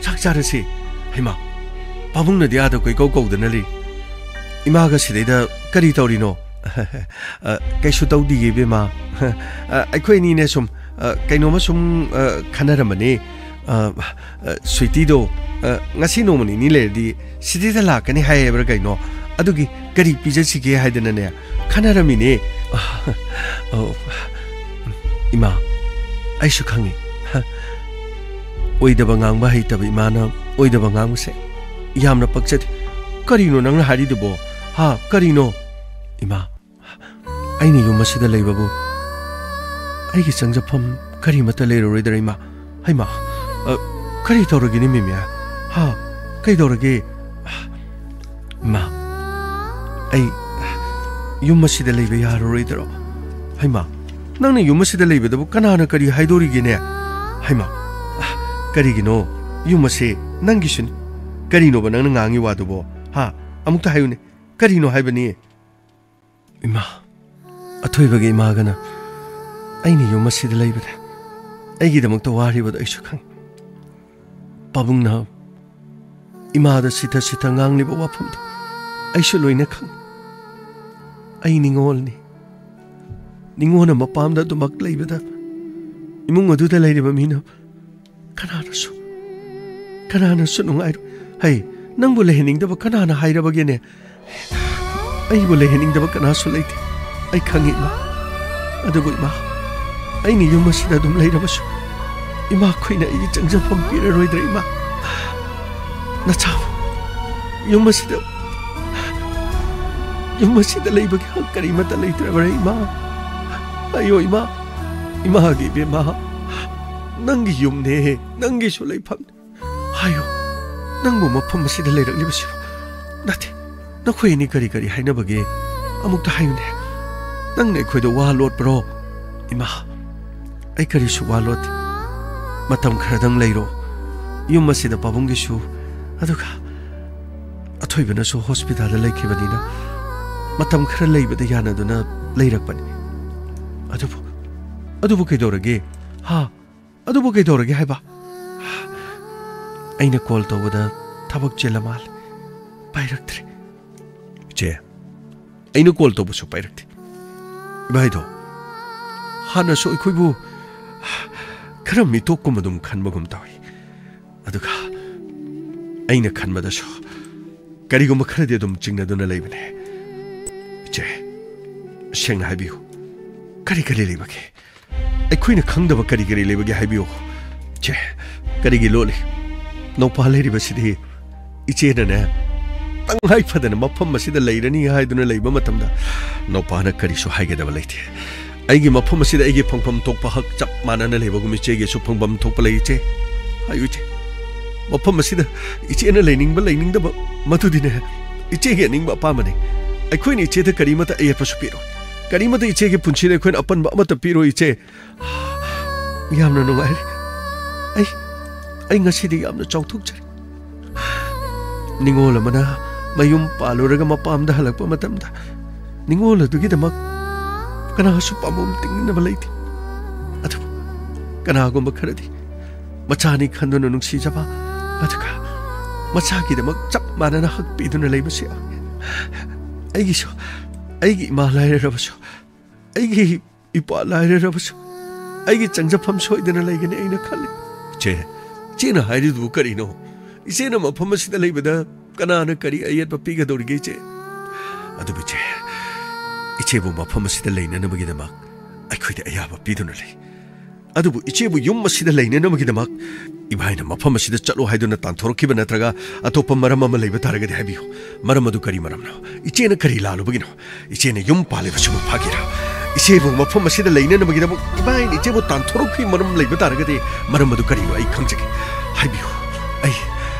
ꯆꯥꯛ ꯆꯥꯔꯁꯤ꯫ ꯍꯩꯃꯥ, ꯄꯥꯕꯨꯡꯅꯗꯤ ꯑꯥꯗ ꯀꯣꯏꯀꯧ ꯀꯧꯗꯅ ꯂꯩ꯫ ꯏꯃꯥꯒ ꯁꯤꯗꯩꯗ ꯀꯔꯤ ꯇꯧꯔꯤꯅꯣ? ꯑ, ꯀꯩꯁꯨ ꯇꯧꯗꯤꯌꯦ, ꯏꯕꯦꯝꯃ꯫ ꯑ, ꯑꯩꯈꯣꯏ ꯑꯅꯤꯅꯦ ꯁꯨꯝ, ꯑ, ꯀꯩꯅꯣꯝꯃ ꯁꯨꯝ, ꯑ, ꯈꯟꯅꯔꯝꯕꯅꯦ꯫ ꯑ, ꯑ, ꯁ꯭ꯋꯤꯇꯤꯗꯣ, ꯑ, ꯉꯁꯤ ꯅꯣꯡꯃ ꯅꯤꯅꯤ ꯂꯩꯔꯗꯤ ꯁꯤꯗꯩꯗ ꯂꯥꯛꯀꯅꯤ ꯍꯥꯏꯌꯦꯕ꯭ꯔꯥ ꯀꯩꯅꯣ? ꯑꯗꯨꯒꯤ ꯀꯔꯤ ꯄꯤꯖꯁꯤꯒꯦ ꯍꯥꯏꯗꯅꯅꯦ ꯈꯟꯅꯔꯝꯃꯤꯅꯦ꯫ ꯑ, ꯑꯣ, ꯏꯃꯥ, ꯑꯩꯁꯨ ꯈꯪꯉꯤ꯫ ꯍ, ꯑꯣꯏꯗꯕ ꯉꯥꯡꯕ ꯍꯩꯇꯕ ꯏꯃꯥꯅ ꯑꯣꯏꯗꯕ ꯉꯥꯡꯕꯁꯦ ꯌꯥꯝꯅ ꯄꯛꯆꯗꯦ꯫ ꯀꯔꯤꯅꯣ ꯅꯪꯅ ꯍꯥꯏꯔꯤꯗꯨꯕꯣ? ꯍꯥ, ꯀꯔꯤꯅꯣ? ꯏꯃꯥ, ꯑꯩꯅ ꯌꯨꯝ ꯑꯁꯤꯗ ꯂꯩꯕꯕꯨ ꯑꯩꯒꯤ ꯆꯪꯖꯐꯝ ꯀꯔꯤꯃꯠꯇ ꯂꯩꯔꯔꯣꯏꯗ꯭ꯔꯥ, ꯏꯃꯥ? ꯍꯩꯃꯥ, ꯑ, ꯀꯔꯤ ꯇꯧꯔꯒꯦꯅꯦ, ꯃꯦꯃꯦ? ꯍꯥ? ꯀꯩꯗꯧꯔꯒꯦ? ꯏꯃꯥ, ꯑꯩ ꯌꯨꯝ ꯑꯁꯤꯗ ꯂꯩꯕ ꯌꯥꯔꯔꯣꯏꯗ꯭ꯔꯣ? ꯍꯩꯃꯥ, ꯅꯪꯅ ꯌꯨꯝ ꯑꯁꯤꯗ ꯂꯩꯕꯗꯕꯨ ꯀꯅꯥꯅ ꯀꯔꯤ ꯍꯥꯏꯗꯣꯔꯤꯒꯦꯅꯦ? ꯍꯩꯃꯥ, ꯀꯔꯤꯒꯤꯅꯣ? ꯌꯨꯝ ꯑꯁꯤ ꯅꯪꯒꯤꯁꯨꯅꯤ꯫ ꯀꯔꯤꯅꯣꯕ ꯅꯪꯅ ꯉꯥꯡꯉꯤ ꯋꯥꯗꯨꯕꯣ? ꯍꯥ? ꯑꯃꯨꯛꯇ ꯍꯥꯏꯌꯨꯅꯦ꯫ ꯀꯔꯤꯅꯣ ꯍꯥꯏꯕꯅꯤ? ꯏꯃꯥ, ꯑꯊꯣꯏꯕꯒꯤ ꯏꯃꯥꯒꯅ ꯑꯩꯅ ꯌꯨꯝ ꯑꯁꯤꯗ ꯂꯩꯕꯗ ꯑꯩꯒꯤꯗꯃꯛꯇ ꯋꯥꯔꯤꯕꯗꯣ ꯑꯩꯁꯨ ꯈꯪꯏ꯫ ꯄꯥꯕꯨꯡꯅ ꯏꯃꯥꯗ ꯁꯤꯊ ꯁꯤꯊ ꯉꯥꯡꯂꯤꯕ ꯋꯥꯐꯝꯗꯣ ꯑꯩꯁꯨ ꯂꯣꯏꯅ ꯈꯪꯏ꯫ ꯑꯩ ꯅꯤꯉꯣꯜꯅꯤ꯫ ꯅꯤꯉꯣꯜ ꯑꯃ ꯄꯥꯝꯗ ꯑꯗꯨꯃꯛ ꯂꯩꯕꯗ ꯏꯃꯨꯡ ꯑꯗꯨꯗ ꯂꯩꯔꯤꯕ ꯃꯤꯅ ꯀꯅꯥꯅꯁꯨ, ꯀꯅꯥꯅꯁꯨ ꯅꯨꯡꯉꯥꯏꯔꯣꯏ꯫ ꯍꯩ, ꯅꯪꯕꯨ ꯂꯩꯍꯟꯅꯤꯡꯗꯕ ꯀꯅꯥꯅ ꯍꯥꯏꯔꯕꯒꯦꯅꯦ? ꯑꯩꯕꯨ ꯂꯩꯍꯟꯅꯤꯡꯗꯕ ꯀꯅꯥꯁꯨ ꯂꯩꯇꯦ꯫ ꯑꯩ ꯈꯪꯏ, ꯏꯃꯥ꯫ ꯑꯗꯨꯕꯨ, ꯏꯃꯥ, ꯑꯩꯅ ꯌꯨꯝ ꯑꯁꯤꯗ ꯑꯗꯨꯝ ꯂꯩꯔꯕꯁꯨ ꯏꯃꯥꯈꯣꯏꯅ ꯑꯩꯒꯤ ꯆꯪꯖꯐꯝ ꯄꯤꯔꯔꯣꯏꯗ꯭ꯔꯥ, ꯏꯃꯥ? ꯅꯆꯥꯕꯨ ꯌꯨꯝ ꯑꯁꯤꯗ, ꯌꯨꯝ ꯑꯁꯤꯗ ꯂꯩꯕꯒꯤ ꯍꯛ ꯀꯔꯤꯃꯠꯇ ꯂꯩꯇ꯭ꯔꯕ꯭ꯔꯥ, ꯏꯃꯥ? ꯑꯌꯣ, ꯏꯃꯥ, ꯏꯃꯥꯒꯤ ꯏꯕꯦꯝꯃ, ꯅꯪꯒꯤ ꯌꯨꯝꯅꯦ, ꯅꯪꯒꯤꯁꯨ ꯂꯩꯐꯝꯅꯦ꯫ ꯍꯥꯏꯌꯨ, ꯅꯪꯕꯨ ꯃꯐꯝ ꯑꯁꯤꯗ ꯂꯩꯔꯛꯂꯤꯕꯁꯤꯕꯨ? ꯅꯠꯇꯦ, ꯅꯈꯣꯏ ꯑꯅꯤ ꯀꯔꯤ ꯀꯔꯤ ꯍꯥꯏꯅꯕꯒꯦ? ꯑꯃꯨꯛꯇ ꯍꯥꯏꯌꯨꯅꯦ꯫ ꯅꯪꯅ ꯑꯩꯈꯣꯏꯗ ꯋꯥ ꯂꯣꯠꯄ꯭ꯔꯣ? ꯏꯃꯥ, ꯑꯩ ꯀꯔꯤꯁꯨ ꯋꯥ ꯂꯣꯠꯇꯦ꯫ ꯃꯇꯝ ꯈꯔꯗꯪ ꯂꯩꯔꯣ꯫ ꯌꯨꯝ ꯑꯁꯤꯗ ꯄꯥꯕꯨꯡꯒꯤꯁꯨ, ꯑꯗꯨꯒ ꯑꯊꯣꯏꯕꯅꯁꯨ ꯍꯣꯁꯄꯤꯇꯥꯜꯗ ꯂꯩꯈꯤꯕꯅꯤꯅ ꯃꯇꯝ ꯈꯔ ꯂꯩꯕꯗ ꯌꯥꯅꯗꯨꯅ ꯂꯩꯔꯛꯄꯅꯤ꯫ ꯑꯗꯨꯕꯨ, ꯑꯗꯨꯕꯨ ꯀꯩꯗꯧꯔꯒꯦ? ꯍꯥ? ꯑꯗꯨꯕꯨ ꯀꯩꯗꯧꯔꯒꯦ ꯍꯥꯏꯕ? ꯑꯩꯅ ꯀꯣꯜ ꯇꯧꯕꯗ ꯊꯕꯛ ꯆꯤꯜꯂ ꯃꯥꯜꯂꯦ꯫ ꯄꯥꯏꯔꯛꯇ꯭ꯔꯦ꯫ ꯏꯆꯦ, ꯑꯩꯅ ꯀꯣꯜ ꯇꯧꯕꯁꯨ ꯄꯥꯏꯔꯛꯇꯦ꯫ ꯏꯕꯥꯏꯗꯣ ꯍꯥꯟꯅꯁꯨ ꯑꯩꯈꯣꯏꯕꯨ ꯈꯔ ꯃꯤꯇꯣꯞꯀꯨꯝ ꯑꯗꯨꯝ ꯈꯟꯕꯒꯨꯝ ꯇꯧꯏ꯫ ꯑꯗꯨꯒ ꯑꯩꯅ ꯈꯟꯕꯗꯁꯨ ꯀꯔꯤꯒꯨꯝꯕ ꯈꯔꯗꯤ ꯑꯗꯨꯝ ꯆꯤꯡꯅꯗꯨꯅ ꯂꯩꯕꯅꯦ꯫ ꯏꯆꯦ, ꯁꯦꯡꯅ ꯍꯥꯏꯕꯤꯌꯨ, ꯀꯔꯤ ꯀꯔꯤ ꯂꯩꯕꯒꯦ? ꯑꯩꯈꯣꯏꯅ ꯈꯪꯗꯕ ꯀꯔꯤ ꯀꯔꯤ ꯂꯩꯕꯒꯦ ꯍꯥꯏꯕꯤꯌꯨ꯫ ꯏꯆꯦ, ꯀꯔꯤꯒꯤ ꯂꯣꯠꯂꯤ? ꯅꯧꯄꯥ ꯂꯩꯔꯤꯕꯁꯤꯗꯤ ꯏꯆꯦꯅꯅꯦ, ꯇꯉꯥꯏ ꯐꯗꯅ ꯃꯐꯝ ꯑꯁꯤꯗ ꯂꯩꯔꯅꯤ ꯍꯥꯏꯗꯨꯅ ꯂꯩꯕ ꯃꯇꯝꯗ ꯅꯧꯄꯥꯅ ꯀꯔꯤꯁꯨ ꯍꯥꯏꯒꯗꯕ ꯂꯩꯇꯦ꯫ ꯑꯩꯒꯤ ꯃꯐꯝ ꯑꯁꯤꯗ ꯑꯩꯒꯤ ꯐꯪꯐꯝ ꯊꯣꯛꯄ ꯍꯛ ꯆꯞ ꯃꯥꯟꯅꯅ ꯂꯩꯕꯒꯨꯝ ꯏꯆꯦꯒꯤꯁꯨ ꯐꯪꯐꯝ ꯊꯣꯛꯄ ꯂꯩ, ꯏꯆꯦ꯫ ꯍꯥꯏꯌꯨ, ꯏꯆꯦ꯫ ꯃꯐꯝ ꯑꯁꯤꯗ ꯏꯆꯦꯅ ꯂꯩꯅꯤꯡꯕ ꯂꯩꯅꯤꯡꯗꯕ ꯃꯗꯨꯗꯤꯅꯦ, ꯏꯆꯦꯒꯤ ꯑꯅꯤꯡꯕ ꯑꯄꯥꯝꯕꯅꯤ꯫ ꯑꯩꯈꯣꯏꯅ ꯏꯆꯦꯗ ꯀꯔꯤꯃꯠꯇ ꯑꯌꯦꯠꯄꯁꯨ ꯄꯤꯔꯣꯏ꯫ ꯀꯔꯤꯃꯠꯇ ꯏꯆꯦꯒꯤ ꯄꯨꯟꯁꯤꯗ ꯑꯩꯈꯣꯏꯅ ꯑꯄꯟꯕ ꯑꯃꯠꯇ ꯄꯤꯔꯣꯏ, ꯏꯆꯦ꯫ ꯌꯥꯝꯅ ꯅꯨꯡꯉꯥꯏꯔꯦ꯫ ꯑꯩ, ꯑꯩ ꯉꯁꯤꯗꯤ ꯌꯥꯝꯅ ꯆꯥꯎꯊꯣꯛꯆꯔꯦ꯫ ꯅꯤꯉꯣꯜ ꯑꯃꯅ ꯃꯌꯨꯝ ꯄꯥꯜꯂꯨꯔꯒ ꯃꯄꯥꯝꯗ ꯍꯜꯂꯛꯄ ꯃꯇꯝꯗ ꯅꯤꯉꯣꯜ ꯑꯗꯨꯒꯤꯗꯃꯛ ꯀꯅꯥꯁꯨ ꯄꯥꯝꯕꯣꯝ ꯇꯤꯡꯅꯕ ꯂꯩꯇꯦ꯫ ꯑꯗꯨꯕꯨ ꯀꯅꯥꯒꯨꯝꯕ ꯈꯔꯗꯤ ꯃꯆꯥꯅꯤ ꯈꯟꯗꯨꯅ ꯅꯨꯡꯁꯤꯖꯕ, ꯑꯗꯨꯒ ꯃꯆꯥꯒꯤꯗꯃꯛ ꯆꯞ ꯃꯥꯟꯅꯅ ꯍꯛꯄꯤꯗꯨꯅ ꯂꯩꯕꯁꯨ ꯌꯥꯎꯏ꯫ ꯑꯩꯒꯤꯁꯨ, ꯑꯩꯒꯤ ꯏꯃꯥ ꯂꯥꯏꯔꯔꯕꯁꯨ, ꯑꯩꯒꯤ ꯏꯄꯥ ꯂꯥꯏꯔꯔꯕꯁꯨ, ꯑꯩꯒꯤ ꯆꯪꯖꯐꯝ ꯁꯣꯏꯗꯅ ꯂꯩꯒꯅꯤ ꯑꯩꯅ ꯈꯜꯂꯤ꯫ ꯏꯆꯦ, ꯏꯆꯦꯅ ꯍꯥꯏꯔꯤꯗꯨꯕꯨ ꯀꯔꯤꯅꯣ? ꯏꯆꯦꯅ ꯃꯐꯝ ꯑꯁꯤꯗ ꯂꯩꯕꯗ ꯀꯅꯥꯅ ꯀꯔꯤ ꯑꯌꯦꯠꯄ ꯄꯤꯒꯗꯧꯔꯤꯒꯦ, ꯏꯆꯦ? ꯑꯗꯨꯕꯨ ꯏꯆꯦ, ꯏꯆꯦꯕꯨ ꯃꯐꯝ ꯑꯁꯤꯗ ꯂꯩꯅꯅꯕꯒꯤꯗꯃꯛ ꯑꯩꯈꯣꯏꯗ ꯑꯌꯥꯕ ꯄꯤꯗꯨꯅ ꯂꯩ꯫ ꯑꯗꯨꯕꯨ ꯏꯆꯦꯕꯨ ꯌꯨꯝ ꯑꯁꯤꯗ ꯂꯩꯅꯅꯕꯒꯤꯗꯃꯛ ꯏꯕꯥꯏꯅ ꯃꯐꯝ ꯑꯁꯤꯗ ꯆꯠꯂꯣ ꯍꯥꯏꯗꯨꯅ ꯇꯥꯟꯊꯣꯔꯛꯈꯤꯕ ꯅꯠꯇ꯭ꯔꯒ ꯑꯇꯣꯞꯄ ꯃꯔꯝ ꯑꯃ ꯂꯩꯕ ꯇꯥꯔꯒꯗꯤ ꯍꯥꯏꯕꯤꯌꯨ꯫ ꯃꯔꯝ ꯑꯗꯨ ꯀꯔꯤ ꯃꯔꯝꯅꯣ? ꯏꯆꯦꯅ ꯀꯔꯤ ꯂꯥꯜꯂꯨꯕꯒꯤꯅꯣ? ꯏꯆꯦꯅ ꯌꯨꯝ ꯄꯥꯜꯂꯤꯕꯁꯤꯕꯨ ꯐꯥꯒꯤꯔꯥ? ꯏꯆꯦꯕꯨ ꯃꯐꯝ ꯑꯁꯤꯗ ꯂꯩꯅꯅꯕꯒꯤꯗꯃꯛ ꯏꯕꯥꯏꯅ ꯏꯆꯦꯕꯨ ꯇꯥꯟꯊꯣꯔꯛꯈꯤ ꯃꯔꯝ ꯂꯩꯕ ꯇꯥꯔꯒꯗꯤ, ꯃꯔꯝ ꯑꯗꯨ ꯀꯔꯤꯅꯣ ꯑꯩ ꯈꯪꯖꯒꯦ꯫ ꯍꯥꯏꯕꯤꯌꯨ꯫ ꯑꯩ,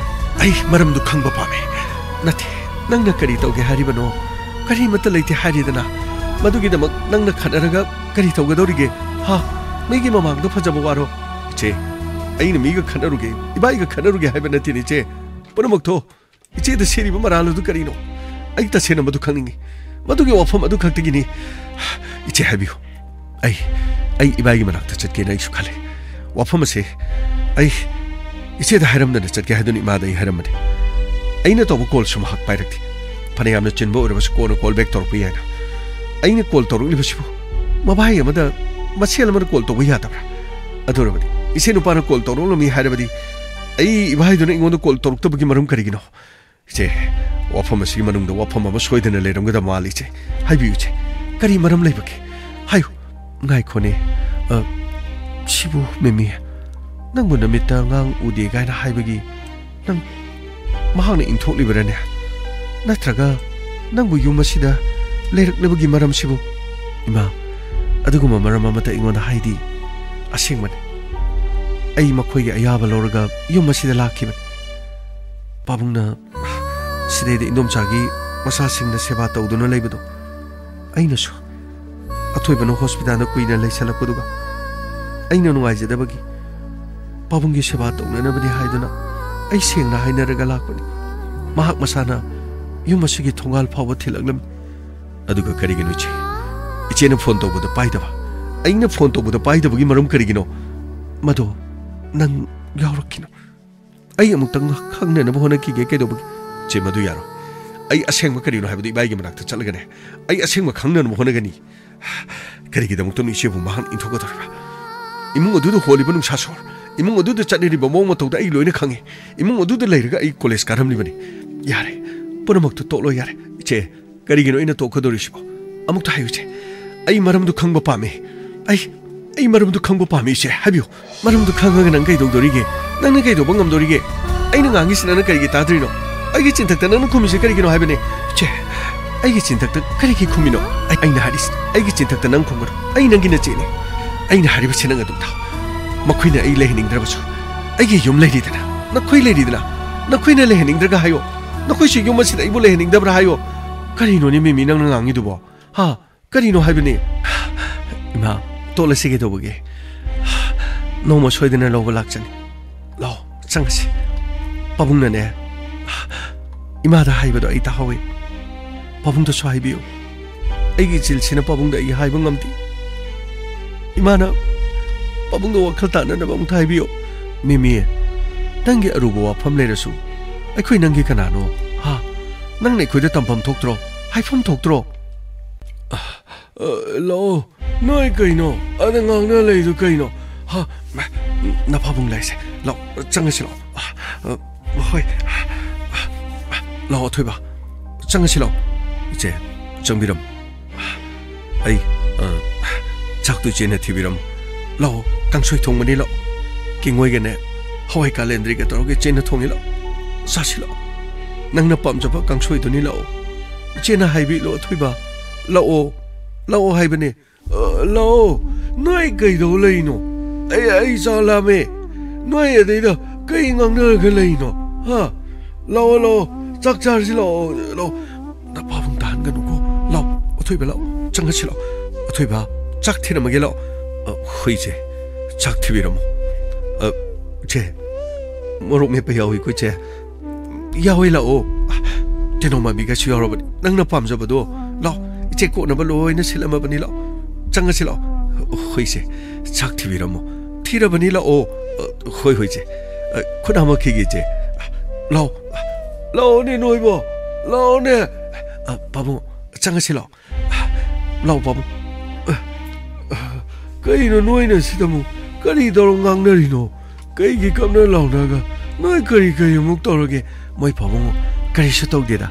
ꯑꯩ ꯃꯔꯝꯗꯨ ꯈꯪꯕ ꯄꯥꯝꯃꯤ꯫ ꯅꯠꯇꯦ, ꯅꯪꯅ ꯀꯔꯤ ꯇꯧꯒꯦ ꯍꯥꯏꯔꯤꯕꯅꯣ? ꯀꯔꯤꯃꯠꯇ ꯂꯩꯇꯦ ꯍꯥꯏꯔꯤꯗꯅ꯫ ꯃꯗꯨꯒꯤꯗꯃꯛ ꯅꯪꯅ ꯈꯠꯅꯔꯒ ꯀꯔꯤ ꯇꯧꯒꯗꯧꯔꯤꯒꯦ? ꯍꯥ? ꯃꯤꯒꯤ ꯃꯃꯥꯡꯗ ꯐꯖꯕ ꯋꯥꯔꯣ? ꯏꯆꯦ, ꯑꯩꯅ ꯃꯤꯒ ꯈꯠꯅꯔꯨꯒꯦ, ꯏꯕꯥꯏꯒ ꯈꯠꯅꯔꯨꯒꯦ ꯍꯥꯏꯕ ꯅꯠꯇꯦꯅꯦ, ꯏꯆꯦ꯫ ꯄꯨꯝꯅꯃꯛꯇꯣ ꯏꯆꯦꯗ ꯁꯦꯠꯂꯤꯕ ꯃꯔꯥꯜ ꯑꯗꯨ ꯀꯔꯤꯅꯣ? ꯑꯩ ꯇꯁꯦꯡꯅ ꯃꯗꯨ ꯈꯪꯅꯤꯡꯉꯤ꯫ ꯃꯗꯨꯒꯤ ꯋꯥꯐꯝ ꯑꯗꯨ ꯈꯛꯇꯒꯤꯅꯤ꯫ ꯏꯆꯦ, ꯍꯥꯏꯕꯤꯌꯨ꯫ ꯑꯩ, ꯑꯩ ꯏꯕꯥꯏꯒꯤ ꯃꯅꯥꯛꯇ ꯆꯠꯀꯦꯅ ꯑꯩꯁꯨ ꯈꯜꯂꯤ꯫ ꯋꯥꯐꯝ ꯑꯁꯦ ꯑꯩ ꯏꯆꯦꯗ ꯍꯥꯏꯔꯝꯗꯅ ꯆꯠꯀꯦ ꯍꯥꯏꯗꯨꯅ ꯏꯃꯥꯗ ꯑꯩ ꯍꯥꯏꯔꯝꯕꯅꯤ꯫ ꯑꯩꯅ ꯇꯧꯕ ꯀꯣꯜꯁꯨ ꯃꯍꯥꯛ ꯄꯥꯏꯔꯛꯇꯦ꯫ ꯐꯅꯌꯥꯝꯅ ꯆꯤꯟꯕ ꯑꯣꯏꯔꯕꯁꯨ ꯀꯣꯟꯅ ꯀꯣꯜ ꯕꯦꯛ ꯇꯧꯔꯛꯄ ꯌꯥꯏꯅ꯫ ꯑꯩꯅ ꯀꯣꯜ ꯇꯧꯔꯛꯂꯤꯕꯁꯤꯕꯨ ꯃꯕꯥꯏ ꯑꯃꯗ ꯃꯁꯦꯜ ꯑꯃꯅ ꯀꯣꯜ ꯇꯧꯕ ꯌꯥꯗꯕ꯭ꯔꯥ? ꯑꯗꯨ ꯑꯣꯏꯔꯕꯗꯤ ꯏꯆꯦ ꯅꯨꯄꯥꯅ ꯀꯣꯜ ꯇꯧꯔꯛꯂꯝꯃꯤ ꯍꯥꯏꯔꯕꯗꯤ ꯑꯩ ꯏꯕꯥꯏꯗꯨꯅ ꯑꯩꯉꯣꯟꯗ ꯀꯣꯜ ꯇꯧꯔꯛꯇꯕꯒꯤ ꯃꯔꯝ ꯀꯔꯤꯒꯤꯅꯣ? ꯏꯆꯦ, ꯋꯥꯐꯝ ꯑꯁꯤꯒꯤ ꯃꯅꯨꯡꯗ ꯋꯥꯐꯝ ꯑꯃ ꯁꯣꯏꯗꯅ ꯂꯩꯔꯝꯒꯗꯕ ꯃꯥꯜꯂꯤ, ꯏꯆꯦ꯫ ꯍꯥꯏꯕꯤꯌꯨ, ꯏꯆꯦ꯫ ꯀꯔꯤ ꯃꯔꯝ ꯂꯩꯕꯒꯦ? ꯍꯥꯏꯌꯨ꯫ ꯉꯥꯏꯈꯣꯅꯦ꯫ ꯑ, ꯁꯤꯕꯨ ꯃꯦꯃꯤ, ꯅꯪꯕꯨ ꯅꯃꯤꯠꯇ ꯑꯉꯥꯡ ꯎꯗꯦ ꯀꯥꯏꯅ ꯍꯥꯏꯕꯒꯤ ꯅꯪ ꯃꯍꯥꯛꯅ ꯏꯟꯊꯣꯛꯂꯤꯕꯔꯅꯦ? ꯅꯠꯇ꯭ꯔꯒ ꯅꯪꯕꯨ ꯌꯨꯝ ꯑꯁꯤꯗ ꯂꯩꯔꯛꯅꯕꯒꯤ ꯃꯔꯝꯁꯤꯕꯨ? ꯏꯃꯥ, ꯑꯗꯨꯒꯨꯝꯕ ꯃꯔꯝ ꯑꯃꯠꯇ ꯑꯩꯉꯣꯟꯗ ꯍꯥꯏꯗꯦ꯫ ꯑꯁꯦꯡꯕꯅꯤ꯫ ꯑꯩ ꯃꯈꯣꯏꯒꯤ ꯑꯌꯥꯕ ꯂꯧꯔꯒ ꯌꯨꯝ ꯑꯁꯤꯗ ꯂꯥꯛꯈꯤꯕꯅꯤ꯫ ꯄꯥꯕꯨꯡꯅ ꯁꯤꯗꯩꯗ ꯏꯟꯗꯣꯝꯆꯥꯒꯤ ꯃꯆꯥꯁꯤꯡꯅ ꯁꯦꯕꯥ ꯇꯧꯗꯨꯅ ꯂꯩꯕꯗꯣ ꯑꯩꯅꯁꯨ ꯑꯊꯣꯏꯕꯅ ꯍꯣꯁꯄꯤꯇꯥꯜꯗ ꯀꯨꯏꯅ ꯂꯩꯁꯜꯂꯛꯄꯗꯨꯒ ꯑꯩꯅ ꯅꯨꯡꯉꯥꯏꯖꯗꯕꯒꯤ ꯄꯥꯕꯨꯡꯒꯤ ꯁꯦꯕꯥ ꯇꯧꯅꯅꯕꯅꯤ ꯍꯥꯏꯗꯨꯅ ꯑꯩ ꯁꯦꯡꯅ ꯍꯥꯏꯅꯔꯒ ꯂꯥꯛꯄꯅꯤ꯫ ꯃꯍꯥꯛ ꯃꯁꯥꯅ ꯌꯨꯝ ꯑꯁꯤꯒꯤ ꯊꯣꯡꯒꯥꯜ ꯐꯥꯎꯕ ꯊꯤꯜꯂꯛꯂꯝꯃꯤ꯫ ꯑꯗꯨꯒ ꯀꯔꯤꯒꯤꯅꯣ ꯏꯆꯦ? ꯏꯆꯦꯅ ꯐꯣꯟ ꯇꯧꯕꯗ ꯄꯥꯏꯗꯕ, ꯑꯩꯅ ꯐꯣꯟ ꯇꯧꯕꯗ ꯄꯥꯏꯗꯕꯒꯤ ꯃꯔꯝ ꯀꯔꯤꯒꯤꯅꯣ? ꯃꯗꯣ ꯅꯪ ꯌꯥꯎꯔꯛꯈꯤꯅꯨ꯫ ꯑꯩ ꯑꯃꯨꯛꯇꯪ ꯈꯪꯅꯅꯕ ꯍꯣꯠꯅꯈꯤꯒꯦ꯫ ꯀꯩꯗꯧꯕꯒꯤ? ꯆꯦ, ꯃꯗꯨ ꯌꯥꯔꯣꯏ꯫ ꯑꯩ ꯑꯁꯦꯡꯕ ꯀꯔꯤꯅꯣ ꯍꯥꯏꯕꯗꯨ ꯏꯕꯥꯏꯒꯤ ꯃꯅꯥꯛꯇ ꯆꯠꯂꯒꯅꯦ, ꯑꯩ ꯑꯁꯦꯡꯕ ꯈꯪꯅꯅꯕ ꯍꯣꯠꯅꯒꯅꯤ꯫ ꯀꯔꯤꯒꯤꯗꯃꯛꯇꯅꯣ ꯏꯆꯦꯕꯨ ꯃꯍꯥꯛꯅ ꯏꯟꯊꯣꯛꯀꯗꯧꯔꯤꯕ? ꯏꯃꯨꯡ ꯑꯗꯨꯗ ꯍꯣꯜꯂꯤꯕ ꯅꯨꯡꯁꯥ ꯁꯣꯔ, ꯏꯃꯨꯡ ꯑꯗꯨꯗ ꯆꯠꯅꯔꯤꯕ ꯃꯑꯣꯡ ꯃꯇꯧꯗ ꯑꯩ ꯂꯣꯏꯅ ꯈꯪꯉꯤ꯫ ꯏꯃꯨꯡ ꯑꯗꯨꯗ ꯂꯩꯔꯒ ꯑꯩ ꯀꯣꯂꯦꯖ ꯀꯥꯔꯝꯂꯤꯕꯅꯤ꯫ ꯌꯥꯔꯦ, ꯄꯨꯝꯅꯃꯛꯇꯨ ꯇꯣꯛꯂꯣ, ꯌꯥꯔꯦ꯫ ꯏꯆꯦ, ꯀꯔꯤꯒꯤꯅꯣ ꯑꯩꯅ ꯇꯣꯛꯀꯗꯧꯔꯤꯁꯤꯕꯣ? ꯑꯃꯨꯛꯇ ꯍꯥꯏꯌꯨ, ꯏꯆꯦ꯫ ꯑꯩ ꯃꯔꯝꯗꯨ ꯈꯪꯕ ꯄꯥꯝꯃꯤ꯫ ꯑꯩ, ꯑꯩ ꯃꯔꯝꯗꯨ ꯈꯪꯕ ꯄꯥꯝꯃꯤ, ꯏꯆꯦ꯫ ꯍꯥꯏꯕꯤꯌꯨ꯫ ꯃꯔꯝꯗꯨ ꯈꯪꯉꯒ ꯅꯪ ꯀꯩꯗꯧꯗꯣꯔꯤꯒꯦ? ꯅꯪꯅ ꯀꯩꯗꯧꯕ ꯉꯝꯗꯣꯔꯤꯒꯦ? ꯑꯩꯅ ꯉꯥꯡꯉꯤꯁꯤ ꯅꯪꯅ ꯀꯔꯤꯒꯤ ꯇꯥꯗ꯭ꯔꯤꯅꯣ? ꯑꯩꯒꯤ ꯆꯤꯟꯊꯛꯇ ꯅꯪꯅ ꯈꯨꯝꯃꯤꯁꯦ ꯀꯔꯤꯒꯤꯅꯣ ꯍꯥꯏꯕꯅꯦ? ꯏꯆꯦ, ꯑꯩꯒꯤ ꯆꯤꯟꯊꯛꯇ ꯀꯔꯤꯒꯤ ꯈꯨꯝꯃꯤꯅꯣ? ꯑꯩ-, ꯑꯩꯅ ꯍꯥꯏꯔꯤꯁꯤ, ꯑꯩꯒꯤ ꯆꯤꯟꯊꯛꯇ ꯅꯪ ꯈꯨꯝꯒꯅꯨ꯫ ꯑꯩ ꯅꯪꯒꯤ ꯅꯆꯦꯅꯤ꯫ ꯑꯩꯅ ꯍꯥꯏꯔꯤꯕꯁꯤ ꯅꯪ ꯑꯗꯨꯝ ꯇꯥꯎ꯫ ꯃꯈꯣꯏꯅ ꯑꯩ ꯂꯩꯍꯟꯅꯤꯡꯗ꯭ꯔꯕꯁꯨ, ꯑꯩꯒꯤ ꯌꯨꯝ ꯂꯩꯔꯤꯗꯅ, ꯅꯈꯣꯏ ꯂꯩꯔꯤꯗꯅ, ꯅꯈꯣꯏꯅ ꯂꯩꯍꯟꯅꯤꯡꯗ꯭ꯔꯒ ꯍꯥꯏꯌꯣ꯫ ꯅꯈꯣꯏꯁꯨ ꯌꯨꯝ ꯑꯁꯤꯗ ꯑꯩꯕꯨ ꯂꯩꯍꯟꯅꯤꯡꯗꯕ꯭ꯔꯥ ꯍꯥꯏꯌꯣ꯫ ꯀꯔꯤꯅꯣꯅꯦ ꯃꯤꯃꯤ ꯅꯪꯅ ꯉꯥꯡꯉꯤꯗꯨꯕꯣ? ꯍꯥ? ꯀꯔꯤꯅꯣ ꯍꯥꯏꯕꯅꯤ? ꯏꯃꯥ, ꯇꯣꯠꯂꯁꯤ ꯀꯩꯗꯧꯕꯒꯦ? ꯅꯣꯡꯃ ꯁꯣꯏꯗꯅ ꯂꯧꯕ ꯂꯥꯛꯆꯅꯤ꯫ ꯂꯥꯛꯑꯣ, ꯆꯪꯉꯁꯤ꯫ ꯄꯥꯕꯨꯡꯅꯅꯦ, ꯏꯃꯥꯗ ꯍꯥꯏꯕꯗꯣ ꯑꯩ ꯇꯥꯍꯧꯋꯤ꯫ ꯄꯥꯕꯨꯡꯗꯁꯨ ꯍꯥꯏꯕꯤꯌꯨ꯫ ꯑꯩꯒꯤ ꯏꯆꯤꯜꯁꯤꯅ ꯄꯥꯕꯨꯡꯗ ꯑꯩ ꯍꯥꯏꯕ ꯉꯝꯗꯦ꯫ ꯏꯃꯥꯅ ꯄꯥꯕꯨꯡꯗ ꯋꯥꯈꯜ ꯇꯥꯅꯅꯕ ꯑꯃꯨꯛꯇ ꯍꯥꯏꯕꯤꯌꯨ꯫ ꯃꯤꯃꯤ, ꯅꯪꯒꯤ ꯑꯔꯨꯕ ꯋꯥꯐꯝ ꯂꯩꯔꯁꯨ ꯑꯩꯈꯣꯏ ꯅꯪꯒꯤ ꯀꯅꯥꯅꯣ? ꯍꯥ? ꯅꯪꯅ ꯑꯩꯈꯣꯏꯗ ꯇꯝꯐꯝ ꯊꯣꯛꯇ꯭ꯔꯣ? ꯍꯥꯏꯐꯝ ꯊꯣꯛꯇ꯭ꯔꯣ? ꯑ, ꯂꯥꯛꯑꯣ꯫ ꯅꯣꯏ ꯀꯩꯅꯣ? ꯑꯗ ꯉꯥꯡꯅ ꯂꯩꯗꯨ ꯀꯩꯅꯣ? ꯍꯥ? ꯅꯄꯥꯕꯨꯡ ꯂꯩꯁꯦ꯫ ꯂꯥꯛꯑꯣ, ꯆꯪꯉꯁꯤ ꯂꯥꯛꯑꯣ꯫ ꯑ, ꯍꯣꯏ꯫ ꯂꯥꯛꯑꯣ, ꯑꯊꯣꯏꯕ꯫ ꯆꯪꯉꯁꯤ ꯂꯥꯛꯑꯣ꯫ ꯏꯆꯦ, ꯆꯪꯕꯤꯔꯝꯃꯨ꯫ ꯑꯩ, ꯑ, ꯆꯥꯛꯇꯨ ꯏꯆꯦꯅ ꯊꯤꯕꯤꯔꯝꯃꯨ꯫ ꯂꯥꯛꯑꯣ, ꯀꯥꯡꯁꯣꯏ ꯊꯣꯡꯕꯅꯤ, ꯂꯥꯛꯑꯣ꯫ ꯀꯦꯡꯉꯣꯏꯒꯅꯦ, ꯍꯋꯥꯏ ꯀꯥꯂꯦꯟꯗ꯭ꯔꯤꯒ ꯇꯧꯔꯒ ꯏꯆꯦꯅ ꯊꯣꯡꯉꯤ, ꯂꯥꯛꯑꯣ꯫ ꯆꯥꯁꯤ ꯂꯥꯛꯑꯣ꯫ ꯅꯪꯅ ꯄꯥꯝꯖꯕ ꯀꯥꯡꯁꯣꯏꯗꯨꯅꯤ, ꯂꯥꯛꯑꯣ꯫ ꯏꯆꯦꯅ ꯍꯥꯏꯕꯤꯂꯣ, ꯑꯊꯣꯏꯕ꯫ ꯂꯥꯛꯑꯣ, ꯂꯥꯛꯑꯣ ꯍꯥꯏꯕꯅꯦ꯫ ꯑ, ꯂꯥꯛꯑꯣ꯫ ꯅꯣꯏ ꯀꯩꯗꯧ ꯂꯩꯅꯣ? ꯑꯩ, ꯑꯩ ꯆꯥꯛ ꯂꯥꯝꯃꯦ꯫ ꯅꯣꯏ ꯑꯗꯩꯗ ꯀꯩ ꯉꯥꯡꯅꯔꯒ ꯂꯩꯅꯣ? ꯍꯥ? ꯂꯥꯛꯑꯣ, ꯂꯥꯛꯑꯣ꯫ ꯆꯥꯛ ꯆꯥꯔꯁꯤ ꯂꯥꯛꯑꯣ, ꯂꯥꯛꯑꯣ꯫ ꯅꯄꯥꯕꯨꯡ ꯇꯥꯍꯟꯒꯅꯨꯀꯣ꯫ ꯂꯥꯛꯑꯣ, ꯑꯊꯣꯏꯕ ꯂꯥꯛꯑꯣ꯫ ꯆꯪꯉꯁꯤ ꯂꯥꯛꯑꯣ꯫ ꯑꯊꯣꯏꯕ, ꯆꯥꯛ ꯊꯤꯔꯝꯃꯒꯦ ꯂꯥꯛꯑꯣ꯫ ꯑ, ꯍꯣꯏ ꯏꯆꯦ, ꯆꯥꯛ ꯊꯤꯕꯤꯔꯝꯃꯣ꯫ ꯑ, ꯏꯆꯦ, ꯃꯣꯔꯣꯛ ꯃꯦꯠꯄ ꯌꯥꯎꯏꯀꯣ ꯏꯆꯦ? ꯌꯥꯎꯏ, ꯂꯥꯛꯑꯣ꯫ ꯇꯦꯅꯧ ꯃꯥꯟꯕꯤꯒꯁꯨ ꯌꯥꯎꯔꯕꯅꯤ꯫ ꯅꯪꯅ ꯄꯥꯝꯖꯕꯗꯣ꯫ ꯂꯥꯛꯑꯣ, ꯏꯆꯦ ꯀꯣꯠꯅꯕ ꯂꯣꯏꯅ ꯁꯤꯜꯂꯝꯃꯕꯅꯤ, ꯂꯥꯛꯑꯣ꯫ ꯆꯪꯉꯁꯤ ꯂꯥꯛꯑꯣ꯫ ꯍꯣꯏ ꯏꯆꯦ, ꯆꯥꯛ ꯊꯤꯕꯤꯔꯝꯃꯣ꯫ ꯊꯤꯔꯕꯅꯤ, ꯂꯥꯛꯑꯣ꯫ ꯑ, ꯍꯣꯏ, ꯍꯣꯏ ꯏꯆꯦ꯫ ꯑ, ꯈꯨꯠ ꯍꯥꯝꯃꯛꯈꯤꯒꯦ ꯏꯆꯦ꯫ ꯑ, ꯂꯥꯛꯑꯣ꯫ ꯂꯥꯛꯑꯣꯅꯦ ꯅꯣꯏꯕꯣ, ꯂꯥꯛꯑꯣꯅꯦ꯫ ꯑ, ꯄꯥꯕꯨꯡ, ꯆꯪꯉꯁꯤ ꯂꯥꯛꯑꯣ꯫ ꯂꯥꯛꯑꯣ ꯄꯥꯕꯨꯡ꯫ ꯑ, ꯑ, ꯀꯩꯅꯣ ꯅꯣꯏꯅ ꯁꯤꯗ ꯑꯃꯨꯛ ꯀꯔꯤ ꯇꯧꯔ ꯉꯥꯡꯅꯔꯤꯅꯣ? ꯀꯩꯒꯤ ꯀꯞꯅ ꯂꯥꯎꯅꯒ? ꯅꯣꯏ ꯀꯔꯤ ꯀꯔꯤ ꯑꯃꯨꯛ ꯇꯧꯔꯒꯦ? ꯃꯣꯏ ꯄꯥꯕꯨꯡ ꯀꯔꯤꯁꯨ ꯇꯧꯗꯦꯗ꯫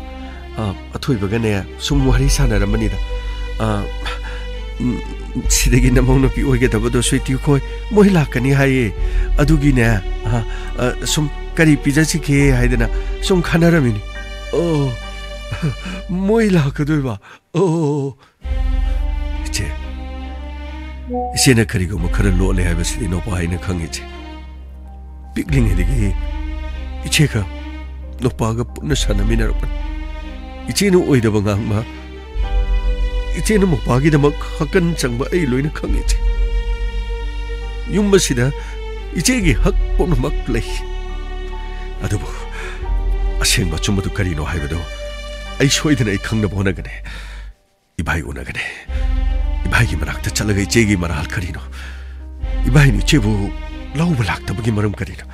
ꯑ, ꯑꯊꯣꯏꯕꯒꯅꯦ ꯁꯨꯝ ꯋꯥꯔꯤ ꯁꯥꯟꯅꯔꯝꯕꯅꯤꯗ꯫ ꯑ, ꯎꯝ, ꯁꯤꯗꯒꯤ ꯅꯃꯧ ꯅꯨꯄꯤ ꯑꯣꯏꯒꯗꯕꯗꯣ ꯁ꯭ꯋꯤꯇꯤ ꯈꯣꯏ ꯃꯣꯏ ꯂꯥꯛꯀꯅꯤ ꯍꯥꯏꯌꯦ꯫ ꯑꯗꯨꯒꯤꯅꯦ, ꯑ, ꯑ, ꯁꯨꯝ ꯀꯔꯤ ꯄꯤꯖꯁꯤꯒꯦ ꯍꯥꯏꯗꯅ ꯁꯨꯝ ꯈꯟꯅꯔꯝꯃꯤꯅꯤ꯫ ꯑꯣ, ꯃꯣꯏ ꯂꯥꯛꯀꯗꯣꯏꯕ? ꯑꯣ, ꯏꯆꯦ, ꯏꯆꯦꯅ ꯀꯔꯤꯒꯨꯝꯕ ꯈꯔ ꯂꯣꯠꯂꯦ ꯍꯥꯏꯕꯁꯤꯗꯤ ꯅꯨꯄꯥ ꯑꯩꯅ ꯈꯪꯉꯤ, ꯏꯆꯦ꯫ ꯄꯤꯛꯂꯤꯉꯩꯗꯒꯤ ꯏꯆꯦꯒ ꯅꯨꯄꯥꯒ ꯄꯨꯟꯅ ꯁꯥꯟꯅꯃꯤꯟꯅꯔꯛꯄꯅꯤ꯫ ꯏꯆꯦꯅ ꯑꯣꯏꯗꯕ ꯉꯥꯡꯕ, ꯏꯆꯦꯅ ꯃꯄꯥꯒꯤꯗꯃꯛ ꯍꯛꯀꯟ ꯆꯪꯕ ꯑꯩ ꯂꯣꯏꯅ ꯈꯪꯉꯤ, ꯏꯆꯦ꯫ ꯌꯨꯝ ꯑꯁꯤꯗ ꯏꯆꯦꯒꯤ ꯍꯛ ꯄꯨꯝꯅꯃꯛ ꯂꯩ꯫ ꯑꯗꯨꯕꯨ ꯑꯁꯦꯡꯕ ꯑꯆꯨꯝꯕꯗꯨ ꯀꯔꯤꯅꯣ ꯍꯥꯏꯕꯗꯨ ꯑꯩ ꯁꯣꯏꯗꯅ ꯑꯩ ꯈꯪꯅꯕ ꯍꯣꯠꯅꯒꯅꯤ꯫ ꯏꯕꯥꯏ ꯎꯅꯒꯅꯤ꯫ ꯏꯕꯥꯏꯒꯤ ꯃꯅꯥꯛꯇ ꯆꯠꯂꯒ ꯏꯆꯦꯒꯤ ꯃꯔꯥꯜ ꯀꯔꯤꯅꯣ? ꯏꯕꯥꯏꯅ ꯏꯆꯦꯕꯨ ꯂꯧꯕ ꯂꯥꯛꯇꯕꯒꯤ ꯃꯔꯝ ꯀꯔꯤꯅꯣ?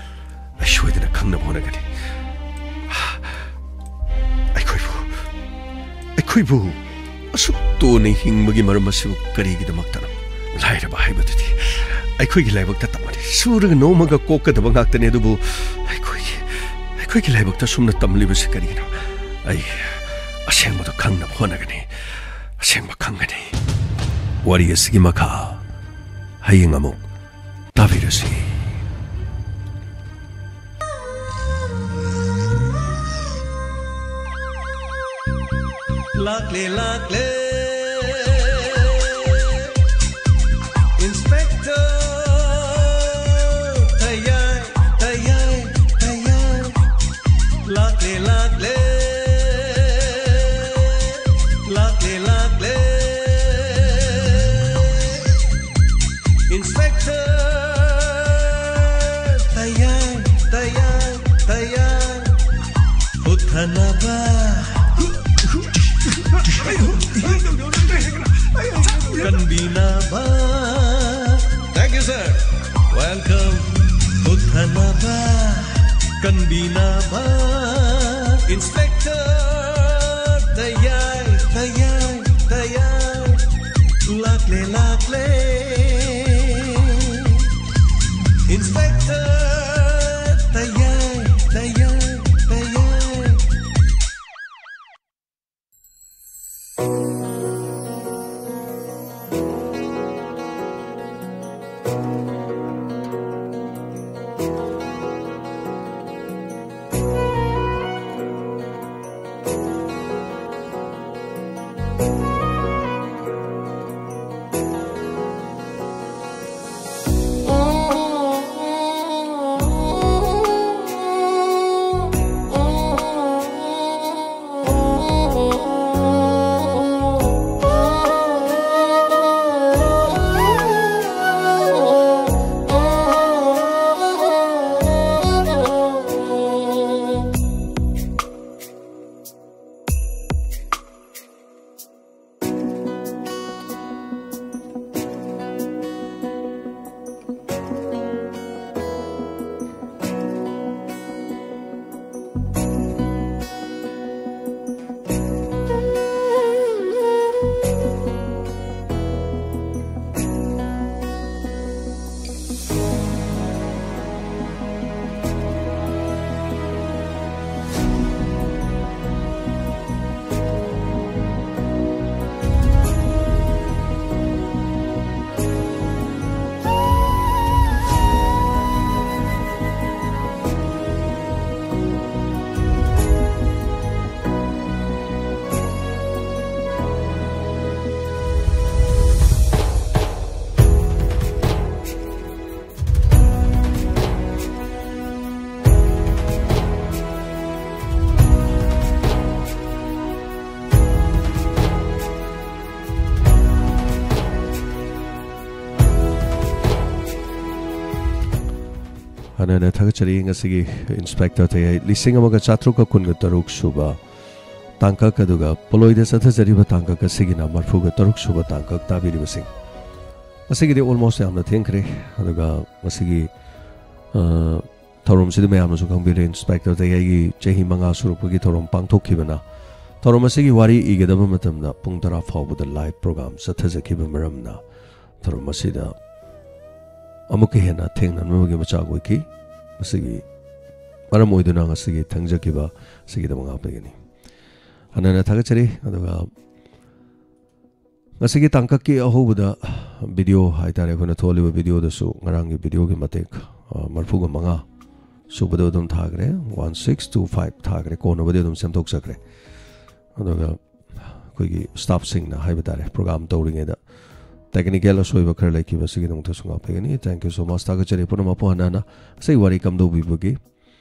ꯑꯩ ꯁꯣꯏꯗꯅ ꯈꯪꯅꯕ ꯍꯣꯠꯅꯒꯅꯤ꯫ ꯑꯩꯈꯣꯏꯕꯨ, ꯑꯩꯈꯣꯏꯕꯨ ꯑꯁꯨꯛ ꯇꯣꯟꯅ ꯍꯤꯡꯕꯒꯤ ꯃꯔꯝ ꯑꯁꯤꯕꯨ ꯀꯔꯤꯒꯤꯗꯃꯛꯇꯅꯣ? ꯂꯥꯏꯔꯕ ꯍꯥꯏꯕꯗꯨꯗꯤ ꯑꯩꯈꯣꯏꯒꯤ ꯂꯥꯏꯕꯛꯇ ꯇꯝꯕꯅꯤ꯫ ꯁꯨꯔꯒ ꯅꯣꯝꯃꯒ ꯀꯣꯛꯀꯗꯕ ꯉꯥꯛꯇꯅꯤ꯫ ꯑꯗꯨꯕꯨ ꯑꯩꯈꯣꯏꯒꯤ, ꯑꯩꯈꯣꯏꯒꯤ ꯂꯥꯏꯕꯛꯇ ꯁꯨꯝꯅ ꯇꯝꯂꯤꯕꯁꯤ ꯀꯔꯤꯒꯤꯅꯣ? ꯑꯩ ꯑꯁꯦꯡꯕꯗꯨ ꯈꯪꯅꯕ ꯍꯣꯠꯅꯒꯅꯤ꯫ ꯑꯁꯦꯡꯕ ꯈꯪꯒꯅꯤ꯫ ꯋꯥꯔꯤ ꯑꯁꯤꯒꯤ ꯃꯈꯥ ꯍꯌꯦꯡ ꯑꯃꯨꯛ ꯇꯥꯕꯤꯔꯁꯤ꯫ ꯂꯥꯛꯂꯦ, ꯂꯥꯛꯂꯦ꯫ Inspector ꯇꯌꯥꯏ, ꯇꯌꯥꯏ, ꯇꯌꯥꯏ꯫ ꯂꯥꯛꯂꯦ, ꯂꯥꯛꯂꯦ꯫ ꯂꯥꯛꯂꯦ, ꯂꯥꯛꯂꯦ꯫ Inspector ꯇꯌꯥꯏ, ꯇꯌꯥꯏ, ꯇꯌꯥꯏ꯫ ꯍꯨꯠꯊꯅꯕ, ꯀꯟꯕꯤꯅꯕ꯫ Thank you, sir. Welcome. ꯍꯨꯠꯊꯅꯕ, ꯀꯟꯕꯤꯅꯕ꯫ Inspector ꯇꯌꯥꯏ, ꯇꯌꯥꯏ, ꯇꯌꯥꯏ꯫ ꯂꯥꯛꯂꯦ, ꯂꯥꯛꯂꯦ꯫ Inspector ꯇꯌꯥꯏ, ꯇꯌꯥꯏ, ꯇꯌꯥꯏ꯫ ꯅ ꯊꯥꯒꯠꯆꯔꯤ ꯉꯁꯤꯒꯤ ꯏꯟꯁꯄꯦꯛꯇꯔ ꯇꯌꯥꯏ ꯂꯤꯁꯤꯡ ꯑꯃꯒ ꯆꯥꯇ꯭ꯔꯨꯛꯀ ꯀꯨꯟꯒ ꯇꯔꯨꯛ ꯁꯨꯕ ꯇꯥꯡꯀꯛ, ꯑꯗꯨꯒ ꯄꯣꯂꯣꯏꯗ ꯆꯠꯊꯖꯔꯤꯕ ꯇꯥꯡꯀꯛ ꯑꯁꯤꯒꯤꯅ ꯃꯔꯐꯨꯒ ꯇꯔꯨꯛ ꯁꯨꯕ ꯇꯥꯡꯀꯛ ꯇꯥꯕꯤꯔꯤꯕꯁꯤꯡ꯫ ꯉꯁꯤꯒꯤꯗꯤ almost ꯌꯥꯝꯅ ꯊꯦꯡꯈ꯭ꯔꯦ, ꯑꯗꯨꯒ ꯉꯁꯤꯒꯤ, ꯑ, ꯊꯧꯔꯝꯁꯤꯗꯤ ꯃꯌꯥꯝꯅꯁꯨ ꯈꯪꯕꯤꯔꯦ, ꯏꯟꯁꯄꯦꯛꯇꯔ ꯇꯌꯥꯏꯒꯤ ꯆꯍꯤ ꯃꯉꯥ ꯁꯨꯔꯛꯄꯒꯤ ꯊꯧꯔꯝ ꯄꯥꯡꯊꯣꯛꯈꯤꯕꯅ꯫ ꯊꯧꯔꯝ ꯑꯁꯤꯒꯤ ꯋꯥꯔꯤ ꯏꯒꯗꯕ ꯃꯇꯝꯗ ꯄꯨꯡ ꯇꯔꯥ ꯐꯥꯎꯕꯗ ꯂꯥꯏꯚ ꯄ꯭ꯔꯣꯒ꯭ꯔꯥꯝ ꯆꯠꯊꯖꯈꯤꯕ ꯃꯔꯝꯅ ꯊꯧꯔꯝ ꯑꯁꯤꯗ ꯑꯃꯨꯛꯀ ꯍꯦꯟꯅ ꯊꯦꯡꯅꯅꯕꯒꯤ ꯃꯆꯥꯛ ꯑꯣꯏꯈꯤ꯫ ꯃꯁꯤꯒꯤ ꯃꯔꯝ ꯑꯣꯏꯗꯨꯅ ꯉꯁꯤꯒꯤ ꯊꯦꯡꯖꯈꯤꯕ ꯑꯁꯤꯒꯤꯗꯃꯛ ꯉꯥꯛꯄꯤꯒꯅꯤ꯫ ꯍꯟꯅ ꯍꯟꯅ ꯊꯥꯒꯠꯆꯔꯤ꯫ ꯑꯗꯨꯒ ꯉꯁꯤꯒꯤ ꯇꯥꯡꯀꯛꯀꯤ ꯑꯍꯧꯕꯗ ꯚꯤꯗꯤꯑꯣ ꯍꯥꯏꯇꯥꯔꯦ, ꯑꯩꯈꯣꯏꯅ ꯊꯣꯛꯍꯜꯂꯤꯕ ꯚꯤꯗꯤꯑꯣꯗꯁꯨ ꯉꯔꯥꯡꯒꯤ ꯚꯤꯗꯤꯑꯣꯒꯤ ꯃꯇꯦꯛ, ꯑ, ꯃꯔꯐꯨꯒ ꯃꯉꯥ ꯁꯨꯕꯗꯣ ꯑꯗꯨꯝ ꯊꯥꯈ꯭ꯔꯦ, ꯋꯥꯟ ꯁꯤꯛꯁ ꯇꯨ ꯐꯥꯏꯚ ꯊꯥꯈ꯭ꯔꯦ, ꯀꯣꯟꯅꯕꯗꯤ ꯑꯗꯨꯝ ꯁꯦꯝꯗꯣꯛꯆꯈ꯭ꯔꯦ꯫ ꯑꯗꯨꯒ ꯑꯩꯈꯣꯏꯒꯤ ꯁ꯭ꯇꯥꯐꯁꯤꯡꯅ ꯍꯥꯏꯕ ꯇꯥꯔꯦ, ꯄ꯭ꯔꯣꯒ꯭ꯔꯥꯝ ꯇꯧꯔꯤꯉꯩꯗ ꯇꯦꯛꯅꯤꯀꯦꯜ ꯑꯁꯣꯏꯕ ꯈꯔ ꯂꯩꯈꯤꯕꯁꯤꯒꯤꯗꯃꯛꯇꯁꯨ ꯉꯥꯛꯄꯤꯒꯅꯤ꯫ Thank you so much꯫ ꯊꯥꯒꯠꯆꯔꯤ ꯄꯨꯝꯅꯃꯛꯄꯨ꯫ ꯍꯟꯅ ꯍꯟꯅ ꯉꯁꯤ ꯋꯥꯔꯤ ꯀꯝꯗꯧꯕꯤꯕꯒꯦ?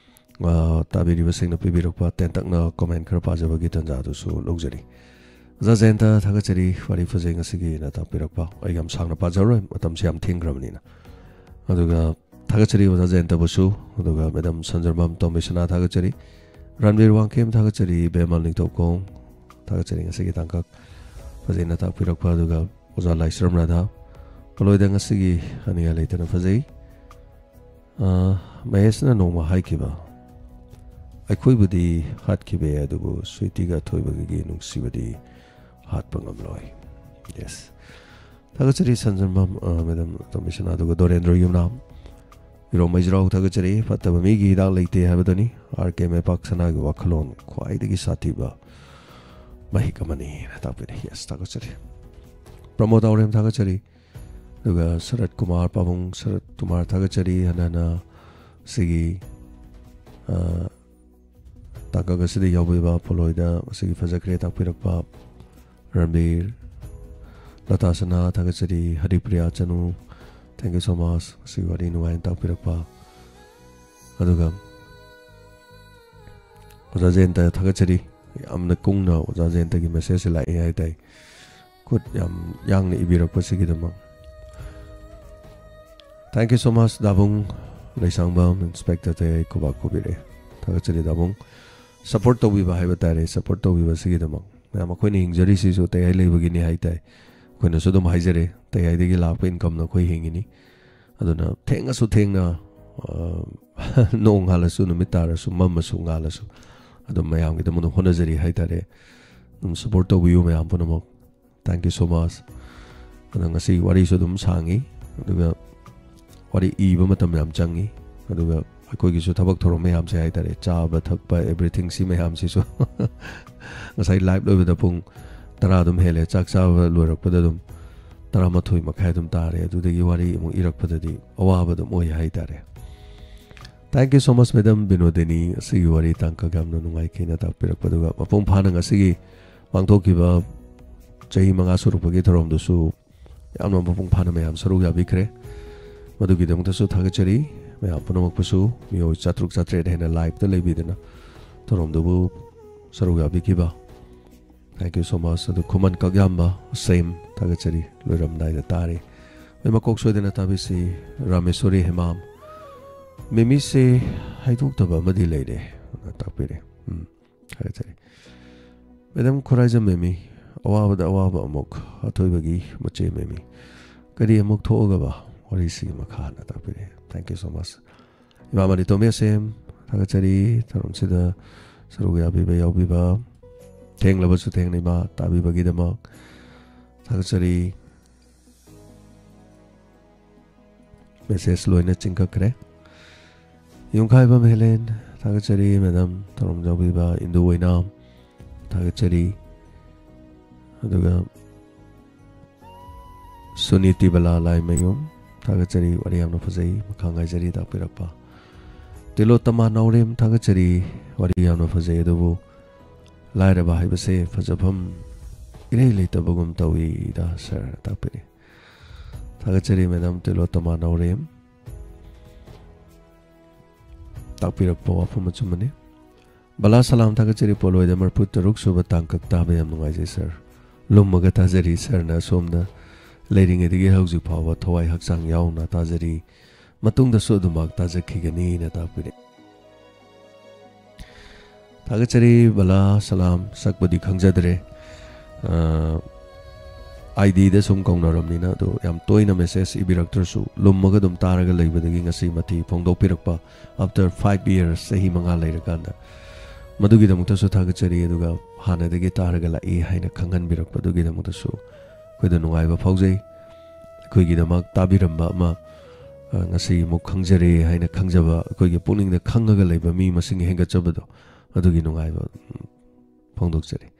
ꯑ, ꯇꯥꯕꯤꯔꯤꯕꯁꯤꯡꯅ ꯄꯤꯕꯤꯔꯛꯄ ꯇꯦꯟꯇꯛꯅ ꯀꯣꯃꯦꯟ ꯈꯔ ꯄꯥꯖꯕꯒꯤ ꯇꯥꯟꯖꯥꯗꯨꯁꯨ ꯂꯧꯖꯔꯤ꯫ ꯑꯣꯖꯥ ꯖꯌꯟꯇ ꯊꯥꯒꯠꯆꯔꯤ, ꯋꯥꯔꯤ ꯐꯖꯩ ꯉꯁꯤꯒꯤꯅ ꯇꯥꯛꯄꯤꯔꯛꯄ꯫ ꯑꯩ ꯌꯥꯝ ꯁꯥꯡꯅ ꯄꯥꯖꯔꯣꯏ, ꯃꯇꯝꯁꯤ ꯌꯥꯝ ꯊꯦꯡꯈ꯭ꯔꯕꯅꯤꯅ꯫ ꯑꯗꯨꯒ ꯊꯥꯒꯠꯆꯔꯤ ꯑꯣꯖꯥ ꯖꯌꯟꯇꯕꯨꯁꯨ, ꯑꯗꯨꯒ ꯃꯦꯗꯥꯝ ꯁꯟꯖꯔꯃꯝ ꯇꯣꯝꯕꯤꯁꯅꯥ ꯊꯥꯒꯠꯆꯔꯤ, ꯔꯟꯕꯤꯔ ꯋꯥꯡꯈꯦꯝ ꯊꯥꯒꯠꯆꯔꯤ, ꯕꯦꯃꯜ ꯅꯤꯡꯊꯧꯈꯣꯡ ꯊꯥꯒꯠꯆꯔꯤ ꯉꯁꯤꯒꯤ ꯇꯥꯡꯀꯛ ꯐꯖꯅ ꯇꯥꯛꯄꯤꯔꯛꯄ, ꯑꯗꯨꯒ ꯑꯣꯖꯥ ꯂꯥꯏꯁ꯭ꯔꯝ ꯔꯥꯙꯥ꯫ ꯄꯣꯂꯣꯏꯗ ꯉꯁꯤꯒꯤ ꯑꯅꯤꯡꯉꯥꯏ ꯂꯩꯇꯅ ꯐꯖꯩ꯫ ꯑ, ꯃꯍꯦꯁꯅ ꯅꯣꯡꯃ ꯍꯥꯏꯈꯤꯕ, "ꯑꯩꯈꯣꯏꯕꯨꯗꯤ ꯍꯥꯠꯈꯤꯕ ꯌꯥꯏ, ꯑꯗꯨꯕꯨ ꯁ꯭ꯋꯤꯇꯤꯒ ꯑꯊꯣꯏꯕꯒꯤ ꯅꯨꯡꯁꯤꯕꯗꯤ ꯍꯥꯠꯄ ꯉꯝꯂꯣꯏ"꯫ ꯌꯦꯁ꯫ ꯊꯥꯒꯠꯆꯔꯤ ꯁꯟꯖꯟꯕꯝ, ꯑ, ꯃꯦꯗꯥꯝ ꯇꯣꯝꯕꯤꯁꯅꯥ, ꯑꯗꯨꯒ ꯗꯣꯔꯦꯟꯗ꯭ꯔ ꯌꯨꯝꯅꯥꯝ꯫ ꯏꯔꯣꯝ ꯃꯩꯖ꯭ꯔꯥꯎ ꯊꯥꯒꯠꯆꯔꯤ꯫ ꯐꯠꯇꯕ ꯃꯤꯒꯤ ꯍꯤꯗꯥꯛ ꯂꯩꯇꯦ ꯍꯥꯏꯕꯗꯨꯅꯤ꯫ ꯑꯥꯔ ꯀꯦ ꯃꯩꯄꯥꯛ ꯁꯅꯥꯒꯤ ꯋꯥꯈꯜꯂꯣꯟ ꯈ꯭ꯋꯥꯏꯗꯒꯤ ꯁꯥꯊꯤꯕ ꯃꯍꯤꯛ ꯑꯃꯅꯤ ꯍꯥꯏꯅ ꯇꯥꯛꯄꯤꯔꯦ꯫ ꯌꯦꯁ, ꯊꯥꯒꯠꯆꯔꯤ꯫ ꯄ꯭ꯔꯃꯣꯗ ꯑꯥꯎꯔꯦꯝ ꯊꯥꯒꯠꯆꯔꯤ꯫ ꯑꯗꯨꯒ ꯁꯔꯠ ꯀꯨꯃꯥꯔ, ꯄꯥꯕꯨꯡ ꯁꯔꯠ ꯀꯨꯃꯥꯔ ꯊꯥꯒꯠꯆꯔꯤ꯫ ꯍꯟꯅ ꯍꯟꯅ ꯁꯤꯒꯤ, ꯑ, ꯇꯥꯡꯀꯛ ꯑꯁꯤꯗ ꯌꯥꯎꯕꯤꯕ ꯄꯣꯂꯣꯏꯗ ꯃꯁꯤꯒꯤ ꯐꯖꯈ꯭ꯔꯦ ꯇꯥꯛꯄꯤꯔꯛꯄ ꯔꯟꯕꯤꯔ, ꯂꯇꯥ ꯁꯅꯥ ꯊꯥꯒꯠꯆꯔꯤ, ꯍꯔꯤꯄ꯭ꯔꯤꯌꯥ ꯆꯅꯨ, thank you so much, ꯃꯁꯤꯒꯤ ꯋꯥꯔꯤ ꯅꯨꯡꯉꯥꯏꯅ ꯇꯥꯛꯄꯤꯔꯛꯄ꯫ ꯑꯗꯨꯒ ꯑꯣꯖꯥ ꯖꯌꯟꯇ ꯊꯥꯒꯠꯆꯔꯤ, ꯌꯥꯝꯅ ꯀꯨꯡꯅ ꯑꯣꯖꯥ ꯖꯌꯟꯇꯒꯤ ꯃꯦꯁꯦꯖꯁꯦ ꯂꯥꯛꯑꯦ ꯍꯥꯏꯇꯥꯏ, ꯈꯨꯠ ꯌꯥꯝ ꯌꯥꯡꯅ ꯏꯕꯤꯔꯛꯄꯁꯤꯒꯤꯗꯃꯛ꯫ Thank you so much, Dabung Leishangbam inspector ꯇꯌꯥꯏ ꯈꯨꯕꯥꯛ ꯈꯨꯕꯤꯔꯛꯑꯦ꯫ ꯊꯥꯒꯠꯆꯔꯤ ꯇꯥꯕꯨꯡ꯫ ꯁꯄꯣꯔꯠ ꯇꯧꯕꯤꯕ ꯍꯥꯏꯕ ꯇꯥꯔꯦ, ꯁꯄꯣꯔꯠ ꯇꯧꯕꯤꯕ ꯑꯁꯤꯒꯤꯗꯃꯛ꯫ ꯃꯌꯥꯝ ꯑꯩꯈꯣꯏꯅ ꯍꯤꯡꯖꯔꯤꯁꯤꯁꯨ ꯇꯌꯥꯏ ꯂꯩꯕꯒꯤꯅꯤ ꯍꯥꯏ ꯇꯥꯏ꯫ ꯑꯩꯈꯣꯏꯅꯁꯨ ꯑꯗꯨꯝ ꯍꯥꯏꯖꯔꯦ, ꯇꯌꯥꯏꯗꯒꯤ ꯂꯥꯛꯄ ꯏꯟꯀꯝꯅ ꯑꯩꯈꯣꯏ ꯍꯤꯡꯉꯤꯅꯤ꯫ ꯑꯗꯨꯅ ꯊꯦꯡꯉꯁꯨ ꯊꯦꯡꯅ, ꯑ, ꯅꯣꯡ ꯉꯥꯜꯂꯁꯨ, ꯅꯨꯃꯤꯠ ꯇꯥꯔꯁꯨ, ꯃꯝꯃꯁꯨ ꯉꯥꯜꯂꯁꯨ, ꯑꯗꯨꯝ ꯃꯌꯥꯝꯒꯤꯗꯃꯛ ꯑꯗꯨꯝ ꯍꯣꯠꯅꯖꯔꯤ ꯍꯥꯏ ꯇꯥꯔꯦ꯫ ꯑꯗꯨꯝ ꯁꯄꯣꯔꯠ ꯇꯧꯕꯤꯌꯨ ꯃꯌꯥꯝ ꯄꯨꯝꯅꯃꯛ꯫ Thank you so much꯫ ꯑꯗꯣ ꯉꯁꯤ ꯋꯥꯔꯤꯁꯨ ꯑꯗꯨꯝ ꯁꯥꯡꯉꯤ, ꯑꯗꯨꯒ ꯋꯥꯔꯤ ꯏꯕ ꯃꯇꯝ ꯌꯥꯝ ꯆꯪꯉꯤ, ꯑꯗꯨꯒ ꯑꯩꯈꯣꯏꯒꯤꯁꯨ ꯊꯕꯛ ꯊꯧꯔꯝ ꯃꯌꯥꯝꯁꯦ ꯍꯥꯏ ꯇꯥꯔꯦ, ꯆꯥꯕ ꯊꯛꯄ, everything ꯁꯤ ꯃꯌꯥꯝꯁꯤꯁꯨ꯫ ꯉꯁꯥꯏ ꯂꯥꯏꯚ ꯂꯣꯏꯕꯗ ꯄꯨꯡ ꯇꯔꯥ ꯑꯗꯨꯝ ꯍꯦꯜꯂꯦ, ꯆꯥꯛ ꯆꯥꯕ ꯂꯣꯏꯔꯛꯄꯗ ꯑꯗꯨꯝ ꯇꯔꯥꯃꯥꯊꯣꯏ ꯃꯈꯥꯏ ꯑꯗꯨꯝ ꯇꯥꯔꯦ꯫ ꯑꯗꯨꯗꯒꯤ ꯋꯥꯔꯤ ꯑꯃꯨꯛ ꯏꯔꯛꯄꯗꯗꯤ ꯑꯋꯥꯕ ꯑꯗꯨꯝ ꯑꯣꯏ ꯍꯥꯏ ꯇꯥꯔꯦ꯫ Thank you so much, Madam ꯕꯤꯅꯣꯗꯤꯅꯤ꯫ ꯑꯁꯤꯒꯤ ꯋꯥꯔꯤ ꯇꯥꯡꯀꯛ ꯌꯥꯝꯅ ꯅꯨꯡꯉꯥꯏꯈꯤꯅ ꯇꯥꯛꯄꯤꯔꯛꯄꯗꯨꯒ, ꯃꯄꯨꯡ ꯐꯥꯅ ꯉꯁꯤꯒꯤ ꯄꯥꯡꯊꯣꯛꯈꯤꯕ ꯆꯍꯤ ꯃꯉꯥ ꯁꯨꯔꯛꯄꯒꯤ ꯊꯧꯔꯝꯗꯨꯁꯨ ꯌꯥꯝꯅ ꯃꯄꯨꯡ ꯐꯥꯅ ꯃꯌꯥꯝ ꯁꯔꯨꯛ ꯌꯥꯕꯤꯈ꯭ꯔꯦ꯫ ꯃꯗꯨꯒꯤꯗꯃꯛꯇꯁꯨ ꯊꯥꯒꯠꯆꯔꯤ꯫ ꯃꯌꯥꯝ ꯄꯨꯝꯅꯃꯛꯄꯨꯁꯨ, ꯃꯤꯑꯣꯏ ꯆꯥꯇ꯭ꯔꯨꯛ ꯆꯥꯇ꯭ꯔꯦꯠ ꯍꯦꯟꯅ ꯂꯥꯏꯚꯇ ꯂꯩꯕꯤꯗꯨꯅ ꯊꯧꯔꯝꯗꯨꯕꯨ ꯁꯔꯨꯛ ꯌꯥꯕꯤꯈꯤꯕ꯫ Thank you so much꯫ ꯑꯗꯨ ꯈꯨꯃꯟ ꯀꯛꯌꯥꯝꯕ, same, ꯊꯥꯒꯠꯆꯔꯤ꯫ ꯂꯣꯏꯔꯝꯗꯥꯏꯗ ꯇꯥꯔꯤ꯫ ꯑꯩ ꯃꯀꯣꯛ ꯁꯣꯏꯗꯅ ꯇꯥꯕꯤꯁꯤ꯫ ꯔꯥꯃꯦꯁꯣꯔꯤ ꯍꯦꯃꯥꯝ, ꯃꯦꯃꯤꯁꯦ ꯍꯥꯏꯗꯣꯛꯇꯕ ꯑꯃꯗꯤ ꯂꯩꯔꯦ, ꯇꯥꯛꯄꯤꯔꯦ꯫ ꯎꯝ, ꯊꯥꯒꯠꯆꯔꯤ꯫ ꯃꯦꯗꯥꯝ ꯈꯨꯔꯥꯏꯖꯝ ꯃꯦꯃꯤ, ꯑꯋꯥꯕꯗ ꯑꯋꯥꯕ ꯑꯃꯨꯛ, ꯑꯊꯣꯏꯕꯒꯤ ꯃꯆꯦ ꯃꯦꯃꯤ, ꯀꯔꯤ ꯑꯃꯨꯛ ꯊꯣꯛꯑꯒꯕ ꯋꯥꯔꯤꯁꯤꯒꯤ ꯃꯈꯥꯅ ꯇꯥꯛꯄꯤꯔꯦ꯫ Thank you so much꯫ ꯏꯃꯥ ꯃꯅꯤꯇꯣꯝꯕꯤ ꯑꯁꯦꯝ, ꯊꯥꯒꯠꯆꯔꯤ꯫ ꯊꯧꯔꯝꯁꯤꯗ ꯁꯔꯨꯛ ꯌꯥꯕꯤꯕ ꯌꯥꯎꯕꯤꯕ, ꯊꯦꯡꯂꯕꯁꯨ ꯊꯦꯡꯅ ꯏꯃꯥ ꯇꯥꯕꯤꯕꯒꯤꯗꯃꯛ ꯊꯥꯒꯠꯆꯔꯤ꯫ ꯃꯦꯁꯦꯖ ꯂꯣꯏꯅ ꯆꯤꯡꯈꯠꯈ꯭ꯔꯦ꯫ ꯌꯨꯝꯈꯥꯏꯕꯝ ꯍꯦꯂꯦꯟ, ꯊꯥꯒꯠꯆꯔꯤ꯫ ꯃꯦꯗꯥꯝ ꯊꯧꯔꯝ ꯌꯥꯎꯕꯤꯕ ꯏꯟꯗꯨ ꯑꯣꯏꯅꯥꯝ, ꯊꯥꯒꯠꯆꯔꯤ꯫ ꯑꯗꯨꯒ ꯁꯨꯅꯤꯇꯤ ꯕꯂꯥ ꯂꯥꯏꯃꯌꯨꯝ, ꯊꯥꯒꯠꯆꯔꯤ꯫ ꯋꯥꯔꯤ ꯌꯥꯝꯅ ꯐꯖꯩ, ꯃꯈꯥ ꯉꯥꯏꯖꯔꯤ ꯇꯥꯛꯄꯤꯔꯛꯄ꯫ ꯇꯤꯂꯣꯇꯃꯥ ꯅꯥꯎꯔꯦꯝ, ꯊꯥꯒꯠꯆꯔꯤ꯫ ꯋꯥꯔꯤ ꯌꯥꯝꯅ ꯐꯖꯩ, ꯑꯗꯨꯕꯨ ꯂꯥꯏꯔꯕ ꯍꯥꯏꯕꯁꯦ ꯐꯖꯐꯝ ꯏꯔꯩ ꯂꯩꯇꯕꯒꯨꯝ ꯇꯧꯏꯗ ꯁꯥꯔ, ꯇꯥꯛꯄꯤꯔꯤ꯫ ꯊꯥꯒꯠꯆꯔꯤ ꯃꯦꯗꯥꯝ ꯇꯤꯂꯣꯇꯃꯥ ꯅꯥꯎꯔꯦꯝ꯫ ꯇꯥꯛꯄꯤꯔꯛꯄ ꯋꯥꯐꯝ ꯑꯆꯨꯝꯕꯅꯤ꯫ ꯕꯂꯥ ꯁꯂꯥꯝ, ꯊꯥꯒꯠꯆꯔꯤ꯫ ꯄꯣꯠꯂꯣꯏꯗ ꯃꯔꯤꯐꯨ ꯇꯔꯨꯛ ꯁꯨꯕ ꯇꯥꯡꯀꯛ ꯇꯥꯕ ꯌꯥꯝ ꯅꯨꯡꯉꯥꯏꯖꯩ ꯁꯥꯔ꯫ ꯂꯨꯝꯃꯒ ꯇꯥꯖꯔꯤ ꯁꯥꯔꯅ ꯑꯁꯣꯝꯗ ꯂꯩꯔꯤꯉꯩꯗꯒꯤ ꯍꯧꯖꯤꯛ ꯐꯥꯎꯕ ꯊꯋꯥꯏ ꯍꯛꯆꯥꯡ ꯌꯥꯎꯅ ꯇꯥꯖꯔꯤ꯫ ꯃꯇꯨꯡꯗꯁꯨ ꯑꯗꯨꯃꯛ ꯇꯥꯖꯈꯤꯒꯅꯤꯅ ꯇꯥꯛꯄꯤꯔꯦ꯫ ꯊꯥꯒꯠꯆꯔꯤ ꯕꯂꯥ ꯁꯂꯥꯝ, ꯁꯛꯄꯨꯗꯤ ꯈꯪꯖꯗ꯭ꯔꯦ꯫ ꯑꯥꯏ ꯗꯤꯗ ꯁꯨꯝ ꯀꯧꯅꯔꯕꯅꯤꯅ, ꯑꯗꯣ ꯌꯥꯝ ꯇꯣꯏꯅ ꯃꯦꯁꯦꯖ ꯏꯕꯤꯔꯛꯇ꯭ꯔꯁꯨ, ꯂꯨꯝꯃꯒ ꯑꯗꯨꯝ ꯇꯥꯔꯒ ꯂꯩꯕꯗꯒꯤ ꯉꯁꯤ ꯃꯊꯤ ꯐꯣꯡꯗꯣꯛꯄꯤꯔꯛꯄ, after five years, ꯆꯍꯤ ꯃꯉꯥ ꯂꯩꯔꯀꯥꯟꯗ꯫ ꯃꯗꯨꯒꯤꯗꯃꯛꯇꯁꯨ ꯊꯥꯒꯠꯆꯔꯤ, ꯑꯗꯨꯒ ꯍꯥꯟꯅꯗꯒꯤ ꯇꯥꯔꯒ ꯂꯥꯛꯏ ꯍꯥꯏꯅ ꯈꯪꯍꯟꯕꯤꯔꯛꯄꯗꯨꯒꯤꯗꯃꯛꯇꯁꯨ ꯑꯩꯈꯣꯏꯗ ꯅꯨꯡꯉꯥꯏꯕ ꯐꯥꯎꯖꯩ꯫ ꯑꯩꯈꯣꯏꯒꯤꯗꯃꯛ ꯇꯥꯕꯤꯔꯝꯕ ꯑꯃ, ꯑ, ꯉꯁꯤ ꯑꯃꯨꯛ ꯈꯪꯖꯔꯦ ꯍꯥꯏꯅ ꯈꯪꯖꯕ, ꯑꯩꯈꯣꯏꯒꯤ ꯄꯨꯛꯅꯤꯡꯗ ꯈꯪꯉꯒ ꯂꯩꯕ ꯃꯤ ꯃꯁꯤꯡ ꯍꯦꯟꯒꯠꯆꯕꯗꯣ, ꯑꯗꯨꯒꯤ ꯅꯨꯡꯉꯥꯏꯕ, ꯎꯝ, ꯐꯣꯡꯗꯣꯛꯆꯔꯤ꯫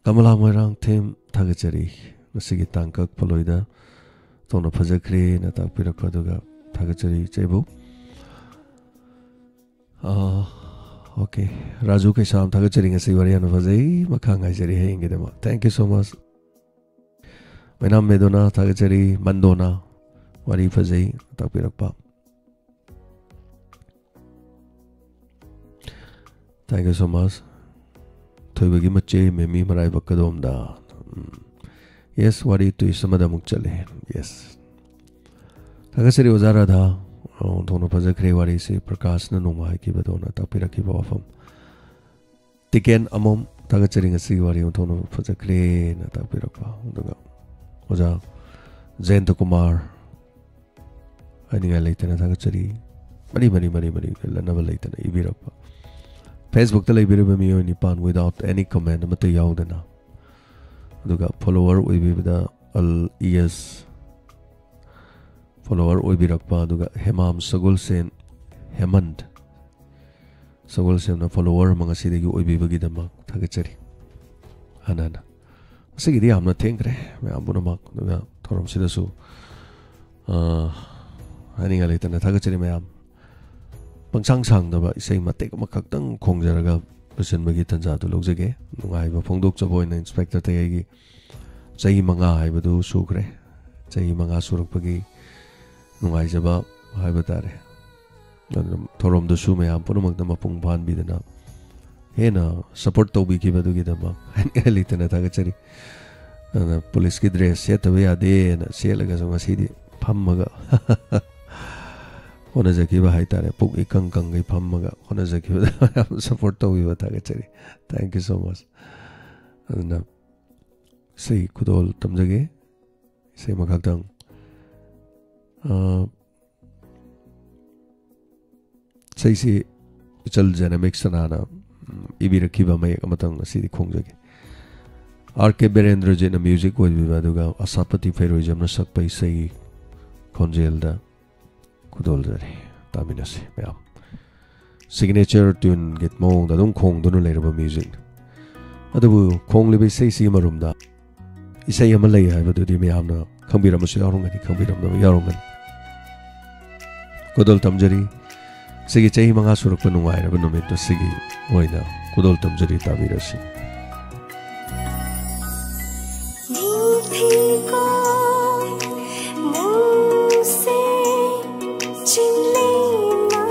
ꯀꯃꯂꯥ ꯃꯣꯏꯔꯥꯡꯊꯦꯝ, ꯊꯥꯒꯠꯆꯔꯤ꯫ ꯉꯁꯤꯒꯤ ꯇꯥꯡꯀꯛ ꯐꯣꯂꯣꯏꯗ ꯊꯣꯛꯅ ꯐꯖꯈ꯭ꯔꯦꯅ ꯇꯥꯛꯄꯤꯔꯛꯄ, ꯑꯗꯨꯒ ꯊꯥꯒꯠꯆꯔꯤ ꯏꯆꯦꯕꯨ꯫ ꯑꯥ, ꯑꯣꯀꯦ꯫ ꯔꯥꯖꯨ ꯀꯩꯁꯥꯝ, ꯊꯥꯒꯠꯆꯔꯤ, ꯉꯁꯤ ꯋꯥꯔꯤ ꯌꯥꯝꯅ ꯐꯖꯩ, ꯃꯈꯥ ꯉꯥꯏꯖꯔꯤ ꯍꯌꯦꯡꯒꯤꯗꯃꯛ꯫ Thank you so much꯫ Meinam Medona, ꯊꯥꯒꯠꯆꯔꯤ꯫ ꯃꯟꯗꯣꯅꯥ, ꯋꯥꯔꯤ ꯐꯖꯩ ꯇꯥꯛꯄꯤꯔꯛꯄ꯫ Thank you so much꯫ ꯊꯣꯏꯕꯒꯤ ꯃꯆꯦ ꯃꯦꯃꯤ ꯃꯔꯥꯏꯕꯛ ꯀꯗꯣꯝꯗ꯫ ꯎꯝ꯫ Yes, ꯋꯥꯔꯤ twist ꯑꯃꯗ ꯑꯃꯨꯛ ꯆꯠꯂꯦ꯫ Yes꯫ ꯊꯥꯒꯠꯆꯔꯤ ꯑꯣꯖꯥ ꯔꯥꯙꯥ꯫ ꯑꯣꯟꯊꯣꯛꯅ ꯐꯖꯈ꯭ꯔꯦ ꯋꯥꯔꯤꯁꯤ, ꯄ꯭ꯔꯀꯥꯁꯅ ꯅꯣꯡꯃ ꯍꯥꯏꯈꯤꯕꯗꯧꯅ ꯇꯥꯛꯄꯤꯔꯛꯈꯤꯕ ꯋꯥꯐꯝ꯫ ꯇꯤꯀꯦꯟ ꯑꯃꯣꯝ, ꯊꯥꯒꯠꯆꯔꯤ, ꯉꯁꯤꯒꯤ ꯋꯥꯔꯤ ꯑꯣꯟꯊꯣꯛꯅ ꯐꯖꯈ꯭ꯔꯦꯅ ꯇꯥꯛꯄꯤꯔꯛꯄ꯫ ꯑꯗꯨꯒ ꯑꯣꯖꯥ ꯖꯌꯟꯇ ꯀꯨꯃꯥꯔ, ꯍꯥꯏꯅꯤꯡꯉꯥꯏ ꯂꯩꯇꯅ ꯊꯥꯒꯠꯆꯔꯤ꯫ ꯃꯔꯤ ꯃꯔꯤ ꯃꯔꯤ ꯃꯔꯤ ꯂꯠꯅꯕ ꯂꯩꯇꯅ ꯏꯕꯤꯔꯛꯄ꯫ Facebook ꯇ ꯂꯩꯕꯤꯔꯤꯕ ꯃꯤꯑꯣꯏ ꯅꯤꯄꯥꯟ without any comment ꯑꯃꯠꯇ ꯌꯥꯎꯗꯅ, ꯑꯗꯨꯒ follower ꯑꯣꯏꯕꯤꯕꯗ ꯑꯜ ꯏ ꯑꯦꯁ follower ꯑꯣꯏꯕꯤꯔꯛꯄ, ꯑꯗꯨꯒ ꯍꯦꯃꯥꯝ ꯁꯒꯣꯜꯁꯦꯟ, ꯍꯦꯃꯟꯠ ꯁꯒꯣꯜꯁꯦꯝꯅ follower ꯑꯃ ꯉꯁꯤꯗꯒꯤ ꯑꯣꯏꯕꯤꯕꯒꯤꯗꯃꯛ ꯊꯥꯒꯠꯆꯔꯤ꯫ ꯍꯟꯅ ꯍꯟꯅ꯫ ꯉꯁꯤꯒꯤꯗꯤ ꯌꯥꯝꯅ ꯊꯦꯡꯈ꯭ꯔꯦ ꯃꯌꯥꯝ ꯄꯨꯝꯅꯃꯛ, ꯑꯗꯨꯒ ꯊꯧꯔꯝꯁꯤꯗꯁꯨ, ꯑ, ꯍꯥꯏꯅꯤꯡꯉꯥꯏ ꯂꯩꯇꯅ ꯊꯥꯒꯠꯆꯔꯤ ꯃꯌꯥꯝ꯫ ꯄꯪꯁꯥꯡ ꯁꯥꯡꯗꯕ ꯏꯁꯩ ꯃꯇꯦꯛ ꯑꯃꯈꯛꯇꯪ ꯈꯣꯡꯖꯔꯒ ꯂꯣꯏꯁꯤꯟꯕꯒꯤ ꯇꯥꯟꯖꯥꯗꯨ ꯂꯧꯖꯒꯦ꯫ ꯅꯨꯡꯉꯥꯏꯕ ꯐꯣꯡꯗꯣꯛꯆꯕ ꯑꯣꯏꯅ ꯏꯟꯁꯄꯦꯛꯇꯔ ꯇꯌꯥꯏꯒꯤ ꯆꯍꯤ ꯃꯉꯥ ꯍꯥꯏꯕꯗꯨ ꯁꯨꯈ꯭ꯔꯦ꯫ ꯆꯍꯤ ꯃꯉꯥ ꯁꯨꯔꯛꯄꯒꯤ ꯅꯨꯡꯉꯥꯏꯖꯕ ꯍꯥꯏꯕ ꯇꯥꯔꯦ꯫ ꯑꯗꯨꯅ ꯊꯧꯔꯝꯗꯨꯁꯨ ꯃꯌꯥꯝ ꯄꯨꯝꯅꯃꯛꯅ ꯃꯄꯨꯡ ꯐꯥꯍꯟꯕꯤꯗꯅ ꯍꯦꯟꯅ support ꯇꯧꯕꯤꯈꯤꯕꯗꯨꯒꯤꯗꯃꯛ ꯍꯥꯏꯅꯤꯡꯉꯥꯏ ꯂꯩꯇꯅ ꯊꯥꯒꯠꯆꯔꯤ꯫ ꯑꯗꯨꯅ ꯄꯨꯂꯤꯁꯀꯤ dress ꯁꯦꯠꯇꯕ ꯌꯥꯗꯦꯅ ꯁꯦꯠꯂꯒꯁꯨ ꯉꯁꯤꯗꯤ ꯐꯝꯃꯒ ꯍꯣꯠꯅꯖꯈꯤꯕ ꯍꯥꯏꯇꯥꯔꯦ, ꯄꯨꯛ ꯏꯀꯪ ꯀꯪꯒꯩ ꯐꯝꯃꯒ ꯍꯣꯠꯅꯖꯈꯤꯕꯗ ꯃꯌꯥꯝ ꯁꯞꯄꯣꯔꯠ ꯇꯧꯕꯤꯕ ꯊꯥꯒꯠꯆꯔꯤ꯫ Thank you so much. ꯑꯗꯨꯅ ꯏꯁꯩ ꯈꯨꯗꯣꯜ ꯇꯝꯖꯒꯦ꯫ ꯏꯁꯩ ꯑꯃꯈꯛꯇꯪ, ꯑ, ꯏꯁꯩꯁꯤ ꯏꯆꯜ ꯖꯦꯅꯃꯤꯛꯁ ꯁꯅꯥꯅ, ꯎꯝ, ꯏꯕꯤꯔꯛꯈꯤꯕ ꯃꯌꯦꯛ ꯑꯃꯇꯪ ꯉꯁꯤꯗꯤ ꯈꯣꯡꯖꯒꯦ꯫ ꯑꯥꯔ ꯀꯦ ꯕꯤꯔꯦꯟꯗ꯭ꯔꯖꯤꯠꯅ ꯃ꯭ꯌꯨꯖꯤꯛ ꯑꯣꯏꯕꯤꯕ, ꯑꯗꯨꯒ ꯑꯁꯥꯄꯇꯤ ꯐꯩꯔꯣꯏꯖꯝꯅ ꯁꯛꯄ ꯏꯁꯩꯒꯤ ꯈꯣꯟꯖꯦꯜꯗ ꯈꯨꯗꯣꯜꯖꯔꯤ꯫ ꯇꯥꯃꯤꯟꯅꯁꯤ ꯃꯌꯥꯝ꯫ ꯁꯤꯒꯅꯦꯆꯔ ꯇ꯭ꯌꯨꯟꯒꯤ ꯃꯑꯣꯡꯗ ꯑꯗꯨꯝ ꯈꯣꯡꯗꯨꯅ ꯂꯩꯔꯕ ꯃ꯭ꯌꯨꯖꯤꯛ꯫ ꯑꯗꯨꯕꯨ ꯈꯣꯡꯂꯤꯕ ꯏꯁꯩꯁꯤꯒꯤ ꯃꯔꯨꯝꯗ ꯏꯁꯩ ꯑꯃ ꯂꯩ ꯍꯥꯏꯕꯗꯨꯗꯤ ꯃꯌꯥꯝꯅ ꯈꯪꯕꯤꯔꯝꯕꯁꯨ ꯌꯥꯎꯔꯝꯒꯅꯤ, ꯈꯪꯕꯤꯔꯝꯗꯕ ꯌꯥꯎꯔꯝꯒꯅꯤ꯫ ꯈꯨꯗꯣꯜ ꯇꯝꯖꯔꯤ꯫ ꯁꯤꯒꯤ ꯆꯍꯤ ꯃꯉꯥ ꯁꯨꯔꯛꯄ ꯅꯨꯡꯉꯥꯏꯔꯕ ꯅꯨꯃꯤꯠ ꯑꯁꯤꯒꯤ ꯑꯣꯏꯅ ꯈꯨꯗꯣꯜ ꯇꯝꯖꯔꯤ, ꯇꯥꯕꯤꯔꯁꯤ꯫ ꯅꯤꯡꯊꯤꯀꯣ ꯅꯪꯁꯦ ꯆꯤꯡꯂꯦꯝꯅ,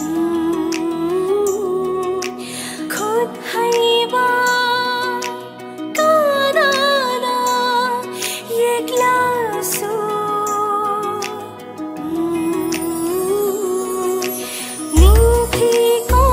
ꯎꯝ, ꯈꯨꯠ ꯍꯩꯕ ꯀꯅꯥꯅ ꯌꯦꯛꯂꯁꯨ, ꯎꯝ, ꯅꯤꯡꯊꯤꯀꯣ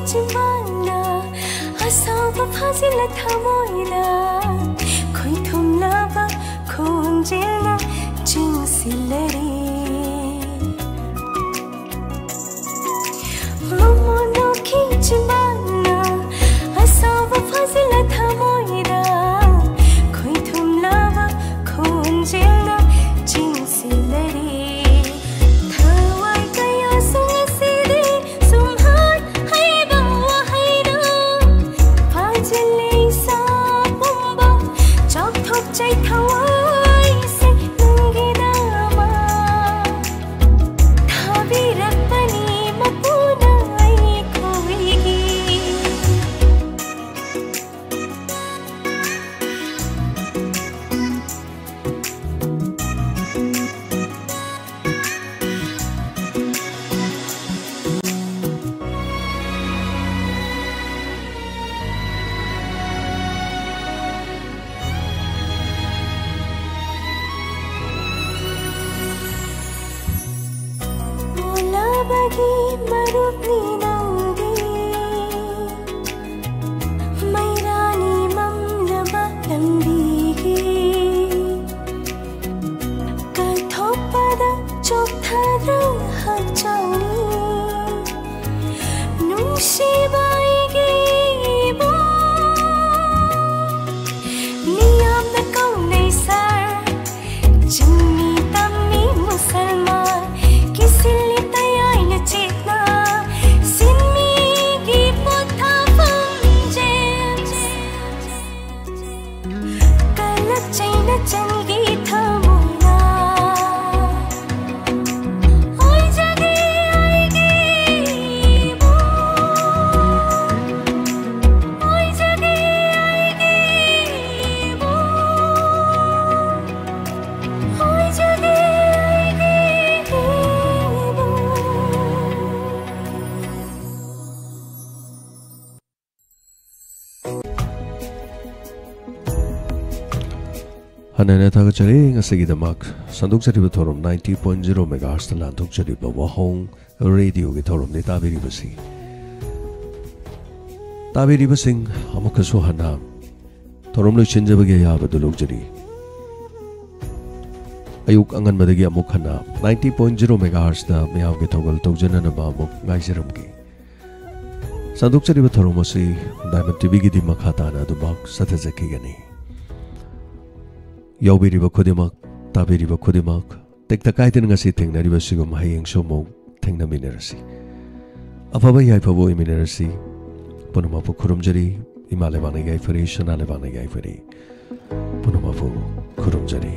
ꯆꯤꯝꯕꯥꯜꯅ ꯑꯁꯥꯎꯕ ꯐꯥꯖꯤꯜꯂ ꯊꯃꯣꯏꯗ ꯈꯣꯏꯊꯨꯝꯂꯕ ꯈꯣꯟꯖꯦꯜꯅ ꯆꯤꯡꯁꯤꯜꯂꯔꯤ꯫ ꯃꯃꯣꯟ ꯅꯣꯛꯈꯤ ꯆꯤꯝꯕꯥꯜꯅ ꯑꯁꯥꯎꯕ ꯐꯥꯖꯤꯜꯂ ꯊꯃꯣꯏꯗ ꯈꯣꯏꯊꯨꯝꯂꯕ ꯈꯣꯟꯖꯦꯜꯅ ꯆꯤꯡꯁꯤꯜꯂꯔꯤ꯫ ꯊꯋꯥꯏ ꯀꯌꯥꯁꯨ ꯉꯁꯤꯗꯤ ꯁꯨꯝꯍꯥꯠ ꯍꯩꯕ ꯋꯥꯍꯩꯅ ꯐꯥꯖꯤꯜꯂꯤ ꯏꯁꯥ ꯄꯨꯝꯕ ꯆꯥꯎꯊꯣꯛꯆꯩ ꯊꯋꯥꯏꯁꯦ ꯅꯪꯒꯤꯗꯃꯛ ꯊꯥꯕꯤꯔꯛꯄꯅꯤ ꯃꯄꯨꯅ ꯑꯩꯈꯣꯏꯒꯤ꯫ ꯑꯣꯂꯕꯒꯤ ꯃꯔꯨꯞꯅꯤ ꯅꯪꯗꯤ, ꯃꯩꯔꯥꯅꯤ ꯃꯝꯂꯕ ꯂꯝꯕꯤꯒꯤ꯫ ꯀꯠꯊꯣꯛꯄꯗ ꯆꯣꯛꯊꯗ꯭ꯔ ꯍꯛꯆꯥꯡꯅꯤ, ꯅꯨꯡꯁꯤꯕ ꯑꯩꯒꯤ ꯏꯕꯨꯡ꯫ ꯃꯤꯌꯥꯝꯅ ꯀꯧꯅꯩ ꯁꯥꯔ, ꯆꯤꯡꯃꯤ ꯇꯝꯃꯤ ꯃꯨꯁꯜꯃꯥꯟ, ꯀꯤꯁꯤꯜꯂꯤ ꯇꯌꯥꯏꯅ ꯆꯦꯠꯅ, ꯁꯤꯟꯃꯤꯒꯤ ꯄꯣꯊꯥꯐꯝ ꯖꯦꯝꯁ꯫ ꯀꯂꯛ ꯆꯩꯅ ꯆꯪꯈꯤ ꯊꯃꯣꯏꯅ꯫ ꯑꯣꯏꯖꯒꯦ ꯑꯩꯒꯤ ꯏꯕꯨꯡ, ꯑꯣꯏꯖꯒꯦ ꯑꯩꯒꯤ ꯏꯕꯨꯡ, ꯑꯣꯏꯖꯒꯦ ꯑꯩꯒꯤ ꯏꯕꯨꯡ꯫ ꯍꯟꯅ ꯍꯟꯅ ꯊꯥꯒꯠꯆꯔꯤ꯫ ꯉꯁꯤꯒꯤꯗꯃꯛ ꯁꯟꯗꯣꯛꯆꯔꯤꯕ ꯊꯧꯔꯝ ninety point zero megahertzꯇ ꯂꯥꯟꯊꯣꯛꯆꯔꯤꯕ ꯋꯥꯍꯣꯡ ꯔꯦꯗꯤꯑꯣꯒꯤ ꯊꯧꯔꯝꯅꯤ ꯇꯥꯕꯤꯔꯤꯕꯁꯤ꯫ ꯇꯥꯕꯤꯔꯤꯕꯁꯤꯡ, ꯑꯃꯨꯛꯀꯁꯨ ꯍꯟꯅ ꯊꯧꯔꯝ ꯂꯣꯏꯁꯤꯟꯖꯕꯒꯤ ꯑꯌꯥꯕꯗꯨ ꯂꯧꯖꯔꯤ꯫ ꯑꯌꯨꯛ ꯑꯉꯟꯕꯗꯒꯤ ꯑꯃꯨꯛ ꯍꯟꯅ ninety point zero megahertzꯇ ꯃꯤꯌꯥꯝꯒꯤ ꯊꯧꯒꯜ ꯇꯧꯖꯅꯅꯕ ꯑꯃꯨꯛ ꯉꯥꯏꯖꯔꯝꯒꯦ꯫ ꯁꯟꯗꯣꯛꯆꯔꯤꯕ ꯊꯧꯔꯝ ꯑꯁꯤ Diamond TVꯒꯤꯗꯤ ꯃꯈꯥ ꯇꯥꯅ ꯑꯗꯨꯃꯛ ꯆꯠꯊꯖꯈꯤꯒꯅꯤ꯫ ꯌꯥꯎꯕꯤꯔꯤꯕ ꯈꯨꯗꯤꯡꯃꯛ, ꯇꯥꯕꯤꯔꯤꯕ ꯈꯨꯗꯤꯡꯃꯛ, ꯇꯦꯛꯇ ꯀꯥꯏꯗꯅ ꯉꯁꯤ ꯊꯦꯡꯅꯔꯤꯕꯁꯤꯒꯨꯝ ꯍꯌꯦꯡꯁꯨ ꯑꯃꯨꯛ ꯊꯦꯡꯅꯃꯤꯟꯅꯔꯁꯤ꯫ ꯑꯐꯕ ꯌꯥꯏꯐꯕ ꯑꯣꯏꯃꯤꯟꯅꯔꯁꯤ꯫ ꯄꯨꯝꯅꯃꯛꯄꯨ ꯈꯨꯔꯨꯝꯖꯔꯤ꯫ ꯏꯃꯥ ꯂꯩꯕꯥꯛꯅ ꯌꯥꯏꯐꯔꯦ, ꯁꯅꯥ ꯂꯩꯕꯥꯛꯅ ꯌꯥꯏꯐꯔꯦ꯫ ꯄꯨꯝꯅꯃꯛꯄꯨ ꯈꯨꯔꯨꯝꯖꯔꯤ꯫